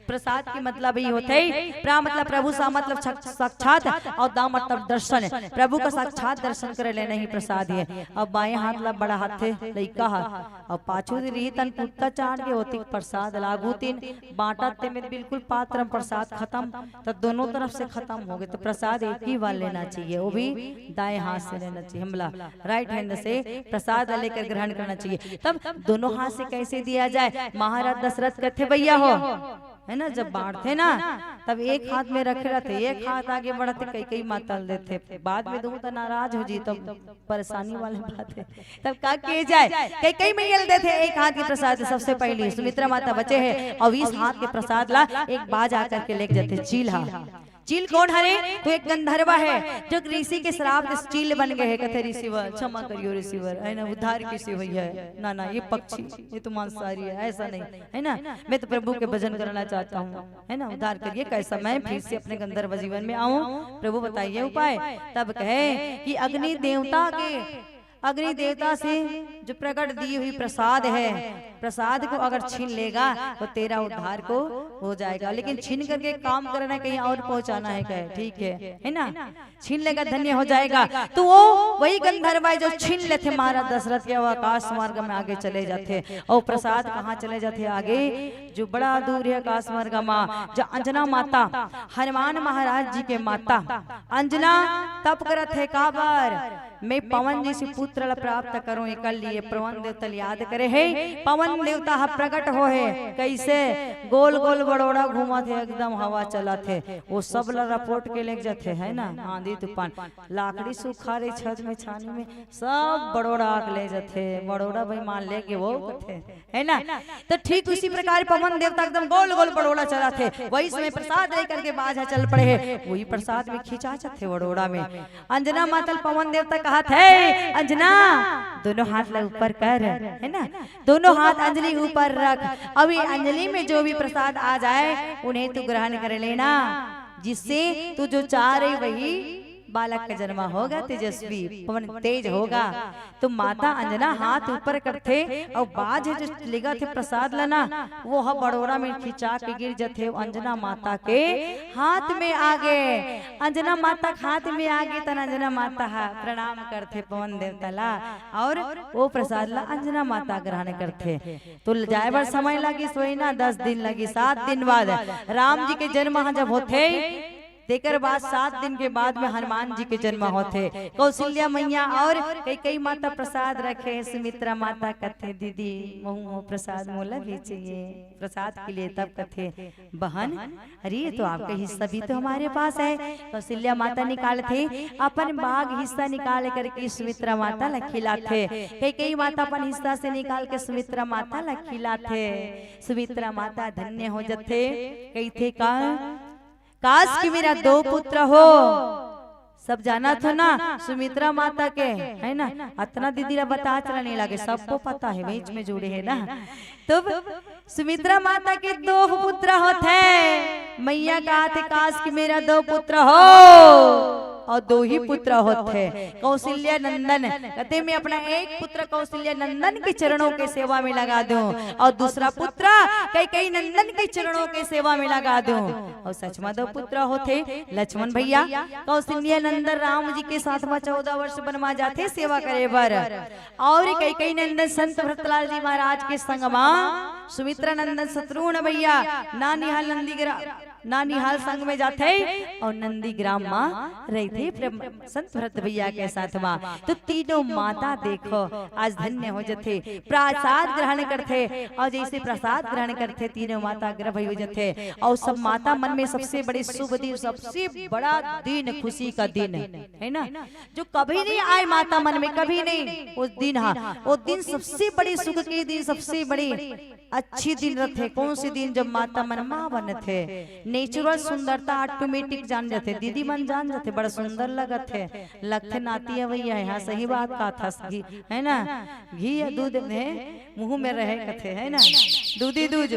प्रसाद के मतलब ही होथे, प्रा मतलब प्रभु, सा मतलब साक्षात, और दा मतलब दर्शन। प्रभु का साक्षात दर्शन करे लेना ही प्रसाद है। अब बाएं हाथ ला बढ़ाथे लइका हा, और पाछू दे रही तन कुत्ता चाट के होती प्रसाद लागू तीन बांटा ते में बिल्कुल पात्र में प्रसाद खत्म खत्म, तो दोनों तरफ से खत्म हो गए। तो प्रसाद एक ही बार लेना चाहिए, वो भी दाएं हाथ से लेना चाहिए, हमला राइट हैंड से प्रसाद लेकर ग्रहण करना चाहिए। तब दोनों हाथ से कैसे दिया जाए? महाराज दशरथ कहते, भैया हो, है ना, जब बांटथे ना, तब एक हाथ में रखे रहते, एक हाथ आगे बढ़ाथे, कई कई माता ल देथे। बाद में दूं तो नाराज हो जी, तब परेशानी वाली बात है। तब का किए जाए? कई कई मैया ल देथे एक हाथ के प्रसाद, सबसे पहले सुमित्रा माता बचे है और इस हाथ के प्रसाद ला एक बाज आकर के लेके जाथे, चील हा। चील कौन हरे? तो एक गंधर्वा है, जो एक ऋषि के श्राप से चील बन गए है। कथे, ऋषिवर, क्षमा करियो ऋषिवर, है ना, उद्धार किसे हुई है ना, ना, ये पक्षी, ये तो मांसाहारी है, ऐसा नहीं, है ना, मैं तो प्रभु के भजन करना चाहता हूँ, है ना, उद्धार करिए, कैसा मैं फिर से अपने गंधर्व जीवन में आऊं, प्रभु बताइए उपाय। तब कहे कि अग्नि देवता के, अग्नि देवता से जो प्रकट दी हुई प्रसाद है, प्रसाद को अगर छीन लेगा तो तेरा उद्धार को हो जाएगा, लेकिन छीन करके काम करना है, कहीं और पहुंचाना है, कहे, ठीक है, है ना, छीन लेगा, धन्य हो जाएगा। तो वो वही गंधर्व है जो छीन लेथे महाराज दशरथ के, वो आकाश मार्ग में आगे चले जाथे और प्रसाद कहाँ चले जाथे आगे? जो बड़ा दूर है आकाश मार्ग मा, जो अंजना माता, हनुमान महाराज जी के माता अंजना तप करत हे, काबर मैं पवन जैसे पुत्र ला प्राप्त करूं, एकर लिए पवन देवता ल याद करे हे। पवन देवता ह प्रकट हो हे, कैसे? गोल गोल बड़ोड़ा घूमत हे, एकदम हवा चलत हे, वो सब ला रपोट के लेके जाथे, है ना, आंधी तूफान, लाकड़ी सूखा रही, छत में छानी में, सब बड़ोड़ा आके ले जाथे। बड़ोड़ा बेईमान लेके वो कथे, है ना? तो ठीक उसी प्रकार पवन देवता एकदम गोल गोल बड़ोड़ा चलत हे, वही समय प्रसाद लेकर के बाज ह चल पड़े हे, वही प्रसाद में खिंचा जाथे बड़ोड़ा में। अंजना माता ल पवन देवता कहत हे, अंजना, दोनों हाथ ला ऊपर कर, है ना, दोनों हाथ अंजलि ऊपर रख, अभी अंजलि में जो भी प्रसाद आ जाए उन्हें तू ग्रहण कर लेना, जिससे तू जो चाह रही वही बालक का जन्म होगा, तेजस्वी पवन तेज होगा। तो माता अंजना हाथ ऊपर करथे अउ बाज ह जो लेगथे प्रसाद ला ना, वो ह बड़ोरा में खिंचा के गिर जथे, अंजना माता के हाथ में आगे। अंजना माता के हाथ में आगे, तन अंजना माता ह प्रणाम करथे पवन देवता ला, और वो प्रसाद ला अंजना माता ग्रहण करथे। तो जाए बर समय लगिस, वही ना, दस दिन लगिस, सात दिन बाद राम जी के जन्म ह जब होथे, तेकर बाद सात दिन के बाद में हनुमान जी के जन्म होथे। कौशल्या मैया और कैकेयी माता प्रसाद रखे हे। सुमित्रा माता कथे, दीदी, महू हो प्रसाद, मोला भी चाहिए प्रसाद के लिए। तब कथे, बहन, अरे, ये तो आपका हिस्सा भी तो हमारे पास है। कौशल्या माता निकालथे, अपन बाग हिस्सा निकाल करके सुमित्रा माता ला खिलाथे। कैकेयी माता अपन हिस्सा से निकाल के सुमित्रा माता ला खिलाथे। सुमित्रा माता धन्य हो जथे, कहिथे का, काश कि मेरा दो पुत्र हो। सब जानत हो ना सुमित्रा माता के, है ना? अतना दीदी ला बता चला नहीं लागे, सबको पता है, बीच में जुड़े है ना। तो सुमित्रा माता के दो पुत्र होथे। मैया कहथे, काश कि मेरा दो पुत्र हो, और दो ही पुत्र होथे, कौशल्या नंदन। कथे, मैं अपना एक पुत्र कौशल्या नंदन के चरणों के सेवा में लगा दूं और दूसरा पुत्र कैकेयी नंदन के चरणों के सेवा में लगा दूं। और सच में दो पुत्र होथे, लक्ष्मण भैया। कौशल्या नंदन राम जी के साथ में चौदह वर्ष वन मा जाथे सेवा करे बर, और कैकेयी नंदन संत भरतलाल जी महाराज के संग मा सुमित्रा नंदन शत्रुघ्न भैया नानिहाल नंदीग्राम, नानिहाल संग में जाथे और नंदीग्राम मा रहिथे प्रेम संत भरत भैया के साथ मा। तो तीनों माता देखो, आज धन्य हो जथे, प्रसाद ग्रहण करथे, और जैसे प्रसाद ग्रहण करथे, तीनों माता गर्भ हो जथे। और सब माता मन में सबसे बड़े शुभ दिन, सबसे बड़ा दिन, खुशी का दिन है ना, जो कभी नहीं आए माता मन में, कभी नहीं। उस दिन, हाँ, वो दिन सबसे बड़ी सुख की दिन, सबसे बड़ी अच्छी दिन रथे। कौन से दिन? जब माता मन माँ बनथे, नेचुरल सुंदरता ऑटोमेटिक जान जाथे। दीदी मन जान जाथे, बड़ा सुंदर लगत हे, लगथे नाती अवैया हे। हाँ, सही बात कहा था, घी, है ना, घी या दूध में मुंह में रहे कथे, है ना, दूधी दूध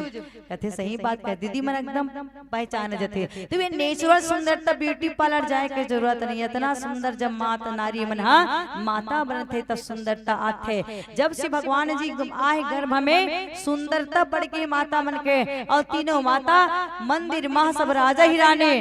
कथे। सही बात कहे, दीदी मन एकदम पहचान जथे। तो ये नेचुरल सुंदरता, ब्यूटी पार्लर जाए के जरूरत नहीं। इतना सुंदर जब माता नारी मन हा माता बनथे, तब सुंदरता आथे। जब से भगवान जी आए गर्भ में, सुंदरता बढ़ के माता मन के, और तीनों माता मंदिर मा सब राजा ही रानी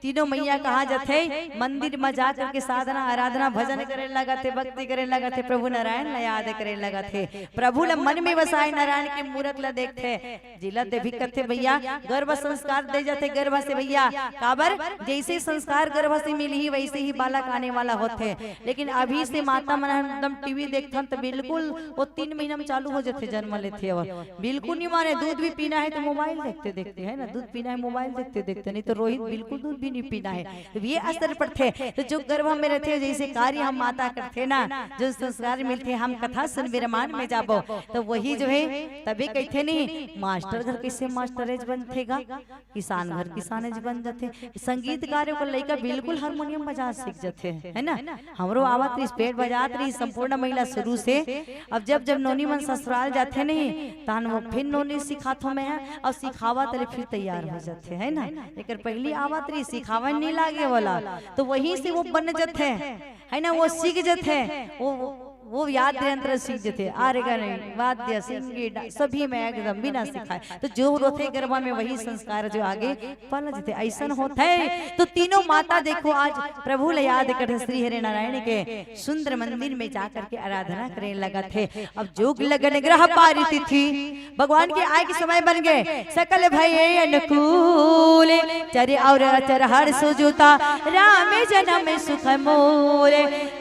तीनों मैया कहाँ जथे? मंदिर म जा करके साधना, आराधना, भजन करे लगत हे, भक्ति करे लगत हे, प्रभु नारायण ला याद करे लगत हे, प्रभु ला मन में बसाए, नारायण के मूरत ला देखथे। जिला देवी कथे भैया, गर्भ संस्कार दे जाथे गर्भ से भैया। काबर? जैसे संस्कार गर्भ से मिलही, वैसे ही बालक आने वाला होथे। लेकिन अभी से माता मन एकदम टीवी देखथन त बिल्कुल वो तीन महीना में चालू हो जाथे, जन्म लेथे। और बिल्कुल नहीं माने, दूध भी पीना है तो मोबाइल देखते देखते, है ना, दूध पीना है मोबाइल देखते देखते, नहीं तो रोहित बिल्कुल दूध भी नहीं पीना है। तो ये असर पड़थे। तो जो गर्भ में रहथे, जैसे कार्य हम माता करथे ना, जो संस्कार मिलथे, हम कथा सुनबे रामायण में जाबो, तो वही जो है तभी कहथे नहीं, मास्टर घर कैसे मास्टरेज बनथे गा, किसान घर किसानेज बन जाथे। संगीतकार ओकर लइका बिल्कुल हारमोनियम बजा सीख जाथे, है ना। हमरो आवत रहिस, पेट बजात रहिस, संपूर्ण महिला शुरू से। अब जब जब नोनी मन ससुराल जाथे नहीं, तहन वो फिर नोनी सिखाथो मैं, और सिखावत ले फिर तैयार हो जाथे, है ना। एकर पहली आवत रहिस, सिखावन नहीं लागे वाला, तो वहीं से वो बन जाथे, है ना, वो सीख जाथे, वो वो याद निरंतर सीख जाथे। आर्गन, वाद्य, संगीत, सभी में एकदम बिना सिखाए। तो जो होथे गरबा में, वही संस्कार जो आगे पल जथे, ऐसन होथे। तो तीनों माता देखो, आज प्रभु ला याद करथे, श्री हरि नारायण के सुंदर मंदिर में जा करके आराधना करे लगत हे। अब जोग लगन ग्रह पारी तिथि, भगवान के आए के समय बन गए, सकल भय अनुकूल, चर और अचर हर्ष जुता, राम जन्म सुख मूल,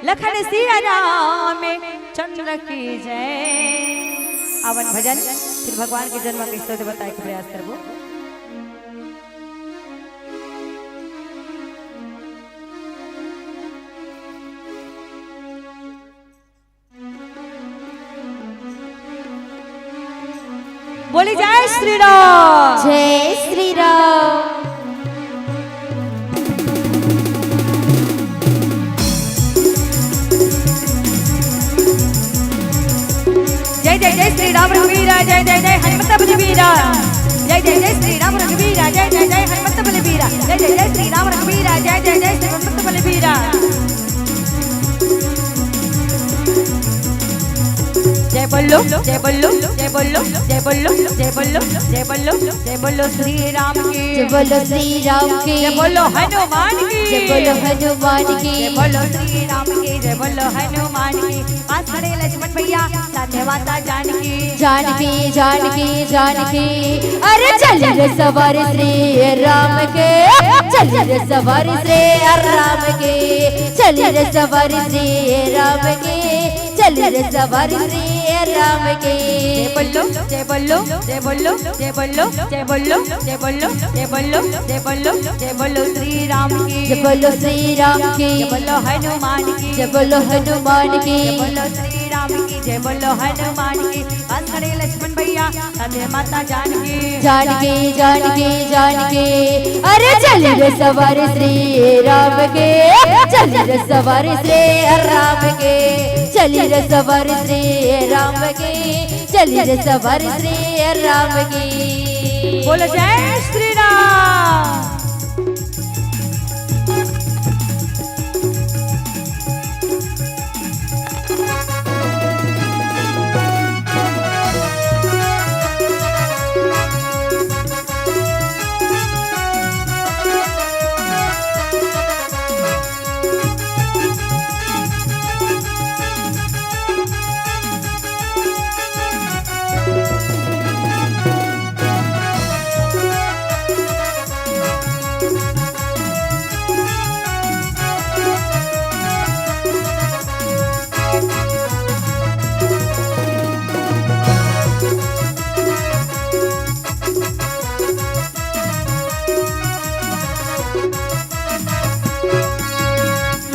लखन सिया राम चंद्र की जय। आवन भजन, फिर भगवान के जन्म के विषय बताए के प्रयास करबो। बोली जय श्री राम। जय श्री राम। जय जय जय श्री राम रघुवीरा, जय जय जय हनुमत बलवीरा, जय जय जय श्री राम रघुवीरा, जय जय जय हनुमत बलवीरा, जय जय जय श्री राम रघुवीरा, जय जय जय श्री हनुमत बलवीरा। जय बोलो, जय बोलो, जय बोलो, जय बोलो, जय बोलो, जय बोलो, जय बोलो श्री राम की। जय बोलो श्री राम की। जय बोलो हनुमान की। जय बोलो हनुमान की। जय बोलो श्री राम की। जय बोलो हनुमान की। पास खड़े लक्ष्मण भैया, साथे माता जानकी। जानकी, जानकी, जानकी। अरे चल रे सवारी श्री राम के, चल रे सवारी श्री राम के, चल रे सवारी श्री राम के, चल रे सवारी श्री राम के। जय बोलो, जय बोलो, जय बोलो, जय बोलो, जय बोलो, जय बोलो, जय बोलो, जय बोलो, जय बोलो श्री राम की। जय बोलो श्री राम की। जय बोलो हनुमान की। जय बोलो हनुमान की। जय बोलो श्री राम की। जय बोलो हनुमान की। पास खड़े लक्ष्मण भैया, साथे माता जानकी। जानकी, जानकी, जानकी। अरे चल रे सवारी श्री राम के, चल रे सवारी श्री राम के, चल रे सवारी श्री राम के, चल रे सवारी श्री राम की। बोलो जय श्री राम।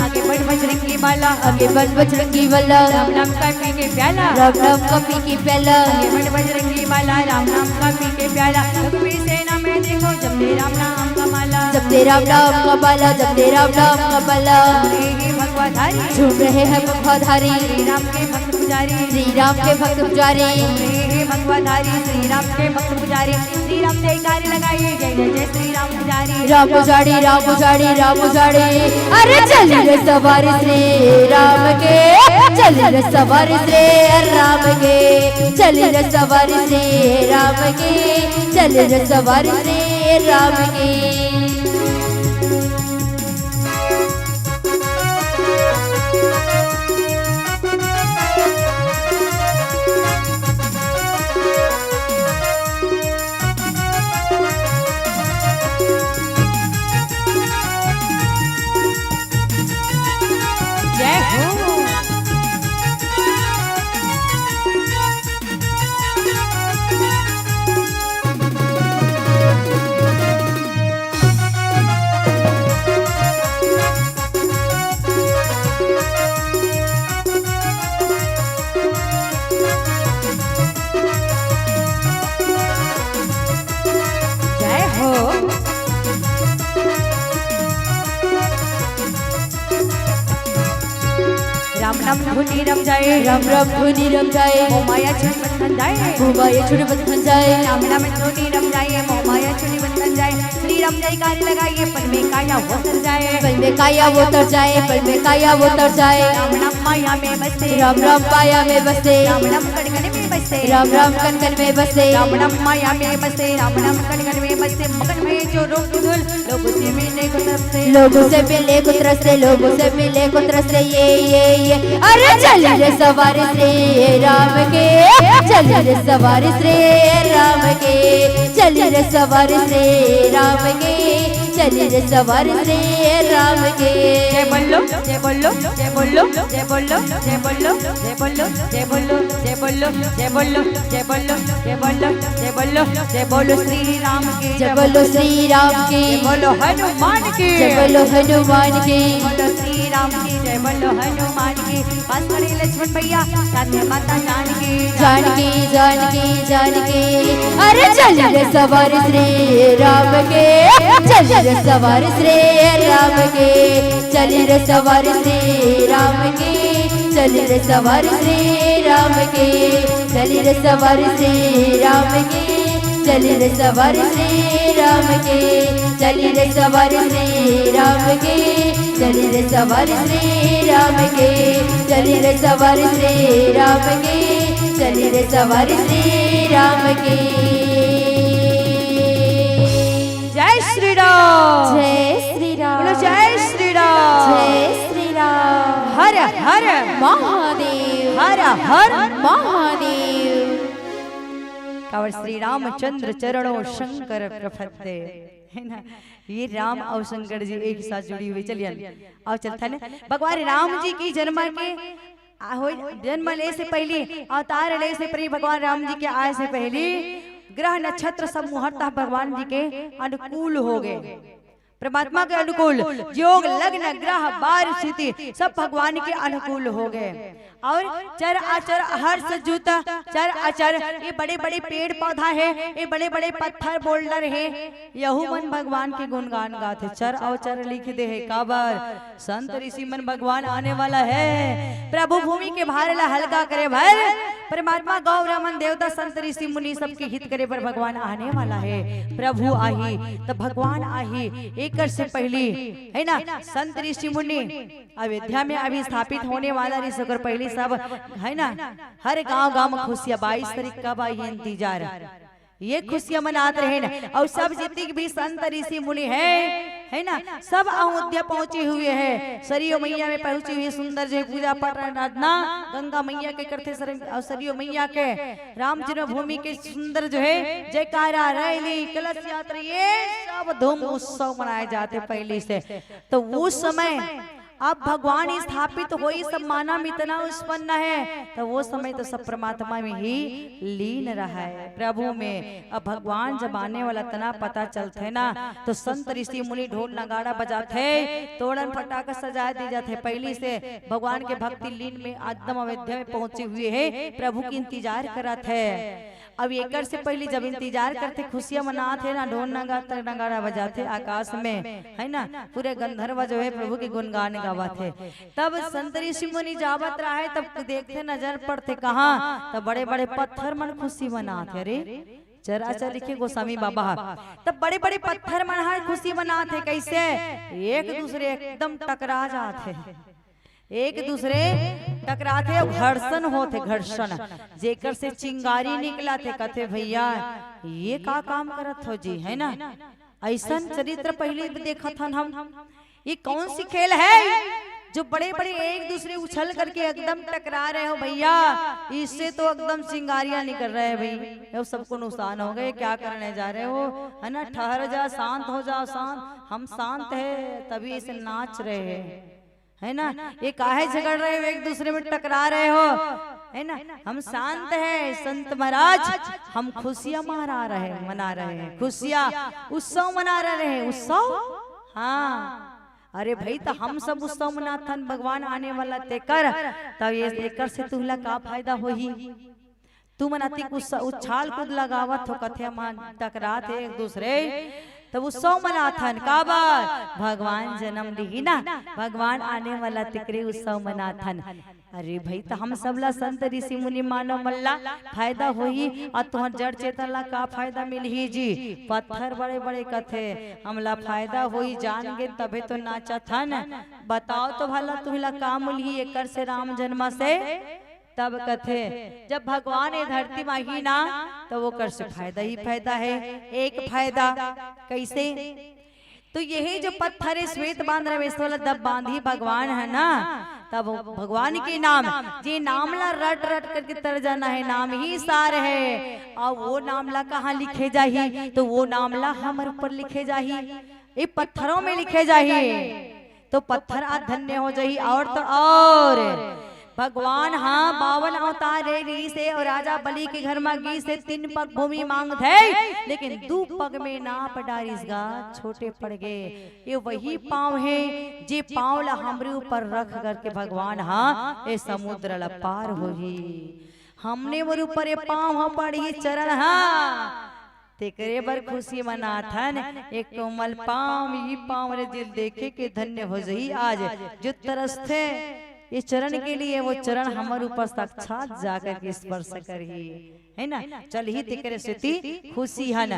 आगे बढ़ बजरंगी बाला, आगे बढ़ बजरंगी बाला। राम नाम का पी के प्याला, राम नाम का पी के प्याला। आगे बढ़ बजरंगी बाला, राम नाम का पी के प्याला। रघुवीर सेना में देखो, जपते राम नाम का माला, जपते राम नाम का माला, जपते राम नाम का माला। झूम रहे हैं भगवाधारी, झूम रहे हैं भगवाधारी। श्री राम के भक्त पुजारी, श्री राम के भक्त पुजारी। झूम रहे हैं भगवाधारी, श्री राम के भक्त पुजारी। श्री राम जयकारी लगाइए, जय जय जय श्री राम पुजारी। राम पुजारी, राम पुजारी, राम पुजारी। अरे चल रे सवारी श्री राम के, चल रे सवारी श्री राम के, चल रे सवारी श्री राम के, चल रे सवारी श्री राम के। राम धुनी रम जाए, राम राम धुनी रम जाए, मोमाया छुड़ी बंधन जाए, मोमाया छुड़ी बंधन जाए, राम राम धुनी रम जाए, मोमाया छुड़ी बंधन जाए। श्री राम जयकार लगाइए, पल में काया वो तर जाए, पल में काया वो तर जाए, पल में काया वो तर जाए। राम राम माया में बसे, राम राम माया में बसे, राम राम कण कण में बसे, राम राम कण कण में बसे, राम राम माया में बसे, राम राम कण कण में बसे। मगन में जो रोग धुल, लोगों से मिलने को तरसते, लोगों से मिलने को तरसते, लोगों से मिलने को तरसते, ये ये ये। अरे चल रे सवारी श्री राम के, चल रे सवारी श्री राम के, चल रे सवारी श्री राम के, चल रे सवारी श्री राम के। जय बोलो, जय बोलो, जय बोलो, जय बोलो, जय बोलो, जय बोलो, जय बोलो, जय बोलो, जय बोलो, जय बोलो, जय बोलो, जय बोलो, जय बोलो, जय बोलो श्री राम की, जय बोलो श्री राम की, जय बोलो हनुमान की, जय बोलो हनुमान की, बोलो श्री राम की, जय बोलो हनुमान की। पास खड़े लक्ष्मण भैया, साथ में माता जानकी, जानकी, जानकी, जानकी। अरे चल रे सवारी श्री राम के, चल रे सवारी श्री राम के, चल रे सवारी श्री राम के, चल रे सवारी श्री राम के, चल रे सवारी श्री राम के, चल रे सवारी श्री राम के, चल रे सवारी श्री राम के, चल रे सवारी श्री राम के, चल रे सवारी श्री राम के, चल रे सवारी श्री राम के। जय श्री राम। जय श्री राम। बोलो जय श्री राम। जय श्री राम। हर हर महादेव। हर हर महादेव। काबर श्री रामचंद्र चरणों शंकर प्रपद्ये, है ना? ये राम और शंकर जी एक साथ जुड़ी हुई। चलिए, आओ चलता है भगवान राम जी की जन्म के आ, होई, जन्म ले से पहली, अवतार ले से पहली, भगवान राम जी के आए से पहली ग्रह नक्षत्र सब मुहूर्त भगवान जी के अनुकूल हो गए। परमात्मा के अनुकूल, योग लग्न ग्रह बार स्थिति सब भगवान के अनुकूल हो गए। और चर अचर हर्ष जुत, चर अचर ये बड़े बड़े पेड़ पौधा है, ये बड़े बड़े पत्थर बोल्डर है, यहू मन भगवान के गुणगान गाथे। चर अचर लिख दे है काबर? संत ऋषि मन भगवान आने वाला है। प्रभु भूमि के भार ला हल्का करे बर परमात्मा गौ ब्राह्मण देवता संत ऋषि मुनि सबके हित करे बर भगवान आने वाला है। प्रभु आही त भगवान आही, एकर से पहली, है ना, संत ऋषि मुनि अयोध्या में अभी स्थापित होने वाला रहिस, ओकर पहली सब, है ना, हर गांव गांव में खुशियां। बाईस तारीख कब आई, इंतजार, ये खुशियां मनात रहे ना। और सब जितने भी संत ऋषि मुनि है, है ना, सब अयोध्या पहुंचे हुए हैं, सरयू मैया में पहुंचे हुए, सुंदर जो है पूजा पाठ, आराधना गंगा मैया के करथे सर-, और सरयू मैया के राम जन्मभूमि के सुंदर जो है जयकारा, रैली, कलश यात्रा, ये सब धूम उत्सव मनाए जाते पहले से। तो उस समय अब भगवान स्थापित होई, सब मानव इतना उत्पन्न है, तो वो समय तो सब परमात्मा में ही लीन रहा है, प्रभु में। अब भगवान जब आने वाला तना पता चलथे ना, तो संत ऋषि मुनि ढोल नगाड़ा बजाथे, तोड़न फटाका सजा दी जाथे। पहली से भगवान के भक्ति लीन में एकदम अयोध्या में पहुंचे हुए है, प्रभु की इंतजार करत है। अब एकर से पहले जब इंतजार करथे, खुशियां मनात हे ना, ढोल नगा-, नगाड़ा बजाथे आकाश में, है ना, पूरे गंधर्व जो है प्रभु के गुणगान गावत हे। तब संत ऋषि मुनि जावत रहे, तब देखथे, नजर पड़थे कहाँ, तब बड़े बड़े पत्थर मन खुशी मनात हे। अरे चरा चर लिखे गोस्वामी बाबा ह। तब बड़े बड़े पत्थर मन ह खुशी मनात हे। कैसे? एक दूसरे एकदम टकरा जात हे, एक दूसरे टकराथे, घर्षण होथे, घर्षण, जेकर से चिंगारी निकलथे। कथे, "भैया, ये का काम करत हो जी, है ना? ऐसन चरित्र पहली देखत हन हम। ये कौन सी खेल है जो बड़े-बड़े एक दूसरे उछल करके एकदम टकरा रहे हो भैया? इससे तो एकदम चिंगारियां निकल रहे हैं भाई।" ये सबको नुकसान हो गए, क्या करने जा रहे हो, है ना? ठहर जा, शांत हो जाओ, शांत। हम शांत है, तभी ऐसे नाच रहे हैं, है ना? ये काहे झगड़ रहे हो, एक दूसरे में टकरा रहे हो, है ना? हम शांत है संत महाराज, हम खुशियां मना रहे, मना रहे हैं, खुशियां, उत्सव मना रहे हैं। उत्सव? हाँ। अरे भाई, तो हम सब उत्सव मनाथन, भगवान आने वाला तेकर, तब ये एकर से तुहला का फायदा होही? तुमन अतिक उत्सा-, उछाल कूद लगावत हो, कथे मन टकरात हे एक दूसरे, तब उत्सव मनाथन। काबर? भगवान जन्म लिही ना, भगवान आने वाला, तेकरे उत्सव मनाथन। अरे भाई, त हम सब ला संत ऋषि मुनि मानव मन ला फायदा होही, अउ तुहर जड़ चेतन ला का फायदा मिलही जी? पत्थर बड़े बड़े कथे, हमला फायदा होही, जान गे तभे तो नाचत हन। बताओ तो भला तुही ला का मिलही एकर से, राम जन्म से? तब कथे, जब भगवान ये धरती म आही ना, तब ओकर से फायदा ही फायदा हे। एक फायदा कइसे? तो यही जो पत्थर हे, श्वेत बांध रहे, वैसे वाला दब बांधी भगवान हे ना, तब भगवान के नाम, जे नाम ला रट रट करके तर जाना हे, नाम ही सार हे। अउ वो नाम ला कहाँ लिखे जाही? तो वो नाम ला हमर ऊपर लिखे जाही, ये पत्थरों में लिखे जाही। तो पत्थर आज धन्य हो जाही। अउ तो अउ भगवान ह बावन अवतार ले रहिस हे अउ राजा बलि के घर म गिस हे, तीन पग भूमि मांगथे, लेकिन दू पग में नाप डारिस गा, छोटे पड़ गे। ये वही पाँव हे, जे पाँव ला हमरे ऊपर रख करके भगवान ह ये समुद्र ला पार होही। हमने मोर ऊपर ये पाँव ह पड़ही, चरण ह, तेकरे बर खुशी मनाथन। एक कोमल पाँव, ई पाँव रे, जे ल देखे के धन्य हो जही। आज जो तरसथे ये चरण के लिए, वो चरण हमर ऊपर साक्षात जाकर के स्पर्श करही, हे ना? चलही तेकरे सेती खुशी हन।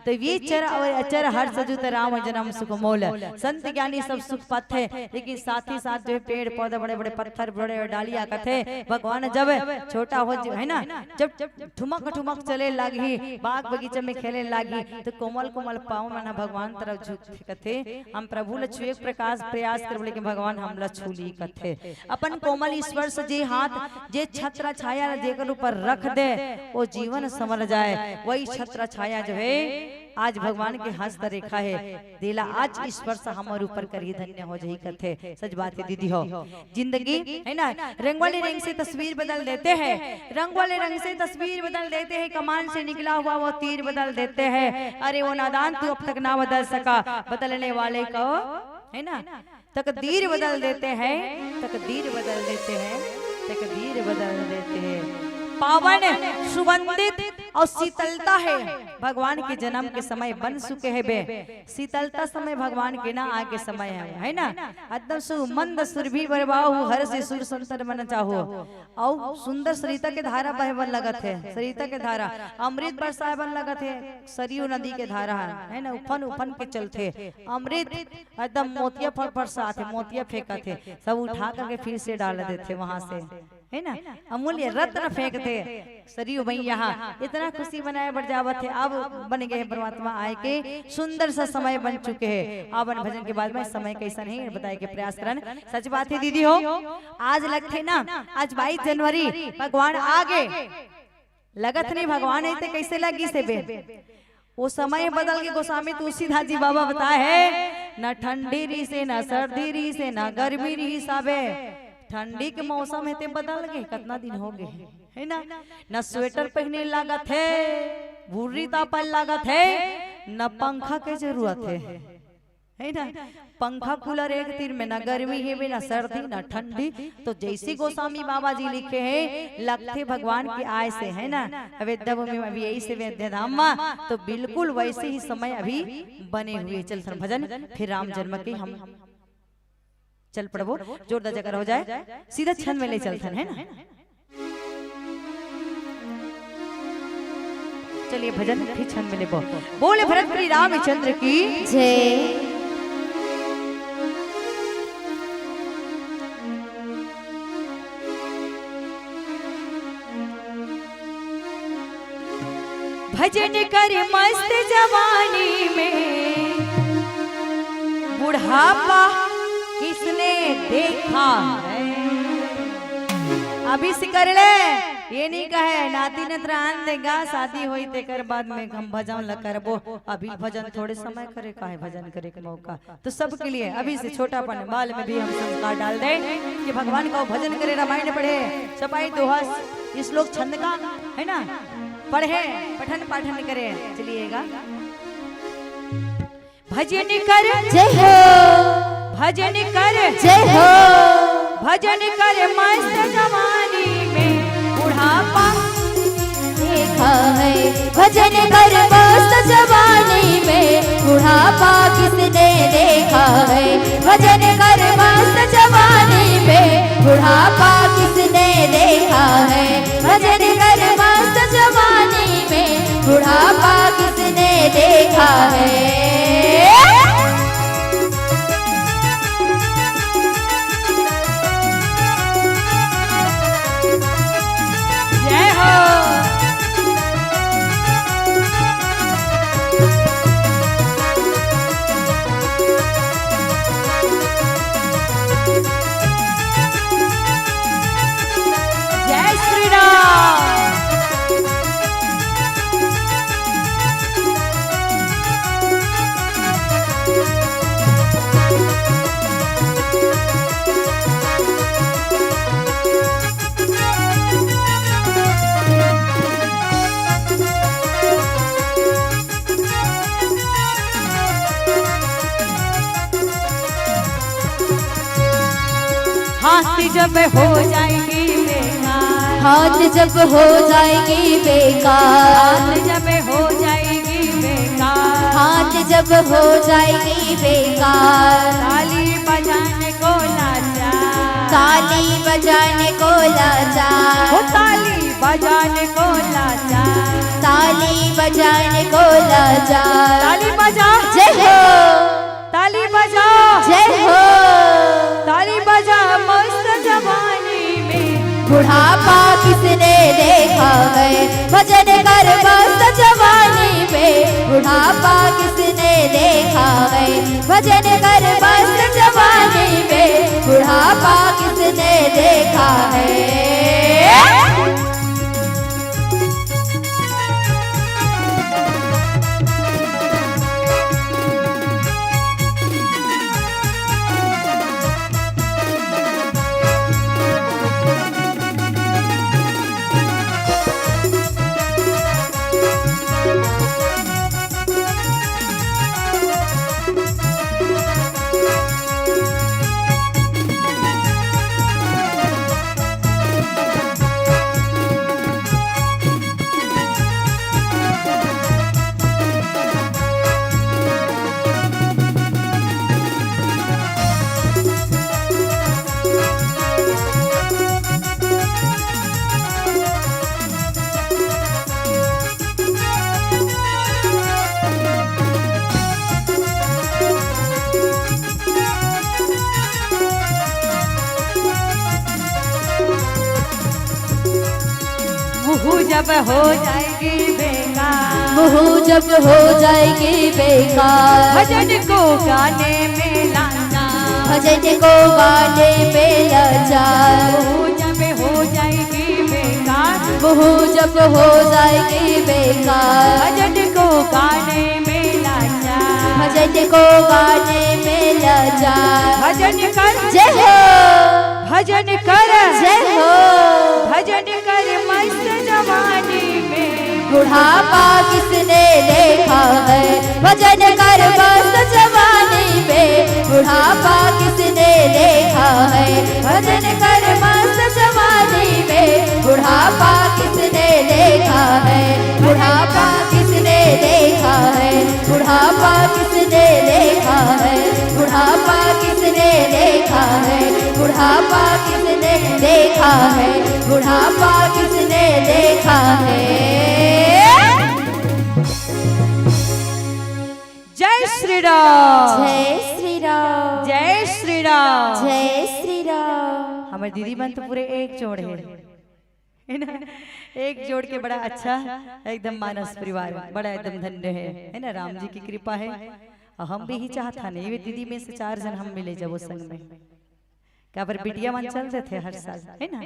तो ये चर अउ अचर हर्ष जुत राम जन्म सुख मोल। संत ज्ञानी सब सुख पाथे, लेकिन साथ ही साथ जो है पेड़ पौधा, बड़े बड़े पत्थर, बड़े बड़े डालिया कथे, भगवान जब छोटा हो ज-, हे ना, जब ठुमक ठुमक चले लागही, बाग बगीचा में खेले लागही, तो कोमल कोमल पाँव मन ह भगवान तरफ झुकथे, कथे, हम प्रभु ल छुए के प्रकाश प्रयास करबो, लेकिन भगवान हमला छू ली, कथे। अपन कोमल स्पर्श जे हाथ, जे छत्र छाया ल जेकर ऊपर रख दे, वो जीवन संवर जाए। वही छत्र छाया जो है, आज भगवान के हस्त रेखा है, देला आज स्पर्श हमर ऊपर करही, धन्य हो जही, कथे। सच बात है दीदी हो। जिंदगी है ना, रंग वाले रंग से तस्वीर बदल देते हैं, रंग वाले रंग से तस्वीर बदल देते हैं, कमान से निकला हुआ वो तीर बदल देते हैं। अरे वो नादान, तू अब तक ना बदल सका, बदलने वाले को, है ना, तकदीर बदल देते हैं, तकदीर बदल देते हैं, तकदीर बदल देते हैं। पावन, सुगंधित और शीतलता है। भगवान के जन्म के समय बन चुके हैं बे, शीतलता समय भगवान के ना आके समय है, है ना? एकदम सुमंद सुरभि बरबाहु, हरषि सुर संतन मन चाहु। अउ सुंदर सरिता के धारा बहे बर लगत हे, सरिता के धारा, अमृत बरसाए बर लगत हे, सरयू नदी के धारा ह, है ना? उफन उफन के चलथे, अमृत एकदम मोतिया फर बरसात हे, मोतिया फेंकत हे, सब उठा करके फिर से डाल देथे वहां से, है ना? अमूल्य रत्न फेंकथे सरयू मैया ह। इतना खुशी मनाए बर जावत हे, अब बन गए हे परमात्मा आए के, सुंदर सा समय बन चुके हे। अपन भजन के बाद में समय कैसन हे बताए के प्रयास करन। सच बात हे दीदी हो, आज लगथे ना, आज बाईस जनवरी, भगवान आ गे। लगत नहीं भगवान हे ते कैसे लगिस हे बे? वो समय बदल के गोस्वामी तुलसीदास जी बाबा बताए हे, न ठंडी रहिस हे, न सर्दी रहिस हे, न गर्मी रहिस हे बे। ठंडी के मौसम हे ते बदल गे, कतना दिन हो गे हे, है ना? न स्वेटर पहने लागत हे, भुर्री तापे लागत हे, न पंखा के जरूरत हे, है ना? पंखा कूलर एक तीर में, न गर्मी हे बे, न सर्दी, न ठंडी। तो जैसे गोस्वामी बाबा जी लिखे हे, लगथे भगवान के आय से, है ना? अवेद्या भूमि में अभी यही से वेद्य धाम मा, तो बिल्कुल वैसे ही समय अभी बने हुए। चल थन भजन, फिर राम जन्म के हम चल पड़बो, जोरदार जयकारा हो जाए, सीधा छंद में ले चलथन, है ना? चलिए भजन फिर छंद में लेबो। बोले भरत प्रिय रामचंद्र की जय। भजन कर मस्त जवानी में, बुढ़ापा किसने देखा है। अभी से कर ले, ये नहीं कहे नाती नतरान देगा, शादी होई तेकर बाद में हम भजन ल करबो। अभी भजन थोड़े समय करे का है, भजन करे के मौका तो सबके लिए अभी से छोटापन बाल में भी हम संस्कार डाल दें कि भगवान का भजन करे, रामायण पढ़े, चपाई दोहा, श्लोक छंद का, है ना, पढ़े, पठन पाठन करे। चलिएगा। भजन कर जय हो। भजन कर जय हो। भजन कर मस्त जवानी में, बुढ़ापा देखा है। भजन कर मस्त जवानी में, बुढ़ापा किसने देखा है। भजन कर मस्त जवानी में, बुढ़ापा किसने देखा है। जय हो। जय श्री राम। हाथ जब हो जाएगी बेकार, हाथ जब हो जाएगी बेकार, हाथ जब हो जाएगी बेकार, हाथ जब हो जाएगी बेकार, ताली बजाने को लाचार, ताली बजाने को लाचार, ओ ताली बजाने को लाचार, ताली बजाने को लाचार। ताली बजा। जय हो। ताली बजा। जय हो। ताली बजा मस्त जवानी में। बुढ़ापा किसने देखा है, भजन कर मस्त जवानी में। बुढ़ापा किसने देखा है, भजन कर मस्त जवानी में। बुढ़ापा किसने देखा है। मुँह जब हो जाएगी बेकार, मुँह जब हो जाएगी बेकार, भजन को गाने में लाना, भजन को गाने में लाचार। मुँह जब हो जाएगी बेकार, मुँह जब हो जाएगी बेकार, भजन को गाने में लाचार, भजन को गाने में लाचार। भजन कर। जय हो। भजन कर। जय हो। भजन कर मस्त जवानी में। बुढ़ापा किसने देखा है, भजन कर मस्त जवानी में। बुढ़ापा किसने देखा है, भजन कर मस्त जवानी में। बुढ़ापा किसने देखा है, बुढ़ापा किसने देखा है, बुढ़ापा किसने देखा है, बुढ़ापा किसने देखा है, बुढ़ापा किसने देखा है, बुढ़ापा किसने देखा है। जय श्री राम। जय श्री राम। जय श्री राम। जय श्री राम। हमर दीदी मन तो पूरे एक जोड़ हे, है ना? एक जोड़ के बड़ा अच्छा एकदम मानस परिवार, बड़ा एकदम धन्य हे, है ना? राम जी की कृपा हे। अउ हम भी ही चाहत हन, ये दीदी में से चार झन हम मिले जबो संग में। काबर बिटिया मन चल देथे हर साल, है ना?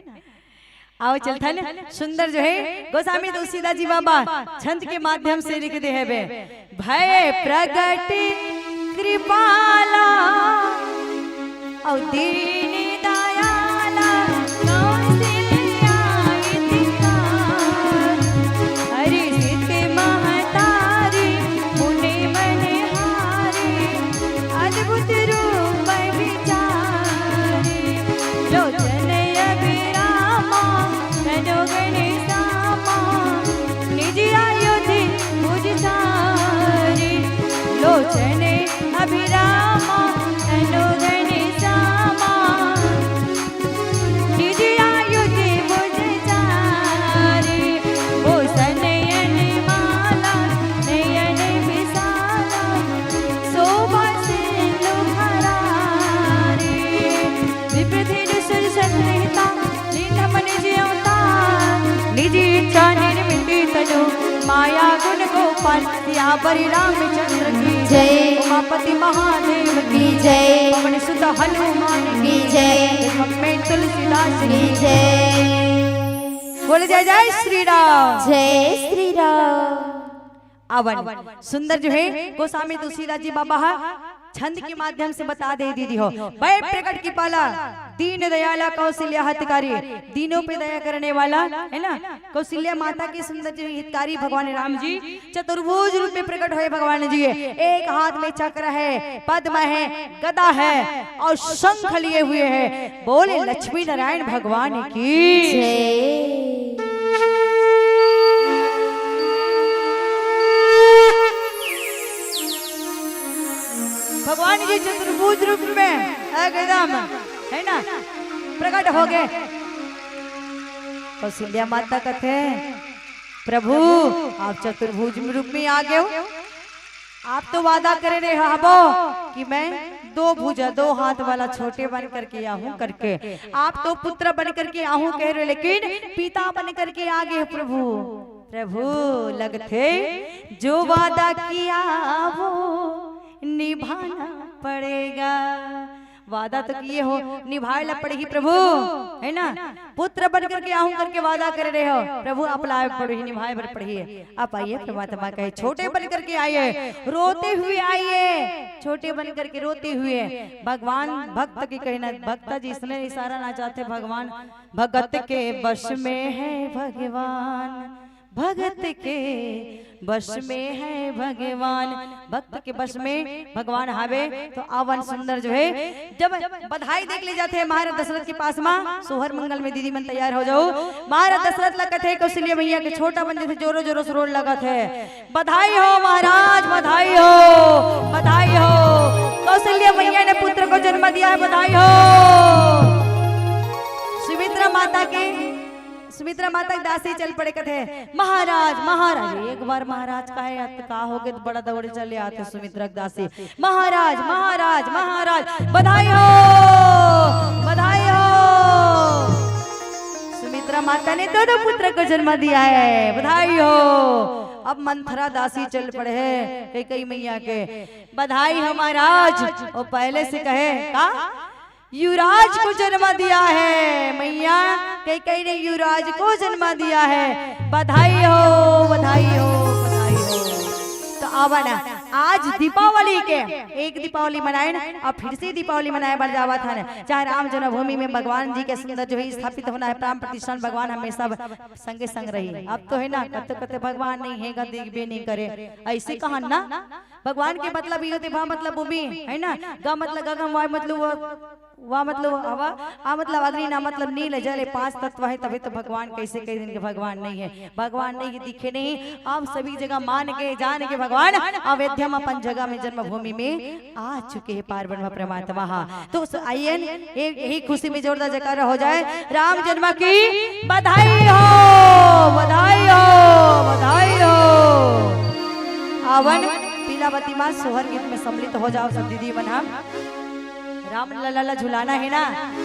आओ चलथन, सुंदर जो है गोस्वामी तुलसीदास जी बाबा छंद के माध्यम से लिख दे हवे, भय प्रगट कृपाला अउ दीन दयाला कौशल्या इतिहास। हरि सित महतारी मुनि बनिहारी अद्भुत रूप विचारी। लोचन अभिरामा तनोगण सामा निज आयुधि भुज सारी। लोचन अभिरामा तनोगण सामा माया गुण गोपाल सियावर रामचंद्र की जय। उमापति महादेव की जय। पवन सुत हनुमान की जय। में तुलसीदास की जय। बोले जय जय श्री राम। जय श्री राम। अवन सुंदर जो है गोस्वामी तुलसीदास जी बाबा हा छंद के माध्यम से बता दे दीदी हो। वै प्रगट की पाला दीन दयाला कौशल्या हितकारी, दीनों पे दया करने वाला है ना। कौशल्या माता की सुंदर जो हितकारी भगवान राम जी चतुर्भुज रूप में प्रकट हुए भगवान जी। एक हाथ में चक्र है, पद्म है, गदा है और शंख लिए हुए है। बोले लक्ष्मी नारायण भगवान की जय। भगवान जी चतुर्भुज रूप में एकदम है ना प्रकट हो गए। कौशल्या माता कथे, प्रभु आप चतुर्भुज रूप में आ गए हो। आप तो वादा करे रहे हबो कि मैं दो भुजा, दो हाथ वाला छोटे बन करके आहूं करके। आप तो पुत्र बन करके आहूं कह रहे, लेकिन पिता बन करके आ गए प्रभु। प्रभु लगथे जो वादा किया वो निभाना पड़ेगा। वादा तो किए हो, निभाए ला पड़ही प्रभु, है ना। पुत्र बन करके आहूं करके वादा करे रहे हो प्रभु, आप लाए पड़ही, निभाए बर पड़ही। आप आइए, परमात्मा कहे छोटे बन करके आइए, रोते हुए आइए, छोटे बन करके रोते हुए। भगवान भक्त के कहना, भक्त जी इसने इशारा ना चाहते भगवान। भगत के बस में है भगवान, भगत के बस में है भगवान, भक्त के बस में भगवान हावे। तो आवन सुंदर जो है, जब बधाई देख ले जाते हैं महाराज दशरथ के पास मा, सोहर मंगल में दीदी मन तैयार हो जाओ। महाराज दशरथ ला कथे कौशल्या मैया के छोटा बन जैसे जोरों जोरों से रोन लगत है, बधाई हो महाराज, बधाई हो, बधाई हो। कौशल्या मैया ने पुत्र को जन्म दिया है, बधाई हो। सुमित्रा माता के, सुमित्रा माता के दासी चल पड़े कथे, महाराज, महाराज। एक बार महाराज का है, अत का हो गए तो बड़ा दौड़े चले आते सुमित्रा के दासी। महाराज, महाराज, महाराज, बधाई हो, बधाई हो। सुमित्रा माता ने दोनों पुत्र को जन्म दिया है, बधाई हो। अब मंथरा दासी चल पड़े है कैकई मैया के, बधाई हो महाराज। वो पहले से कहे का, युवराज को जन्म दिया है मैया, कैकई ने युवराज को जन्म दिया है, बधाई हो, बधाई हो, बधाई हो। तो आवा ना, आज दीपावली के एक दीपावली मनाए ना, अब फिर से दीपावली मनाए बर जावत हन। चाहे राम जन्मभूमि में भगवान जी के सुंदर जो है स्थापित होना है, प्राण प्रतिष्ठान, भगवान हमेशा संगे संग रही। अब तो है ना, कते कते भगवान नहीं है गा, दिखबे नहीं करे, ऐसे कहन ना। भगवान के मतलब ये होते, भा मतलब भूमि है ना, गा मतलब गगन, वाय मतलब वा मतलब हवा, आ मतलब अग्नि, ना मतलब नील, जल, ये पांच तत्व है, तभी तो भगवान कैसे कह दिन के भगवान नहीं है, भगवान नहीं दिखे नहीं। अब सभी जगह मान के जान के भगवान अयोध्या में अपन जगह में जन्मभूमि में आ चुके हैं पार ब्रह्म परमात्मा। हाँ, तो स-, आइए न, ये, यही खुशी में जोरदार जयकारा हो जाए। राम जन्म की बधाई हो, बधाई हो, बधाई हो। आवन पीलावती माँ सोहर गीत में सम्मिलित हो जाओ सब दीदी मन। हम राम लला ला झुलाना है ना,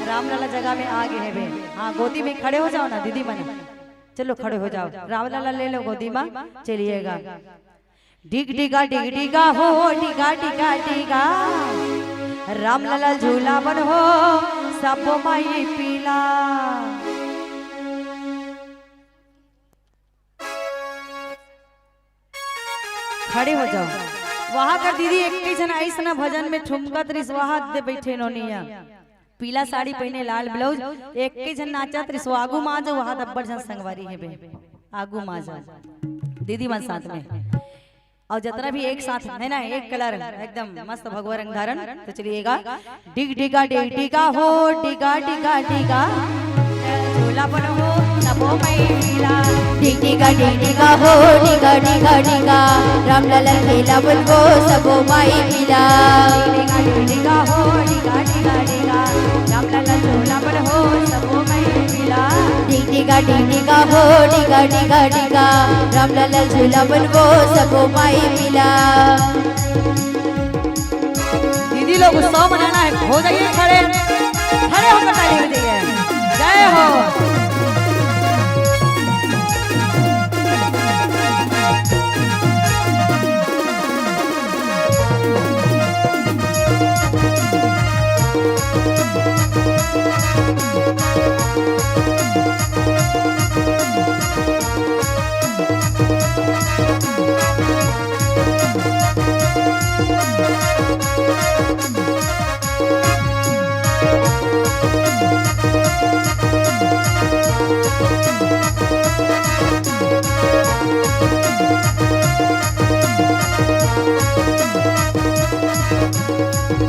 राम लला जगह में आ गए हैं बे। हाँ, गोदी में खड़े हो जाओ ना दीदी मन, चलो खड़े हो जाओ, राम लला ले लो गोदी में, चलिएगा। डिग डिगा डिग डिगा हो, डिगा डिगा डिगा, राम लला झूला बन हो, सबो माई पीला। खड़े हो जाओ। वहां कर दीदी एक ही झन आइस ना भजन में ठुमकत रिस, वहां दे बैठे नोनिया। पीला साड़ी पहने, लाल ब्लाउज, एक ही झन नाचत रिस, आगू मा आ जाओ, वहां दब्बर झन संगवारी है बे, आगू मा आ जाओ दीदी मन साथ में। और जितना भी एक साथ है ना, एक कलर एकदम मस्त भगवा रंग धारण। तो चलिएगा, डिग डिगा डिग डिगा हो, डिगा डिगा डिगा, झोला बन हो, सबो मई मिला। डिग डिगा डिग डिगा हो, डिगा डिगा डिगा, राम लला खेला बन हो, सबो मई मिला। डिगा डिगा हो, डिगा डिगा डिगा, राम लला झोला बन हो, सबो मई मिला। डिग डिगा डिग डिगा हो, डिगा डिगा डिगा, राम लला झोला बन हो, सबो मई मिला। दीदी लोग उत्सव मनाना है, हो जाइए खड़े, खड़े होकर ताली बजाइए। जय हो। कैलाश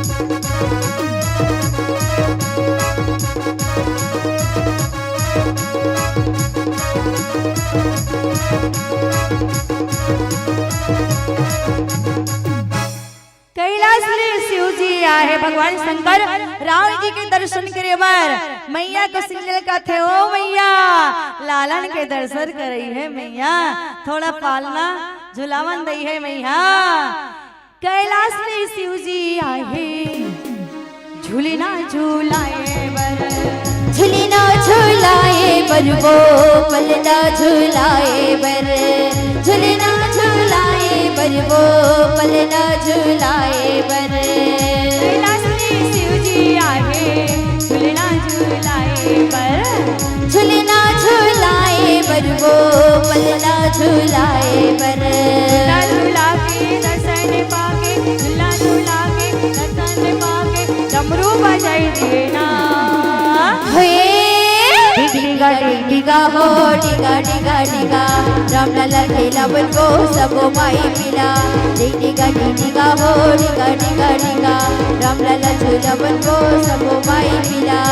में शिव जी आहे, भगवान शंकर राम जी के दर्शन करे बर। मैया कौशल्या कथे, "ओ मैया, लालन के दर्शन करई हे मैया, थोड़ा पालना झुलावन दई हे मैया।" कैलाश में शिव जी आहे, झुलना झुलाए बर। झुलना झुलाए बर वो, पलना झुलाए बर। झुलना झुलाए बर वो, पलना झुलाए बर। कैलाश में शिव जी आहे, झुलना झुलाए बर। झुलना झुलाए बर वो, पलना झुलाए बर। झूला झूला के दर्शन पाके, झूला झूला के दर्शन पाके, डमरू बजाई दिए ना। हे। डिगा डिगा हो, डिगा डिगा डिगा, रामलला खेलावन वो सबो माई पिला। डिगा डिगा हो, डिगा डिगा डिगा, रामलला झुलावन वो सबो माई पिला।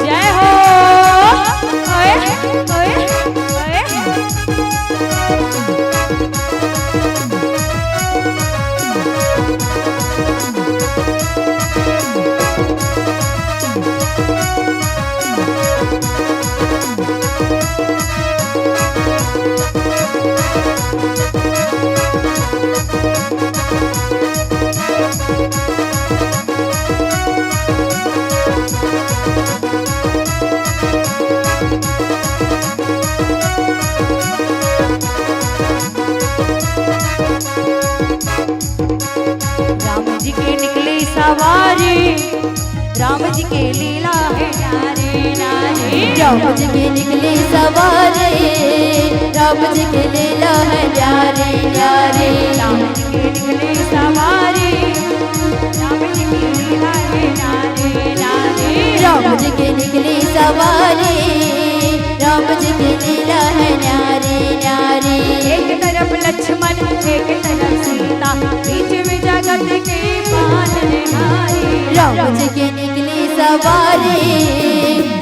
जय हो। ओए, ओए, ओए। राम जी के निकली सवारी, राम जी के लीला है न्यारी न्यारी। राम जी के निकली सवारी, राम जी के लीला है न्यारी न्यारी। राम जी के निकली सवारी, राम जी के लीला है न्यारी न्यारी। राम जी के निकली सवारी, राम जी के लीला है न्यारी न्यारी। एक तरफ लक्ष्मण, एक तरफ सीता, बीच में जगत के पालनहारी। राम जी के निकली सवारी,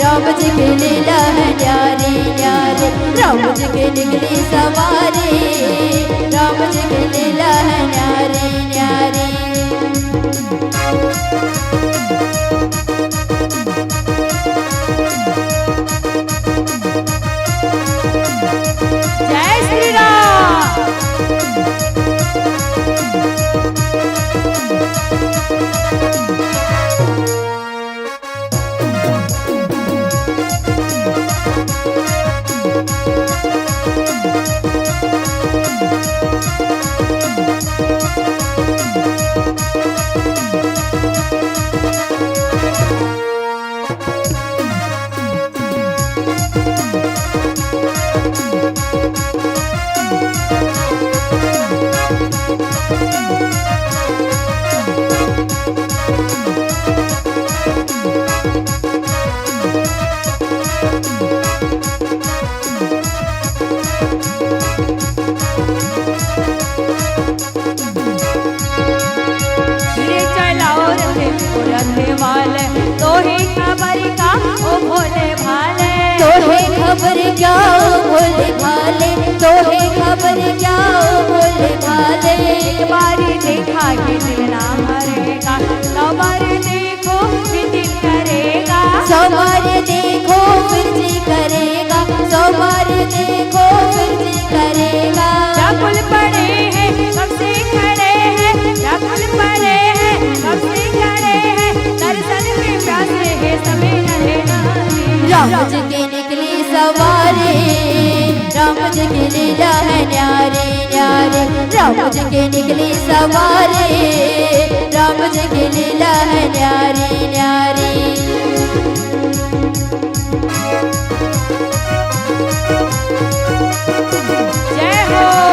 राम जी के लीला है न्यारी न्यारी। राम जी के निकली सवारी, राम जी के लीला है न्यारी न्यारी। जय श्री राम। रे चलाओ रथे ओ रथे वाले, तोहे खबर का ओ भोले भाले। तोहे खबर क्या ओ भोले भाले, तोहे खबर क्या ओ भोले भाले। एक बारी देखा के दिल ना भरेगा, सौ बार देखो फिर दिल करेगा। सौ बार देखो फिर जी करेगा, सौ बार देखो फिर जी करेगा। व्याकुल पड़े हैं, कब से खड़े हैं, व्याकुल पड़े हैं, कब से खड़े हैं, दर्शन में प्यासे हैं सभी नर नारी। राम जी के निकली सवारी, राम जी के लीला है न्यारी न्यारी। राम जी के निकली सवारी, राम जी के लीला है न्यारी न्यारी। जय हो।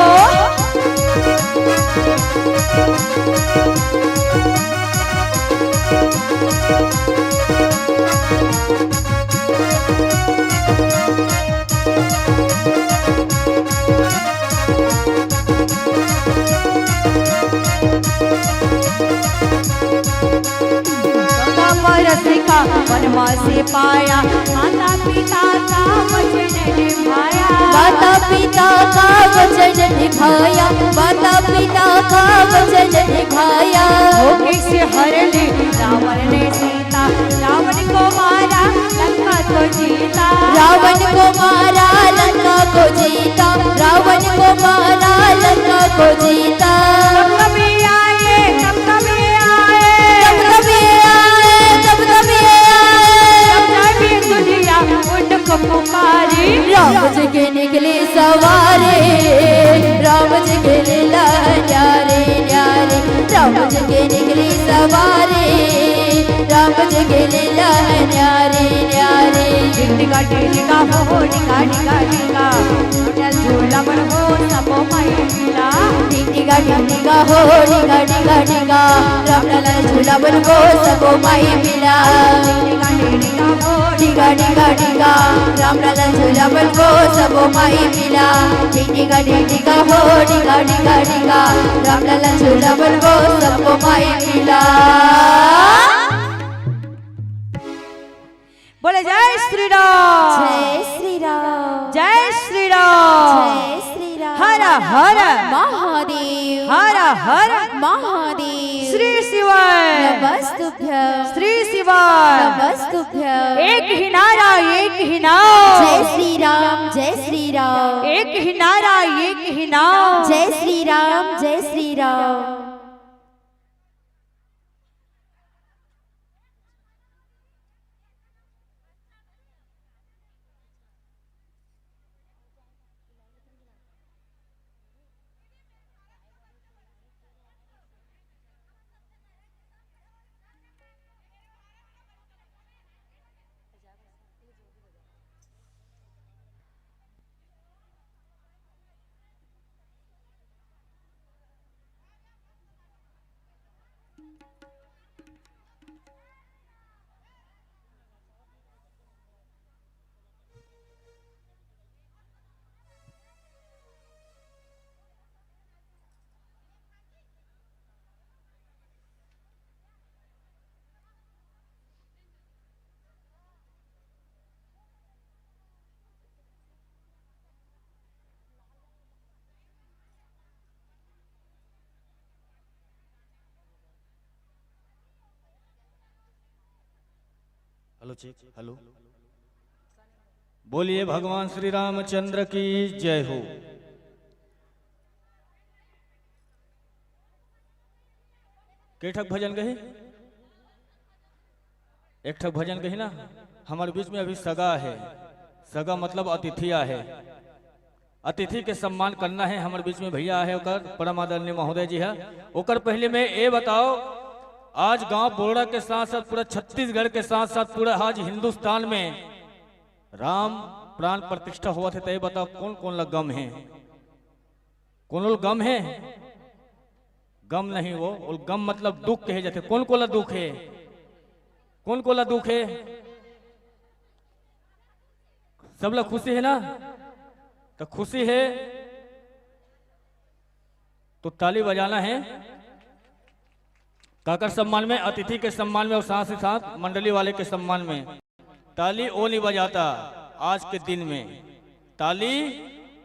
गंगा परस का वनवासी पाया, माता पिता का वचन निभाया। माता पिता का वचन निभाया, माता पिता का वचन निभाया। होके से हर ले रावण ने सीता, रावण को मारा, लंका को जीता। रावण को मारा, लंका को जीता। रावण को मारा, लंका को जीता। कब कब ये आए, कब कब ये आए। कब कब ये आए, कब कब ये आए। जब जय भी दुनिया उनको पुकारी। राम जी के निकली सवारी, राम जी के लीला न्यारी न्यारी। राम जी के निकली सवारी, राम जी के लीला है न्यारी न्यारी। टिका टिका हो, टिका टिका टिका, झूला पर हो सबो माई मिला। टिका टिका हो, टिका टिका टिका, राम लाला झूला पर हो सबो माई मिला। टिका टिका हो, टिका टिका टिका, राम लाला झूला पर हो सबो माई मिला। टिका टिका हो, टिका टिका टिका, राम लाला झूला पर हो सबो माई मिला। बोले जय श्री राम। जय श्री राम। जय श्री राम। जय श्री राम। हर हर महादेव। हर हर महादेव। श्री शिवाय। नमस्तुभ्यं। श्री शिवाय। नमस्तुभ्यं। एक ही नारा, एक ही नाम। जय श्री राम, जय श्री राम। एक ही नारा, एक ही नाम। जय श्री राम, जय Shri Ram. Hello, check, hello. बोलिए भगवान श्री रामचंद्र की जय हो। के ठक भजन गही? एक ठक भजन गही ना। हमारे बीच में अभी सगा है। सगा मतलब अतिथि आहे। अतिथि के सम्मान करना है। हमारे बीच में भैया आहे, ओकर परम आदरणीय महोदय जी है। ओकर पहले में ये बताओ, आज गांव बोड़रा के साथ साथ पूरा छत्तीसगढ़ के साथ साथ पूरा आज हिंदुस्तान में राम प्राण प्रतिष्ठा होवत हे, त ये बताओ कौन कौन ला गम है? कोनो ल गम हे? गम नहीं, वो, वो गम मतलब दुख कहे जाथे। कोन कोला दुख हे? कोन कोला दुख हे? सबला खुशी हे ना? तो खुशी हे तो ताली बजाना हे। काकर सम्मान में? अतिथि के सम्मान में और साथ ही साथ मंडली वाले के सम्मान में। ताली ओ नहीं बजाता आज के दिन में, ताली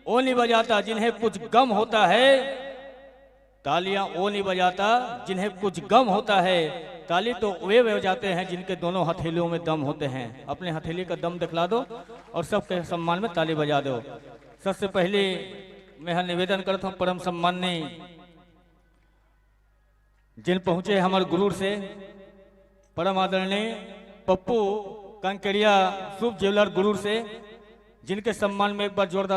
ओ नहीं बजाता जिन्हें कुछ गम होता है। तालियां ओ नहीं बजाता जिन्हें कुछ गम होता है। ताली तो वे बजाते हैं जिनके दोनों हथेलियों में दम होते हैं। अपने हथेली का दम दिखला दो और सबके सम्मान में ताली बजा दो। सबसे पहले मैं यह निवेदन करता हूँ परम सम्माननीय जिन पहुंचे हमर गुरूर से, परम आदरणीय पप्पू कंकरिया, शुभ ज्वेलर गुरूर से, जिनके सम्मान में एक बार जोरदार